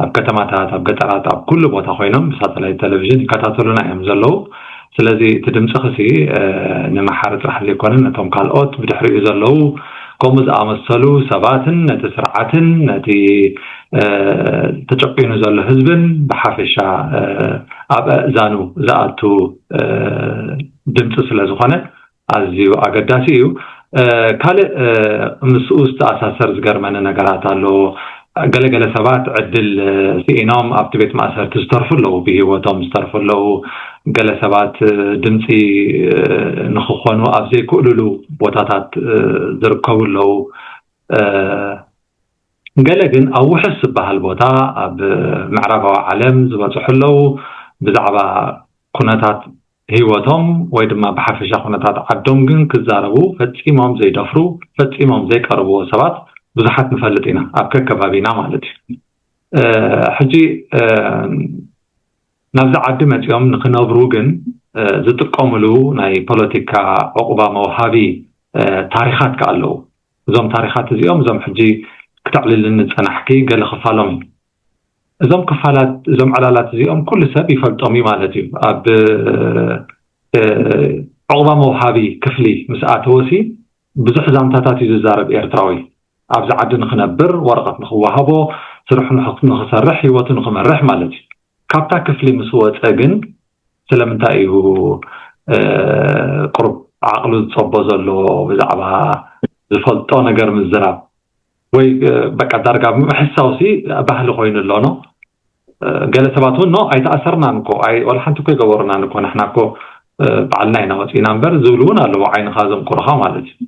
ኣብ ከተማታት፣ ኣብ ገጠራት፣ ኣብ ኩሉ ቦታ ኮይኖም ብሳተላይት ቴሌቪዥን ይከታተሉና እዮም ዘለዉ። ስለዚ እቲ ድምፅኽሲ ንመሓሪ ጥራሕ ዘይኮነ፣ ነቶም ካልኦት ብድሕሪኡ ዘለዉ ከምኡ ዝኣመሰሉ ሰባትን ነቲ ስርዓትን ነቲ ተጨቂኑ ዘሎ ህዝብን ብሓፈሻ ኣብ ኣእዛኑ ዝኣቱ ድምፂ ስለ ዝኾነ ኣዝዩ ኣገዳሲ እዩ። ካልእ ምስኡ ዝተኣሳሰር ዝገርመኒ ነገራት ኣሎ። ገለገለ ሰባት ዕድል ስኢኖም ኣብቲ ቤት ማእሰርቲ ዝተርፉ ኣለዉ፣ ብህይወቶም ዝተርፉ ኣለዉ። ገለ ሰባት ድምፂ ንክኾኑ ኣብ ዘይክእሉሉ ቦታታት ዝርከቡ ኣለዉ። ገለ ግን ኣብ ውሕስ ዝበሃል ቦታ ኣብ ምዕራባዊ ዓለም ዝበፅሑ ኣለዉ። ብዛዕባ ኩነታት ህይወቶም ወይ ድማ ብሓፈሻ ኩነታት ዓዶም ግን ክዛረቡ ፈፂሞም ዘይደፍሩ፣ ፈፂሞም ዘይቀርብዎ ሰባት ብዙሓት ንፈልጥ ኢና፣ ኣብ ከከባቢና ማለት እዩ። ሕጂ ናብዚ ዓዲ መፂኦም ንክነብሩ ግን ዝጥቀምሉ ናይ ፖለቲካ ዕቑባ መውሃቢ ታሪኻት ከ ኣለዉ። እዞም ታሪኻት እዚኦም፣ እዞም ሕጂ ክተዕልልኒ ዝፀናሕኪ ገለ ክፋሎም እዩ። እዞም ክፋላት፣ እዞም ዕላላት እዚኦም ኩሉ ሰብ ይፈልጦም እዩ ማለት እዩ። ኣብ ዕቑባ መውሃቢ ክፍሊ ምስ ኣተወሲ ብዙሕ ዛንታታት እዩ ዝዛረብ ኤርትራዊ። ኣብዚ ዓዲ ንክነብር፣ ወረቐት ንክወሃቦ፣ ስርሑ ንክሰርሕ፣ ህይወቱ ንክመርሕ ማለት እዩ። ካብታ ክፍሊ ምስ ወፀ ግን ስለምንታይ እዩ ቁሩብ ዓቕሉ ዝፀቦ ዘሎ ብዛዕባ ዝፈልጦ ነገር ምዝራብ? ወይ በቃ ዳርጋ ምሕሳውሲ ባህሊ ኮይኑ ኣሎ። ኖ፣ ገለ ሰባት እውን ኖ ኣይተኣሰርናን እኮ፣ ኣይ ወላ ሓንቲ እኮ ይገበሩናን እኮ፣ ንሕና እኮ ባዕልና ኢና ወፂና እምበር ዝብሉ እውን ኣለዉ፣ ዓይንኻ ዘንቁርኻ ማለት እዩ።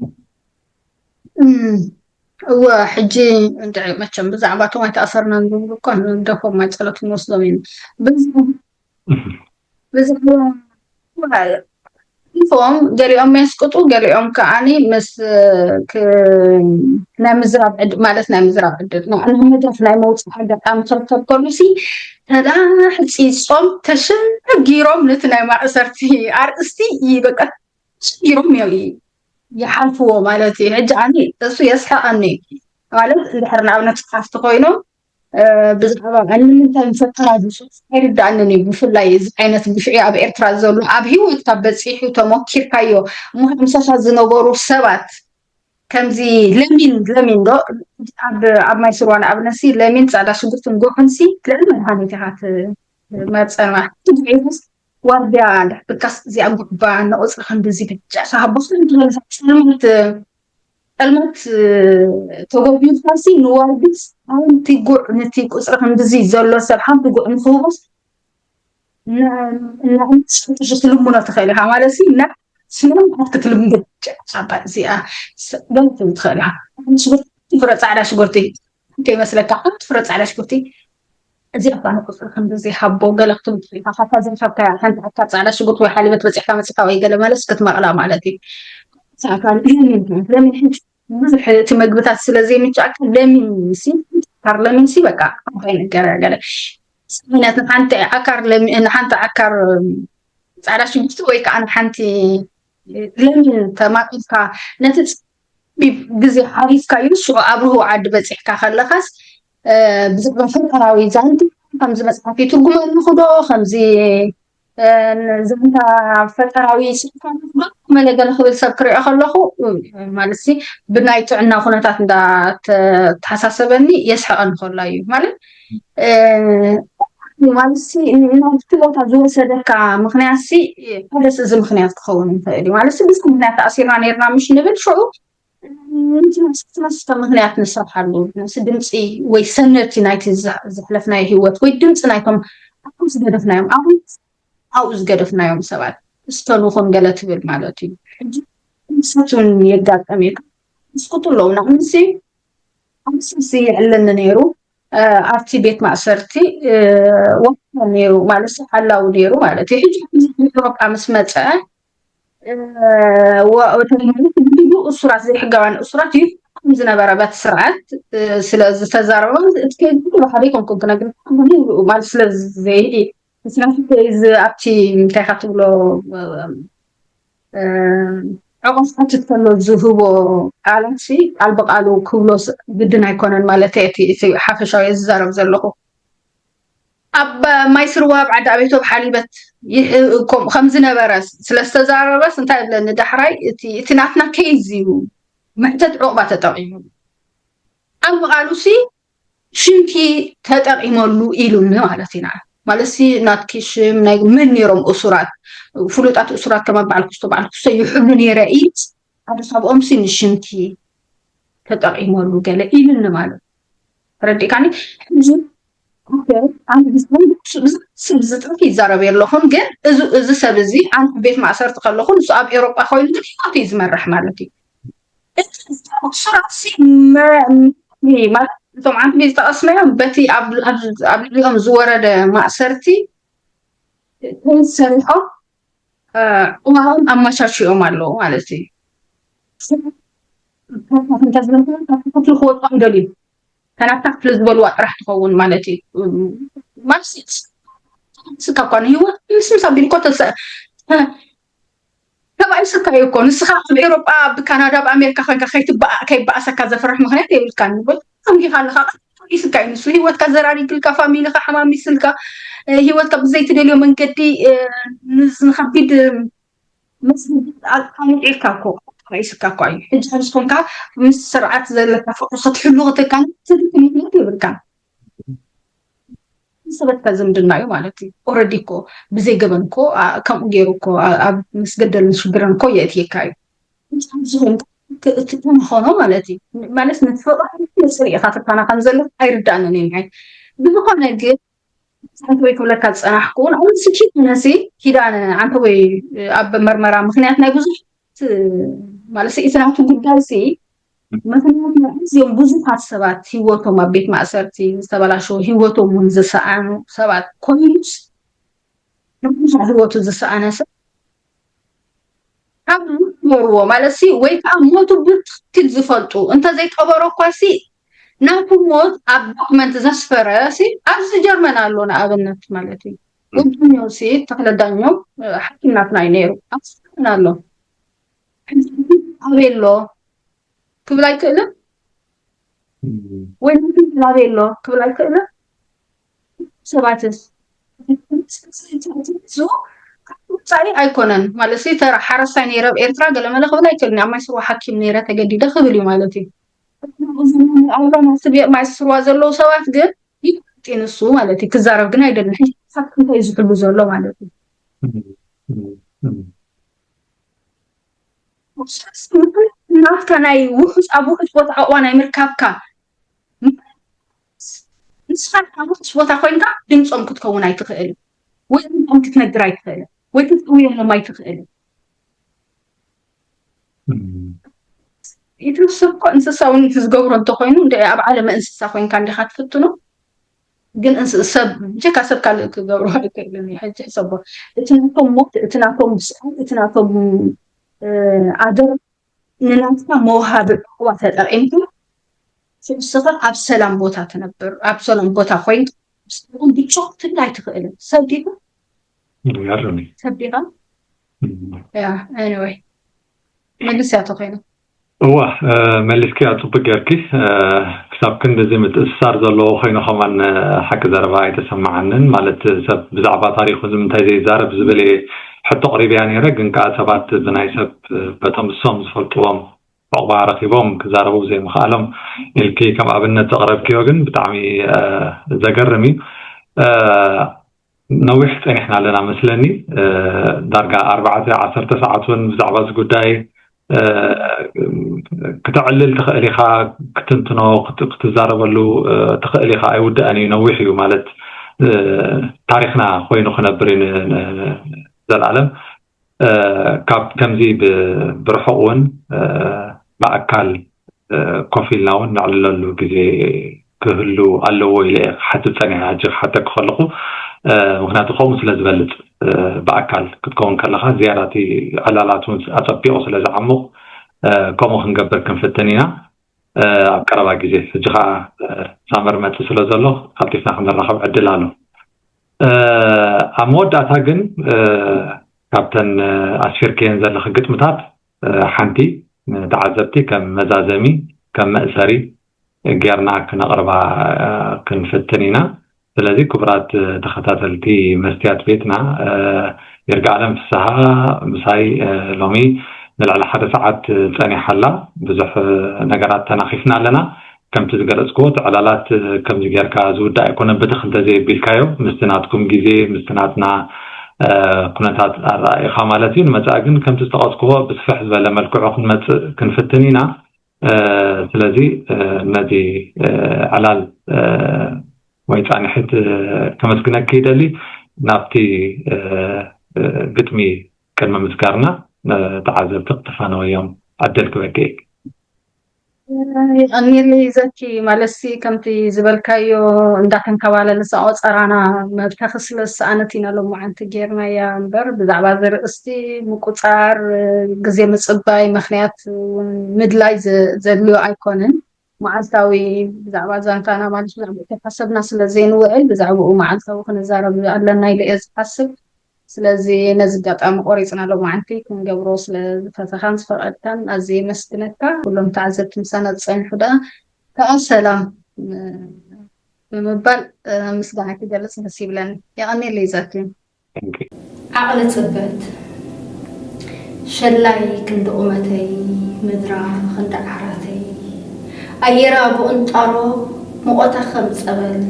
እወ፣ ሕጂ እንድዒ መቸም ብዛዕባ እቶም ኣይተኣሰርናን ዝብሉ እኮ ንደፎም ማይ ጸሎት ንወስዶም ኢና። ብዛዕባ ብዛዕባ ፎም ገሊኦም የስቅጡ፣ ገሊኦም ከዓኒ ምስ ናይ ምዝራብ ዕድል ማለት ናይ ምዝራብ ዕድል ናይ መድረክ ናይ መውፅእ ኣጋጣሚ ክርከብ ከሉሲ ተላሕፂ ጾም ተሸጊሮም ነቲ ናይ ማእሰርቲ ኣርእስቲ በቃ ሽግሮም እዮም ይሓልፍዎ ማለት እዩ። ሕጂ ኣነ እሱ የስሕቐኒ ማለት እንድሕር ንኣብነት ጸሓፍቲ ኮይኖም ብዛዕባ ንምንታይ ፈጠራ ዝሱ ኣይርዳእንን እዩ። ብፍላይ እዚ ዓይነት ግፍዒ ኣብ ኤርትራ ዘሎ ኣብ ህይወትካ በፂሑ ተሞኪርካዮ እሞ ሓምሳታት ዝነበሩ ሰባት ከምዚ ለሚን ለሚን ዶ ኣብ ማይ ስርዋ ንኣብነሲ ለሚን ፃዕዳ ሽጉርትን ጎሕንሲ ልዕሊ መድሃኒት ኢኻ ትመፀን ማለት ዋርድያ ድሕርካስ እዚኣ ጉዕባ ንቁፅሪ ክንድዚ ብጫ ሳሃቦ ስለምትበለሳ ፀልማት ፀልማት ተጎቢልካሲ ንዋርድስ ሓንቲ ጉዕ ነቲ ቁፅሪ ክንድዚ ዘሎ ሰብ ሓንቲ ጉዕ ንክህቦስ እናምስጥሽ ትልምኖ ትኽእል ኢኻ ማለት ሲ እና ስለምንታት ክትልምዶ ጫባ እዚኣ በልትም ትኽእል ኢኻ ሽጉርቲ ፍረ ፃዕዳ ሽጉርቲ ከይመስለካ ሓንቲ ፍረ ፃዕዳ ሽጉርቲ እዚኣ እኳ ንቁፅሪ ክንዲ ዘይሃቦ ገለ ክትብል ትኽእል ኢኻ ካብታ ዝረኸብካያ ሓንቲ ዓካር ፃዕዳ ሽጉርቲ ወይ ሓሊበት በፂሕካ መፂኻ ወይ ገለ መለስ ክትመቕላ ማለት እዩ ሰዓት ለሚን ለሚን ሕጂ ብዙሕ እቲ መግብታት ስለ ዘይምችኣካ ለሚን ሲ ዓካር ለሚን ሲ በቃ እንታይ ነገር ገለ ዓይነት ንሓንቲ ዓካር ለሚን ንሓንቲ ዓካር ፃዕዳ ሽጉርቲ ወይ ከዓ ንሓንቲ ለሚን ተማቒልካ ነቲ ቢብ ግዜ ሓሊፍካዮ ሽዑ ኣብ ርሁው ዓዲ በፂሕካ ከለኻስ ብዛዕባ ፈጠራዊ ዛንቲ ከምዚ መፅሓፍ ይትርጉመልኹ ዶ ከምዚ ዛንታ ፈጠራዊ ፅሑፋት መለገለ ክብል ሰብ ክሪኦ ከለኹ ማለት ሲ ብናይ ጥዕና ኩነታት እንዳተሓሳሰበኒ የስሕቐኒ ከሎ እዩ ማለት ማለት ሲ ናብቲ ቦታ ዝወሰደካ ምክንያት ሲ ሓደስ እዚ ምክንያት ክኸውን ይኽእል እዩ ማለት ሲ ብዙሕ ምክንያት ተኣሲርና ነርና ምሽ ንብል ሽዑ ትመስተ ምክንያት ንሰርሓሉ ነሲ ድምፂ ወይ ሰነድቲ ናይቲ ዘሕለፍናዮ ህይወት ወይ ድምፂ ናይቶም ኣብኡ ዝገደፍናዮም ኣሁን ኣብኡ ዝገደፍናዮም ሰባት እስተንኹን ገለ ትብል ማለት እዩ ሕጂ ንሳት እውን የጋጠም እዩ ስኩቱ ኣለዉ ንዓምሲ ምስ የዕለኒ ነይሩ። ኣብቲ ቤት ማእሰርቲ ወ ነይሩ ማለት ሓላው ነይሩ ማለት እዩ። ሕጂ ከምዚ ምሕሮቃ ምስ መፀ እሱራት ዘይሕጋውያን እሱራት እዩ ዝነበረ በቲ ስርዓት ስለ ዝተዛረበ እቲ ከዚ ባህሪ ኮንኩን ክነግር ማለት ስለ ዘይህዲ ምስራቲ ከዚ ኣብቲ እንታይ ኢኻ ትብሎ ዕቆስ ሓትት ከሎ ዝህቦ ቃላት ቃል ብቃሉ ክብሎ ግድን ኣይኮነን ማለት እቲ ሓፈሻዊ ዝዛረብ ዘለኹ ኣብ ማይ ስርዋ ኣብ ዓዲ ኣቤቶ ኣብ ሓሊበት ከምዝነበረ ስለዝተዛረበስ እንታይ ይብለኒ ዳሕራይ እቲ ናትና ኬዝ እዩ መሕተት ዕቁባ ተጠቂሙ ኣብ ቃሉ ሲ ሽምኪ ተጠቂመሉ ኢሉኒ ማለት ኢና ማለት ሲ ናትኪ ሽም ናይ መን ነይሮም እሱራት ፍሉጣት እሱራት ከማ በዓል ክስቶ በዓል ክስቶ ይሕሉ ነይረ ኢልስ ሓደ ካብኦም ሲ ንሽምኪ ተጠቂመሉ ገለ ኢሉኒ ማለት ረዲካኒ ሕጂ ስብ ዝጥፍ ይዛረብ የለኹን ግን እዚ ሰብ እዚ ኣነ ቤት ማእሰርቲ ከለኹ ንሱ ኣብ ኤሮጳ ኮይኑ ግን ህይወቱ እዩ ዝመርሕ ማለት እዩ እሱራት ሲ እቶም ዓንዲ ዝተቐስመዮም በቲ ኣብ ልዕሊኦም ዝወረደ ማእሰርቲ ሰሪሖም ዕዋኦም ኣመቻችኦም ኣለዉ ማለት እዩ። ክፍሊ ክወፅኦም ደልዩ ከናብታ ክፍሊ ዝበልዋ ጥራሕ ትኸውን ማለት እዩ። ማስካ እኳ ንህይወት ምስምስ ኣቢልኮ ተባኢስካ እዩ እኮ ንስኻ ኣብ ኤሮጳ ኣብ ካናዳ ኣብ ኣሜሪካ ኮይንካ ከይትበኣ ከይበኣሰካ ዘፍርሕ ምክንያት የብልካን። ከምዲኻ ኣለካ ኢስካ እዩ ንሱ ህይወትካ ዘራሪግልካ ፋሚሊካ ሓማሚስልካ ህይወትካ ብዘይትደልዮ መንገዲ ንከቢድ መስጊድ ኣቃሚጥካ እኮ ተባኢስካ እኮ እዩ። ሕጂ ከም ዝኾንካ ምስ ስርዓት ዘለካ ፍቅሪ ክትሕሉ ክትካን ትልክ ምክንያት የብልካን። ሰበትካ ዝምድና እዩ ማለት እዩ። ኦረዲ እኮ ብዘይ ገበን እኮ ከምኡ ገይሩ እኮ ኣብ ምስ ገደልን ሽግርን እኮ የእትየካ እዩ። ዝኾንካ ትኾኖ ማለት እዩ። ማለት ንፍቅሪ መፅሪ ኢኻ ትካና ከም ዘሎ ኣይርዳእንን እዩ። ብዝኾነ ግን ሓንቲ ወይ ክብለካ ዝፀናሕኩ ንኣምስኪ ነሲ ኪዳነ ዓንተ ወይ ኣብ መርመራ ምክንያት ናይ ብዙሕ ማለት እቲ ናቱ ጉዳይ ሲ ምክንያት እዚኦም ብዙሓት ሰባት ህይወቶም ኣብ ቤት ማእሰርቲ ዝተበላሸ ህይወቶም እውን ዝሰኣኑ ሰባት ኮይኑስ ንብዙሕ ህይወቱ ዝሰኣነ ሰብ ካብ ዝነበርዎ ማለት ሲ ወይ ከዓ ሞቱ ብትክክል ዝፈልጡ እንተዘይቀበሮ እኳ ሲ ናቱ ሞት ኣብ ዶክመንት ዘስፈረ ሲ ኣብዚ ጀርመን ኣሎ ንኣብነት ማለት እዩ። ወድኛው ሲ ተክለዳኛው ሓኪም ናትና እዩ ነይሩ ኣብዚ ጀርመን ኣሎ ኣበይ ኣሎ ክብል ኣይክእልን ወይ ናቱ ኣበይ ኣሎ ክብል ኣይክእልን ሰባትስ ወፃኢ ኣይኮነን ማለት ተራ ሓረስታይ ነይረ ኣብ ኤርትራ ገለመለ ክብል ኣይክእልን ኣብ ማይ ስርዋ ሓኪም ነይረ ተገዲደ ክብል እዩ ማለት እዩ ኣብ ማይ ስርዋ ዘለዉ ሰባት ግን ይንሱ ማለት እዩ ክዛረብ ግን ኣይደልን እንታይ ዝሕሉ ዘሎ ማለት እዩ ናፍታ ናይ ውሑስ ኣብ ውሑስ ቦታ ዕቑባ ናይ ምርካብካ ንስኻ ኣብ ውሑስ ቦታ ኮይንካ ድምፆም ክትከውን ኣይትኽእልን ወይ ድምፆም ክትነግር ኣይትኽእልን ወይ ክትእውየሎም ኣይትኽእልን ኢትንሱ እኮ እንስሳ እውን ዝገብሮ እንተኮይኑ ኣብ ዓለመ እንስሳ ኮይንካ እንዲካ ትፍትኖ ግን ሰብ ጀካ ሰብ ካልእ ክገብሮ ኣይክእልን እዩ ሕጂ ሕሰቦ እቲ ናቶም ሞት እቲ ናቶም ስቃይ እቲ ናቶም ኣደር ንናትካ መውሃቢ ዕቁባ ተጠቂምካ ንስኻ ኣብ ሰላም ቦታ ትነብር ኣብ ሰላም ቦታ ኮይንካ ብጮክ ትብል ኣይትኽእልን ሰብ ዲኻ ሰብ ዲኻ ያ anyway መልስ እያ ተኮይኑ እዋ መሊስክያ ፅቡቅ ጌርኪ ክሳብ ክንድዚ ምትእስሳር ዘለዎ ኮይኑ ከማን ሓቂ ዘረባ ኣይተሰማዓንን ማለት ሰብ ብዛዕባ ታሪኩ ንምንታይ ዘይዛረብ ዝብል እየ ሕቶ ቅሪብያ ነይረ ግን ከዓ ሰባት ብናይ ሰብ በቶም እሶም ዝፈልጥዎም ዕቁባ ረኪቦም ክዛረቡ ዘይምክኣሎም ኢልኪ ከም ኣብነት ዘቅረብክዮ ግን ብጣዕሚ ዘገርም እዩ ነዊሕ ፀኒሕና ኣለና መስለኒ ዳርጋ ኣርባዕተ ዓሰርተ ሰዓት እውን ብዛዕባ እዚ ጉዳይ ክተዕልል ትኽእል ኢኻ ክትንትኖ ክትዛረበሉ ትኽእል ኢኻ ኣይውድአን እዩ ነዊሕ እዩ ማለት ታሪክና ኮይኑ ክነብር እዩ ዘላለም ካብ ከምዚ ብርሑቕ እውን ብኣካል ኮፍ ኢልና እውን ነዕልለሉ ግዜ ክህሉ ኣለዎ ኢለ እየ ክሓትት ፀኒሐ። ሕጂ ክሓተኪ ከለኹ ምክንያቱ ከምኡ ስለ ዝበልፅ፣ ብኣካል ክትከውን ከለካ ዝያዳ እቲ ዕላላት እውን ኣፀቢቑ ስለ ዝዓሙቕ፣ ከምኡ ክንገብር ክንፍትን ኢና። ኣብ ቀረባ ግዜ፣ ሕጂ ከዓ ሳመር መፅእ ስለ ዘሎ፣ ቀልጢፍና ክንራኸብ ዕድል ኣሎ። ኣብ መወዳእታ ግን፣ ካብተን ኣስፊርክየን ዘለኺ ግጥምታት ሓንቲ ንተዓዘብቲ ከም መዛዘሚ፣ ከም መእሰሪ ጌርና ክነቕርባ ክንፍትን ኢና። ስለዚ ክቡራት ተኸታተልቲ መስትያት ቤትና፣ ይርጋለም ፍስሃ ምሳይ ሎሚ ንልዕሊ ሓደ ሰዓት ፀኒሓ ኣላ። ብዙሕ ነገራት ተናኺፍና ኣለና። ከምቲ ዝገለፅክዎ፣ እቲ ዕላላት ከምዚ ጌርካ ዝውዳእ ኣይኮነን። ብትኽ እንተዘየቢልካዮ፣ ምስቲ ናትኩም ግዜ፣ ምስቲ ናትና ኩነታት ኣረኣኢኻ ማለት እዩ። ንመፃኢ ግን ከምቲ ዝጠቐስክዎ ብስፍሕ ዝበለ መልክዑ ክንመፅእ ክንፍትን ኢና። ስለዚ ነዚ ዕላል ወይ ፃንሒት ከመስግነኪ ይደሊ። ናብቲ ግጥሚ ቅድሚ ምስጋርና፣ ተዓዘብቲ ክተፋነወዮም ዕድል ክበኪ። ይቐኒል ዘኪ። ማለትሲ ከምቲ ዝበልካዮ እንዳተንከባለለ ዝኣቆፀራና መብተኺ ስለ ዝሰኣነት ኢና ሎማዓንቲ ጌርናያ እምበር፣ ብዛዕባ እዚ ርእስቲ ምቁፃር፣ ግዜ ምፅባይ፣ ምኽንያት እውን ምድላይ ዘድልዮ ኣይኮነን። መዓልታዊ ብዛዕባ ዛንታና ማለት ብዛዕባ ተሓሰብና ስለ ዘይንውዕል ብዛዕባኡ መዓልታዊ ክንዛረብ ኣለና ኢለ እየ ዝሓስብ። ስለዚ ነዚ ኣጋጣሚ ቆሪፅና ሎማዓንቲ ክንገብሮ ስለ ዝፈተኻን ዝፈቐድካን ኣዝየ የመስግነካ። ኩሎም ተዓዘብቲ ምሳና ዝፀንሑ ደኣ ከዓ ሰላም ብምባል ምስጋና ክገልፅ ደስ ይብለኒ። የቐኔለይ ዛኪ። ዓቕሊ ጽበት ሸላይ ክንዲ ቁመተይ ምድራ ክንዲ ዓራተይ ኣየራ ብቕንጣሮ ሙቐታ ከም ጸበል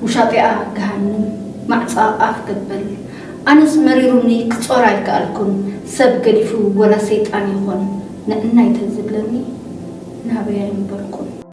ውሻጢኣ ገሃንም ማዕጻ ኣፍ ገበል ኣነስ መሪሩኒ ክጾር ኣይከኣልኩን ሰብ ገዲፉ ወላ ሰይጣን ይኹን ንዕናይ ተዝብለኒ ናበይ ኣይምበልኩን።